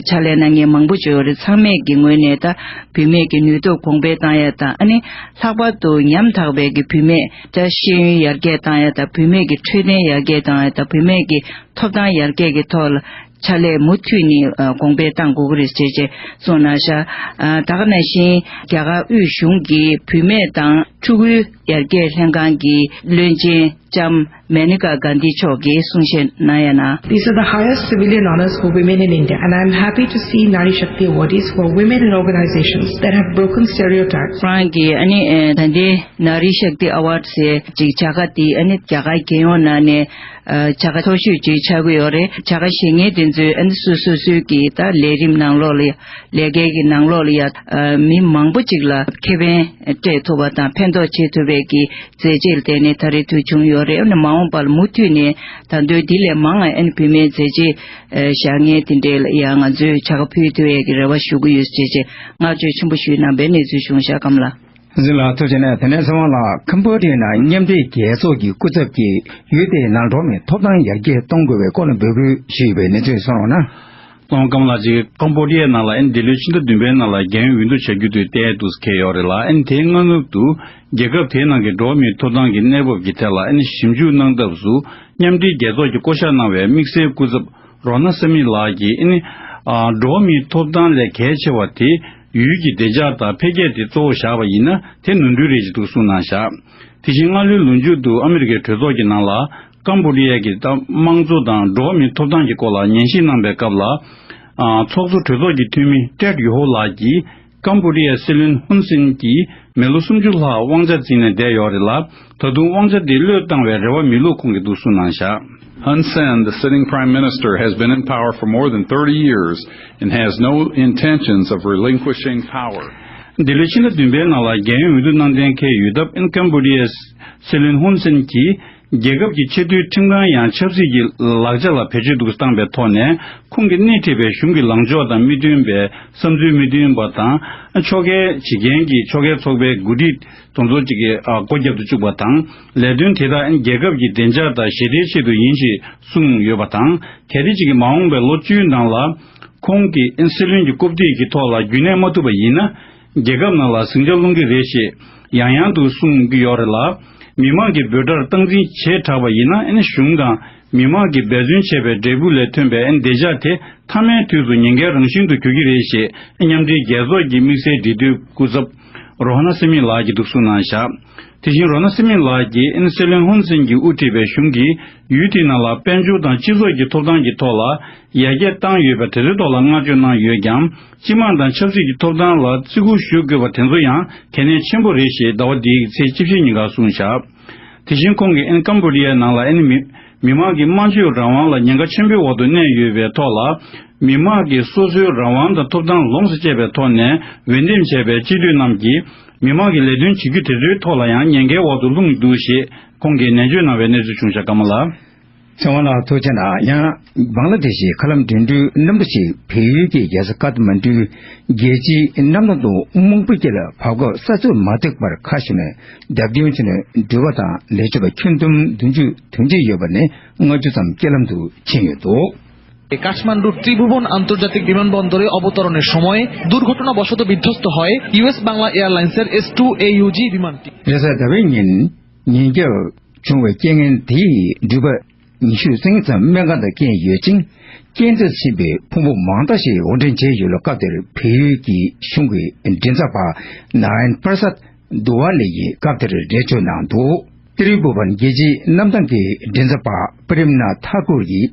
ཕྱག་ལས་གནང་མཁན་མང་པོ་ཅིག་ཡོད་རེད། ཚང་མས་ཀྱི་ངོས་ནས་ད་བུད་མེད་ཀྱི་ནུས་སྟོབས་གོང་འཕེལ་བཏང་ཡ་དང་། ཨ་ནི་ལྷག་པར་དུ་ཉམ་ཐག་པའི་ཀྱི་བུད་མེད་ད་ཤེས་ཡོན་ཡར་རྒྱས་བཏང་ཡ་དང་། བུད་མེད་ཀྱི་འཕྲོད་བསྟེན་ཡར་རྒྱས་བཏང་ཡ་དང་། བུད་མེད་ཀྱི་ཐོབ་ཐང་ཡར་རྒྱས་ཀྱི་ཐོག་ལ་ཕྱག་ལས་མུ་མཐུད་ནས་ཨ་གོང་འཕེལ་གཏང་དགོས་ཀྱི་རེད་ཅེས་བཅས་གསུངས་གནང་ཤག་ཨ་ད་ག་ནང་བཞིན་རྒྱ་གར་དབུས་གཞུང་གི་བུད་མེད་དང་ཕྲུ་གུའི་ཡར་རྒྱས་ལྷན་ཁང་གི་བློན་ཆེན་ ལྕམ་མེ་ནི་ཀ་གྷན་དྷི་མཆོག་གིས་གསུང་བཤད་གནང་ཡ་ན། These are the highest civilian honors for women in India, and I am happy to see Nari Shakti awardees who are women in organizations that have broken stereotypes. ཁོ་རང་གིས་ཨ་ནི་ཨེ་ད་ལྟའི་ནཱ་རི་ཤཀ་ཏི་ཨ་ཝཱར་ཌི་ཟེར་ཅིག་བྱ་དགའ་དེ་ཨ་ནི་རྒྱ་གར་རྒྱལ་ཡོངས་ནང་ནས་ཨ་བྱ་དགའ་མཐོ་ཤོས་ཅིག་ཆགས་ཀྱི་ཡོད་རེད། བྱ་དགའ་བཞེས་མཁན་དེ་ཚོས་ཨ་ནི་སོ་སོ་སོའི་གི་ད་ལས་རིམ་ནང་ལོགས་ལ་ལས་ཀའི་གི་ནང་ལོགས་ལ་ཡ་ཨ་མི་མང་པོ་ཅིག་ལ་ཁེ་ཕན་སྤྲད་ཐུབ་པ་དང་ཕན་ཐོགས་བྱེད་ཐུབ་པའི་གི་མཛད་རྗེས་ལ་བརྟེན་ནས་ད་རེས་ཐོན་བྱུང་ཡོད་རེད། ཨ་ནི་མ་འོངས་པར་མུ་མཐུད་ནས་ད་དུང་འདི་ལས་མང་ང་ཨ་ནི་བུད་མེད་མཛད་རྗེས་བཞག་མཁན་དེ་འདྲས་ལ་ཡང་ང་ཚོས་བྱ་དགའ་ཕུལ་ཐུབ་ཡས་ཀྱི་རེ་བ་ཞུ་གི་ཡོད་ཅེས་བཅས་བསྔགས་བརྗོད་ཆེན་པོ་ཞུས་གནང་བའི་གནས་ཚུལ་བྱུང་བཞག་གམ་ལགས། གཟིགས་ལ་ཐུགས་རྗེ་ཆེ། དེ་ནས་ཚེ་དབང་ལགས། ཁམ་བྷོ་ཌི་ཡ་ནང་མཉམ་འབྲེལ་རྒྱལ་ཚོགས་ཀྱི་སྐུ་ཚབ་ཀྱིས་ཡུལ་དེའི་ནང་འགྲོ་བ་མིའི་ཐོབ་ཐང་ཡར་རྒྱས་གཏོང་དགོས་པའི་སྐོར་ལ་འབོད་སྐུལ་ཞུས་པའི་གནས་ཚུལ་གསུངས་རོགས་གནང་། ཚེ་དབང་ལགས། ཅིག་ཁམ་བྷོ་ཌི་ཡ་ནང་ལ་ཨ་ནི་འདི་ལོའི་ཕྱི་ཟླ་བདུན་པའི་ནང་ལ་རྒྱལ་ཡོངས་འོས་བསྡུ་བྱ་རྒྱུ་དེ་ཏན་ཏན་འཁེལ་ཡོད་རེད་ལ། ཨ་ནི་དེའི་སྔ་ནུབ་ཏུ་རྒྱལ་ཁབ་དེའི་ནང་གི་འགྲོ་བ་མིའི་ཐོབ་ཐང་གི་གནས་བབ་ཀྱི་ཐད་ལ་ཨ་ནི་ཞིབ་འཇུག་གནང་ཐབས་སུ་མཉམ་འབྲེལ་རྒྱལ་ཚོགས་ཀྱིས་བསྐོ་གཞག་གནང་བའི་དམིགས་བསལ་སྐུ་ཚབ་རོ་ན་སི་མི་ལགས་ཀྱིས་ཨ་ནི་ཨ་འགྲོ་བ་མིའི་ཐོབ་ཐང་ལས་གལ་ཆེ་བ་དེ་ཡུལ་གྱི་བདེ་འཇགས་དང་འཕེལ་རྒྱས་དེ་གཙོ་བོ་བཞག་པ་ཡིན་ན་དེ་ནོར་འཁྲུལ་རེད་ཅེས་འདུག་གསུངས་གནང་བཞག་དེ་བཞིན་སྔ་ལོའི་ལོ་མཇུག་ཏུ་ཨ་མི་རི་ཀའི་གྲོས་ཚོགས་ཀྱི་ནང་ལ་ཀམ་བྷོ་ཌི་ཡ་གི་ད་དམངས་གཙོ་དང་འགྲོ་བ་མིའི་ཐོབ་ཐང་གི་སྐོར་ལ་ཉན་ཞིབ་གནང་པའི་སྐབས་ལ། ཨ་ཚོགས་གཙོ་གྲོས་ཚོགས་ཀྱི་འཐུས་མི་ཏྲེད་ཡོ་ཧོ་ལགས་ཀྱིས་ཀམ་བྷོ་ཌི་ཡའི་སྲིད་བློན་ཧུན་སེན་གྱིས་མི་ལོ་སུམ་ཅུ་ལྷག་དབང་ཆ་འཛིན་ནས་བསྡད་ཡོད་རེད་ལ། ད་དུང་དབང་ཆ་དེ་བློས་བཏང་བའི་རེ་བ་མི་བླུག་ཁོང་གིས་འདུག་གསུངས་གནང་བཞག Hun Sen, the sitting prime minister, has been in power for more than thirty years and has no intentions of relinquishing power. འདི་ལོའི་ཕྱི་ཟླ་བདུན་པའི་ནང་ལ་རྒྱལ་ཡོངས་འོས་བསྡུ་གནང་གཏན་འཁེལ་ཡོད་སྟབས། ཨིན་ཀམ་བྷོ་ཌི་ཡའི་སྲིད་བློན་ཧུན་སེན་གྱིས་རྒྱལ་ཁབ་ཀྱི་ཆེས་མཐོའི་ཁྲིམས་ཁང་ཡང་ཆབ་སྲིད་ཀྱི་ལག་ཆ་ལ་བེད་སྤྱོད་འདུག་བཏང་པའི་ཐོག་ནས། ཁོང་གིས་སྣེ་ཁྲིད་པའི་གཞུང་གི་ལངས་ཕྱོགས་དང་མི་མཐུན་པའི་བསམ་ཚུལ་མི་མཐུན་པ་དང་། ཕྱོགས་འགལ་བྱེད་མཁན་གྱི་ཕྱོགས་འགལ་ཚོགས་པའི་འགོ་ཁྲིད་དེ་ཚོ་གཅིག་གིས་ཨ་སྒོ་བརྒྱབ་ཏུ་བཅུག་པ་དང་། ལས་དོན་དེ་དག་རྒྱལ་ཁབ་ཀྱི་བདེ་འཇགས་དང་ཞི་བདེའི་ཆེད་དུ་ཡིན་ཞེས་གསུངས་ཡོད་པ་དང་། གལ་ཏེ་གཅིག་གིས་མ་འོངས་པའི་ལོ་བཅུའི་ནང་ལ་ཁོང་གིས་སྲིད་བློན་གྱི་རྐུབ་སྟེགས་ཀྱི་ཐོག་ལ་རྒྱུན་གནས་མ་ཐུབ་པ་ཡིན་ན། རྒྱལ་ཁབ་ནང་ལ་ཟིང་ཆ་སློང་གི་རེད་ཞེས་ཡང་ཡང་དུ་གསུང་གི་ཡོད་རེད་ལ། མི་མང་གི་འབོད་སྒྲར་སྟངས་འཛིན་བྱས་དྲགས་པ་ཡིན་ན། ཨ་ནི་གཞུང་དང་མི་མང་གིས་འབད་བརྩོན་བྱས་པའི་འབྲས་བུ་ལས་ཐོན་པའི་ཨ་ནི་བདེ་འཇགས་དེ་མཐའ་མའི་དུས་སུ་ཉེན་ཁའི་རང་བཞིན་དུ་འགྱུར་གྱི་རེད་ཞེས་མཉམ་འབྲེལ་རྒྱལ་ཚོགས་ཀྱི་དམིགས་བསལ་འབྲེལ་མཐུད་སྐུ་ཚབ་རོ་ཧ་ན་སི་མི་ལགས་ཀྱིས་འདུག་གསུངས་གནང་བཞག་དེ་བཞིན་རོ་ན་སི་མི་ལགས་ཀྱིས་ཨ་ནི་སྲིད་བློན་ཧུན་སེན་གྱིས་དབུ་ཁྲིད་པའི་གཞུང་གིས་ཡུལ་དེའི་ནང་ལ་དཔལ་འབྱོར་དང་སྤྱི་ཚོགས་ཀྱི་ཐོབ་ཐང་གི་ཐོག་ལ་ཡར་རྒྱས་བཏང་ཡོད་པ་དེ་ཚོའི་ཐོག་ལ་བསྔགས་བརྗོད་གནང་ཡོད་ཀྱང་། སྤྱི་དམངས་དང་ཆབ་སྲིད་ཀྱི་ཐོབ་ཐང་ལ་བརྩི་བཀུར་ཞུ་དགོས་པ་དེ་ཚོ་ཡང་གལ་གནད་ཆེན་པོ་རེད་ཞེས་ཟླ་བ་འདིའི་ཚེས་བཅུ་བཞི་ཉིན་ཀར་གསུངས་བཞག་དེ་བཞིན་ཁོང་གིས་ཨ་ནི་ཀམ་བྷོ་ཌི་ཡའི་ནང་ལ་ཨ་ནི་མི་མི་མང་གི་སྨྲ་བརྗོད་རང་དབང་ལ་ཉེན་ཁ་ཆེན་པོའི་འོག་ཏུ་གནས་ཡོད་པའི་ཐོག་ལ། མི་མང་གིས་སོ་སོའི་རང་དབང་དང་ཐོབ་ཐང་ལོངས་སུ་སྤྱད་པའི་ཐོག་ནས་འོས་འདེམས་བྱས་པའི་སྤྱི་འཐུས་རྣམས་ཀྱིས་མི་མང་གི་ལས་དོན་བྱེད་རྒྱུ་དེ་ཚོའི་ཐོག་ལ་ཡང་ཉེན་ཁའི་འོག་ཏུ་ལྷུང་གི་འདུག་ཞེས་ཁོང་གིས་ནན་བརྗོད་གནང་བའི་གནས་ཚུལ་བྱུང་བཞག་ཀརྨ་ལགས། ཚེ་དབང་ལགས་ཐུགས་རྗེ་གནང་། ཡང་བང་ལ་དེ་ཤི་ཁ་ལམ་འགྲིམ་འགྲུལ་གནམ་གྲུ་ཞིག་བལ་ཡུལ་གྱི་རྒྱལ་ས་ཀཏ་མན་གྲུའི་རྒྱལ་སྤྱིའི་གནམ་ཐང་དུ་དམག་དཔུང་སྐྱེལ་ལ་བབས་སྐབས་ས་ཚོད་མ་ཐིག་པར་ཁ་ཤོར་ནས་བརྡབ་སྐྱོན་བྱུང་ནས་འགྲུལ་པ་དང་ལས་བྱེད་པ་ཁྱོན་བསྡོམས་བདུན་ཅུ་དོན་གཅིག་ཡོད་པ་ནས་ལྔ་བཅུ་ཙམ་རྐྱེན་ལམ་དུ་ཕྱིན་ཡོད་འདུག কাঠমান্ডুর ত্রিভুবন আন্তর্জাতিক বিমানবন্দরে অবতরণের সময় দুর্ঘটনাবশত বিধ্বস্ত হয় US Bangla এয়ারলাইন্সের S two A U G বিমানটি। རེས་གཟའ་ཟླ་བའི་ཉིན་ཉིན་རྒྱབ་བྱུང་བའི་རྐྱེན་ངན་དེས་འགྲུལ་པ་ཉི་ཤུ་རྩ་གཉིས་ཙམ་སྨན་ཁང་དུ་བསྐྱལ་ཡོད་ཅིང་། རྐྱེན་འདས་ཕྱིན་པའི་ཕུང་པོ་མང་དག་ཞིག་དབོར་འདྲེན་བྱས་ཡོད་ལ། སྐབས་དེར་བལ་ཡུལ་གྱི་གཞུང་གི་མགྲིན་ཚབ་པ་ནཱ་ཡན་པར་སད་དུ་ཝ་ལེ་ཡིས་སྐབས་དེར་འགྲེལ་བརྗོད་གནང་འདུག་ཏི་རུ་བྷུ་བན་རྒྱལ་སྤྱིའི་གནམ་ཐང་གི་མགྲིན་ཚབ་པ་པྲེམ་ན་ཐ་ཀུར་གྱིས།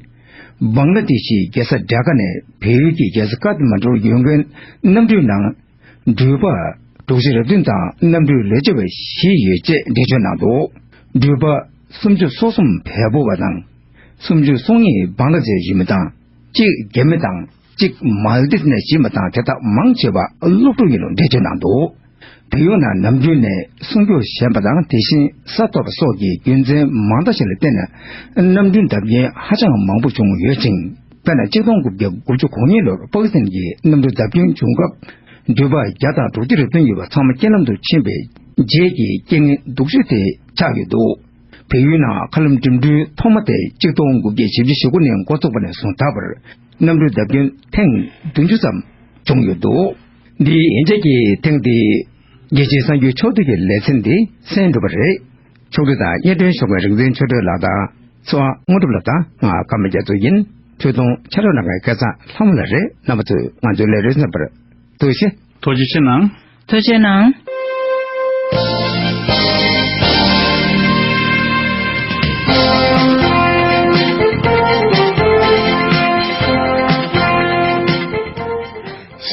བང་ལ་དེ་ཤི་རྒྱལ་ས་ཌ་ཀ་ནས་བལ་ཡུལ་གྱི་རྒྱལ་ས་ཀཏ་མན་གྲུར་ཡོང་མཁན་གནམ་གྲུའི་ནང་འགྲུལ་པ་དྲུག་ཅུ་རེ་བདུན་དང་གནམ་གྲུའི་ལས་བྱེད་པ་བཞི་ཡོད་ཅེས་འགྲེལ་བརྗོད་གནང་འདུག་འགྲུལ་པ་སུམ་ཅུ་སོ་གསུམ་བལ་པོ་བ་དང་། སུམ་ཅུ་སོ་གཉིས་བང་ལ་དེ་ཤི་མི་དང་། གཅིག་རྒྱ་མི་དང་། གཅིག་མལ་དིབ་ནས་ཕྱིན་པ་དང་། དེ་དག་མང་ཆེ་བ་སློབ་ཕྲུག་ཡིན་ལུགས་འགྲེལ་བརྗོད་གནང་འདུག་བལ་ཡུལ་ནང་གནམ་གྲུ་ནས་སྲུང་སྐྱོབ་ཞན་པ་དང་། དེ་བཞིན་ས་འཐོར་བ་སོགས་ཀྱི་རྒྱུ་མཚན་མང་དག་ཞིག་ལ་བརྟེན་ནས་གནམ་གྲུ་བརྡབ་སྐྱོན་ཧ་ཅང་མང་པོ་བྱུང་ཡོད་ཅིང་། དཔེར་ན། གཅིག་སྟོང་དགུ་བརྒྱ་དགུ་བཅུ་གོ་གཉིས་ལོར་པ་ཀི་སི་ཐན་གྱི་གནམ་གྲུ་བརྡབ་སྐྱོན་བྱུང་སྐབས། འགྲུལ་པ་བརྒྱ་དང་དྲུག་ཅུ་རེ་བདུན་ཡོད་པ་ཚང་མ་རྐྱེན་ལམ་དུ་ཕྱིན་པའི་རྗེས་ཀྱི་རྐྱེན་ངན་སྡུག་ཤོས་དེ་ཆགས་ཡོད་འདུག་བལ་ཡུལ་ནང་མཁའ་ལམ་འགྲིམ་འགྲུལ་ཐོག་མ་དེ་གཅིག་སྟོང་དགུ་བརྒྱ་བཞི་བཅུ་ཞེ་དགུ་ནས་འགོ་བཙུགས་པ་ནས་བཟུང་ད་བར་གནམ་གྲུ་བརྡབ་སྐྱོན་ཐེངས་བདུན་ཅུ་ཙམ་བྱུང་ཡོད་འདུག་འདི་ཡན་ཆད་ཀྱི་ཐེངས་འདིའི་རྒྱལ་སྤྱིའི་གསར་འགྱུར་ཕྱོགས་བསྡུས་ཀྱི་ལེ་ཚན་འདི་གསན་གྲུབ་པ་རེད། ཕྱོགས་བསྡུས་དང་སྙན་སྒྲོན་ཞུ་མཁན་རིག་འཛིན་ཆོས་སྒྲོན་ལགས་དང་། ཚེ་དབང་དངོས་གྲུབ་ལགས་དང་། ང་ཀརྨ་རྒྱ་མཚོ་ཡིན། ཐུགས་གཏོང་ཕྱག་རོགས་གནང་མཁན་སྐལ་བཟང་ལྷ་མོ་ལགས་རེད། རྣམ་པ་ཚོས་ང་ཚོའི་ལས་རིམ་གསན་པར་ཐུགས་རྗེ་ཆེ། ཐུགས་རྗེ་ཆེ་གནང་། ཐུགས་རྗེ་གནང་།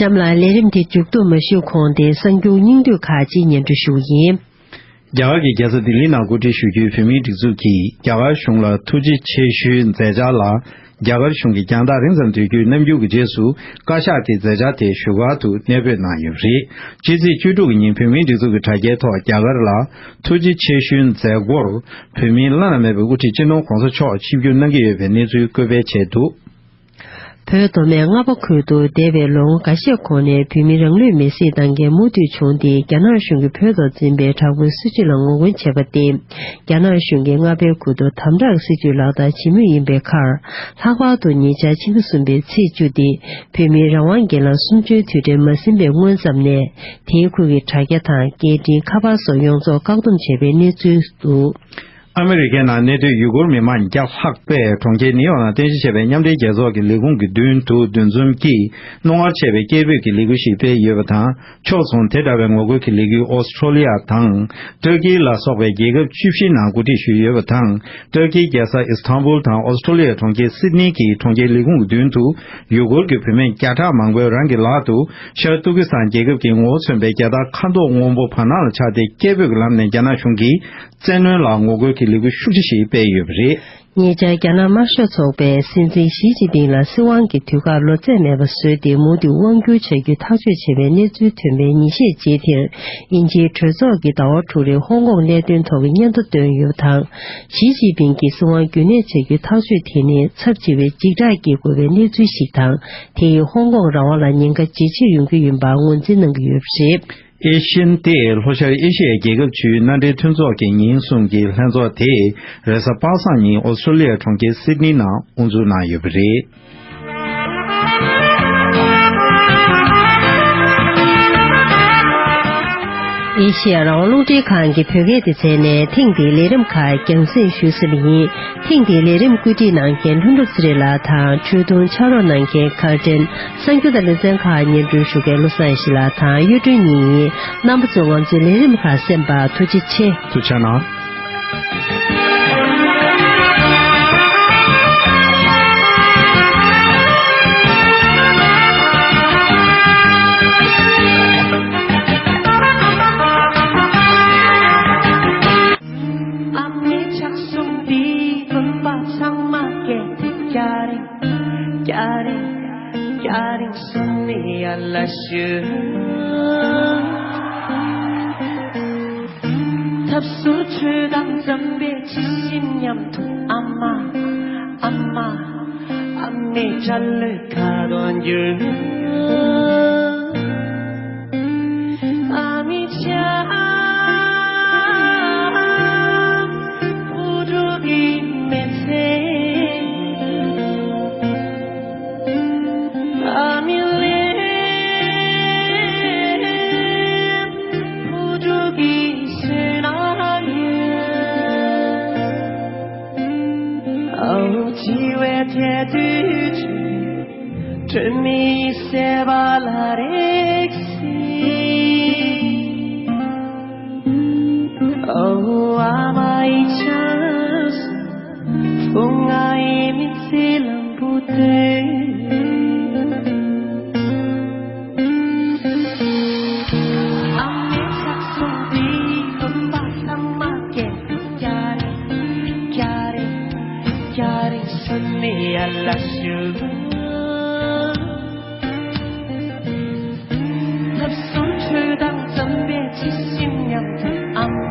གཤམ་ལ་ལས་རིམ་དེ་མཇུག་བསྡོམས་མ་ཞུས་གོང་དེ་གསར་འགྱུར་སྙིང་བསྡུས་ཁག་ཅིག་སྙན་སྒྲོན་ཞུ་གི་ཡིན། རྒྱ་གར་གྱི་རྒྱལ་ས་ལྡི་ལི་ནང་གོ་སྒྲིག་ཞུ་རྒྱུའི་བོད་མིའི་སྒྲིག་འཛུགས་ཀྱིས་རྒྱ་གར་གཞུང་ལ་ཐུགས་རྗེ་ཆེ་ཞུའི་མཛད་འཆར་ལ། རྒྱ་གར་གཞུང་གིས་རྒྱང་ཐག་རིང་ཙམ་སྡོད་རྒྱུའི་རྣམ་འགྱུར་གྱི་རྗེས་སུ། བཀའ་ཤག་གིས་མཛད་འཆར་དེ་བཞུགས་སྒར་དུ་གནས་སྤོས་གནང་ཡོད་པ་རེད། ཕྱི་ཚེས་བཅུ་དྲུག་གི་ཉིན་བོད་མིའི་སྒྲིག་འཛུགས་ཀྱི་དྲ་རྒྱའི་ཐོག་རྒྱ་གར་ལ་ཐུགས་རྗེ་ཆེ་ཞུའི་མཛད་སྒོར། བོད་མིའི་བླ་ན་མེད་པའི་དབུ་ཁྲིད་སྤྱི་ནོར་གོང་ས་མཆོག་ཆིབས་བསྒྱུར་གནང་གི་ཡོད་པའི་གནས་ཚུལ་བཀོད་སྤེལ་བྱས་འདུག། བོད་མདོ་སྨད་རྔ་པ་ཁུལ་དུ་འདས་པའི་ལོ་ངོ་འགའ་ཤས་གོང་ནས་བོད་མི་རང་ལུས་མེར་སྲེག་བཏང་མཁན་མུ་མཐུད་བྱུང་སྟེ། རྒྱ་ནག་གཞུང་གིས་བོད་ཐོག་འཛིན་པའི་དྲག་པོའི་སྲིད་བྱུས་ལ་ངོ་རྒོལ་བྱས་པར་བརྟེན། རྒྱ་ནག་གཞུང་གིས་རྔ་པའི་ཁུལ་དུ་དམ་དྲག་སྲིད་བྱུས་ལག་བསྟར་བྱེད་མུས་ཡིན་པའི་ཁར། ལྷག་པར་དུ་ཉེ་ཆར་ཕྱི་ཟླ་གསུམ་པའི་ཚེས་བཅུ་སྟེ། བོད་མིའི་རང་དབང་སྒེར་ལངས་གསུམ་བཅུའི་དུས་དྲན་མ་ཟིན་པའི་སྔོན་ཙམ་ནས། དེའི་ཁུལ་གྱི་དྲ་རྒྱ་དང་སྐད་འཕྲིན་ཁ་པར་སོགས་ཡོངས་རྫོགས་བཀག་སྡོམ་བྱས་པའི་གནས་ཚུལ་འདུག། ཨ་མི་རི་ཀའི་ནང་གནས་སྡོད་ཡུ་གུར་མི་མང་བརྒྱ་ལྷག་པས་གྲོང་ཁྱེར་ནིའུ་ཡོག་ནང་རྟེན་གཞི་བྱས་པའི་མཉམ་འབྲེལ་རྒྱལ་ཚོགས་ཀྱི་ལས་ཁུངས་ཀྱི་མདུན་དུ་འདུ་འཛོམས་ཀྱིས། རྣོ་ངར་ཆེ་བའི་སྐད་འབོད་ཀྱི་ལས་འགུལ་ཞིག་སྤེལ་ཡོད་པ་དང་། ཕྱོགས་མཚུངས་དེ་འདྲ་བའི་ངོ་རྒོལ་གྱི་ལས་འགུལ་ཨོ་སི་ཁྲོ་ལི་ཡ་དང་། ཏུར་ཀི་ལ་སོགས་པའི་རྒྱལ་ཁབ་བཅུ་བཞིའི་ནང་གོ་སྒྲིག་ཞུས་ཡོད་པ་དང་། ཏུར་ཀིའི་རྒྱལ་ས་ཨི་སི་ཐན་བུལ་དང་ཨོ་སི་ཁྲོ་ལི་ཡའི་གྲོང་ཁྱེར་སིད་ནི་གི་གྲོང་ཁྱེར་ལས་ཁུངས་ཀྱི་མདུན་དུ། ཡུ་གུར་གྱི་བུད་མེད་བརྒྱ་ཕྲག་མང་པོས་རང་གི་ལག་ཏུ། ཤར་ཏུར་ཀི་སི་ཐན་རྒྱལ་ཁབ་ཀྱི་ངོ་བོ་མཚོན་པའི་རྒྱལ་དར་ཁ་མདོག་སྔོན་པོ་བར་སྣང་ལ་ཕྱར་ཏེ། སྐད་འབོད་ཀྱི་ལམ་ནས་རྒྱ་ནག་གཞུང་གིས། བཙན་གནོན་ལ་ངོ་རྒོལ་གྱི་ལས་འགུལ་ཤུགས་ཆེ་ཞིག་སྤེལ་ཡོད་པ་རེད། ཉེ་ཆར་རྒྱ་ནག་དམར་ཤོག་ཚོགས་པས་སྲིད་འཛིན་ཞི་ཅིན་ཕིང་ལ་སྲིད་དབང་གི་དུས་བཀག་ལོ་ཚད་མེད་པ་བཟོས་ཏེ། མུ་མཐུད་དབང་བསྒྱུར་བྱ་རྒྱུའི་ཐག་གཅོད་བྱས་པའི་གནས་ཚུལ་ཐོན་པའི་ཉིན་ཤས་རྗེས་དེར། དབྱིན་ཇིའི་གྲོས་ཚོགས་ཀྱིས་ཟླ་བ་དྲུག་རིང་ཧོང་ཀོང་གནད་དོན་ཐོག་གི་སྙན་ཐོ་བཏོན་ཡོད་པ་དང་། ཞི་ཅིན་ཕིང་གིས་སྲིད་དབང་རྒྱུན་གནས་བྱ་རྒྱུའི་ཐག་གཅོད་དེ་ནི་ཚབས་ཆེ་བའི་འཇིགས་སྐྲག་སྐྱེ་དགོས་པའི་གནས་ཚུལ་ཞིག་དང་། དེ་ཡིས་ཧོང་ཀོང་རང་དབང་ལ་ཉེན་ཁ་ཇེ་ཆེར་ཡོང་གི་ཡིན་པ་ངོས་འཛིན་གནང་གི་ཡོད་པ་རེད། ཨེ་ཤི་ཡན་ཏེ་ལྷོ་ཤར་ཨེ་ཤི་ཡའི་རྒྱལ་ཁབ་བཅུའི་མནའ་འབྲེལ་མཐུན་ཚོགས་ཀྱི་ཉིན་གསུམ་གྱི་ལྷན་ཚོགས་དེ་རེས་གཟའ་པ་སངས་ཉིན་ཨོ་སི་ཁྲོ་ལི་ཡའི་གྲོང་ཁྱེར་སིད་ནི་ནང་དབུ་འཛུགས་གནང་ཡོད་པ་རེད། ཨེ་ཤི་ཡ་རང་དབང་རླུང་འཕྲིན་ཁང་གི་བོད་སྐད་སྡེ་ཚན་ནས་ཐེངས་འདིའི་ལས་རིམ་ཁག་རྒྱང་སྲིང་ཞུས་ཟིན་པ་ཡིན། ཐེངས་འདིའི་ལས་རིམ་བཀོད་སྒྲིག་གནང་མཁན་ལྷུན་གྲུབ་ཚེ་རིང་ལགས་དང་། ཆོས་དུང་ཕྱག་རོགས་གནང་མཁན་ཁར་ཏན། གསར་འགྱུར་དང་ལེ་ཚན་ཁག་སྙན་སྒྲོན་ཞུ་མཁན་བློ་བཟང་ཡེ་ཤེས་ལགས་དང་གཡུ་སྒྲོན་གཉིས་ཡིན། རྣམ་པ་ཚོས་ང་ཚོའི་ལས་རིམ་ཁག་གསན་པར་ཐུགས་རྗེ་ཆེ། ཐུགས་རྗེ་གནང་། ཨ་མའི་ཕྱག་ཟུང་འདིས་སྤུན་པ་ཚང་མ་སྐྱེད་དེ། བརྒྱ་རེ་བརྒྱ་རེ་བརྒྱ་རེ་གསུམ་ནས་ཡར་ལ་ཞུ། ཐབས་ཟུར་ཆོས་དང་འཛོམས་པའི་ཇི་བཞིན་མཉམ་དུ། ཨ་མ་ཨ་མ་ཨ་མའི་སྐྲ་ལོའི་ཁ་དོག་འགྱུར། ཨ་མའི་ལྕམ་བུ་ཕྲུག་གི་མི་ཚེ། ཨ་མའི་ལས་བུ་ཕྲུག་གི་བསོད་ནམས་ཡིན། ཨ་འོ་བྱིས་པའི་ཐད་དུ་ཆུ། སྒྲོན་མེ་ཡི་ཟེ་བ་ལ་རེག་སྲིད། ཨོ་ཨ་མ་ཡི་ཆབ་སྲིད། བུ་ང་ཡི་མི་ཚེའི་ལམ་བུ་དེ། ཨ་མའི་ཕྱག་ཟུང་འདིས་སྤུན་པ་ཚང་མ་སྐྱེད། བརྒྱ་རེ་བརྒྱ་རེ་བརྒྱ་རེ་གསུམ་ནས་ཡར་ལ་ཞུ། ཐབས་ཟུར་ཆོས་དང་འཛོམས་པའི་ཇི་བཞིན་མཉམ་དུ། ཨ་མ་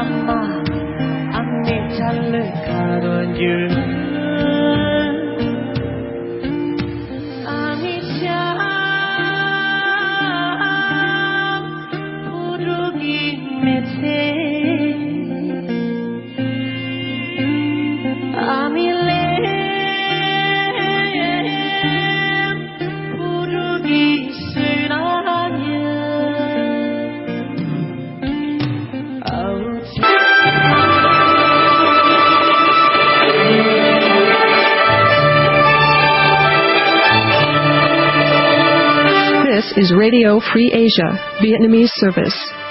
ཨ་མ་ཨ་མའི་སྐྲ་ལོའི་ཁ་དོག་འགྱུར། ཨ་མའི་ལྕམ་བུ་ཕྲུག་གི་མི་ཚེ། ཨ་མའི་ལས་བུ་ཕྲུག་གི་བསོད་ནམས་ཡིན། ཨ་འོ་ཆ། This is Radio Free Asia, Vietnamese service.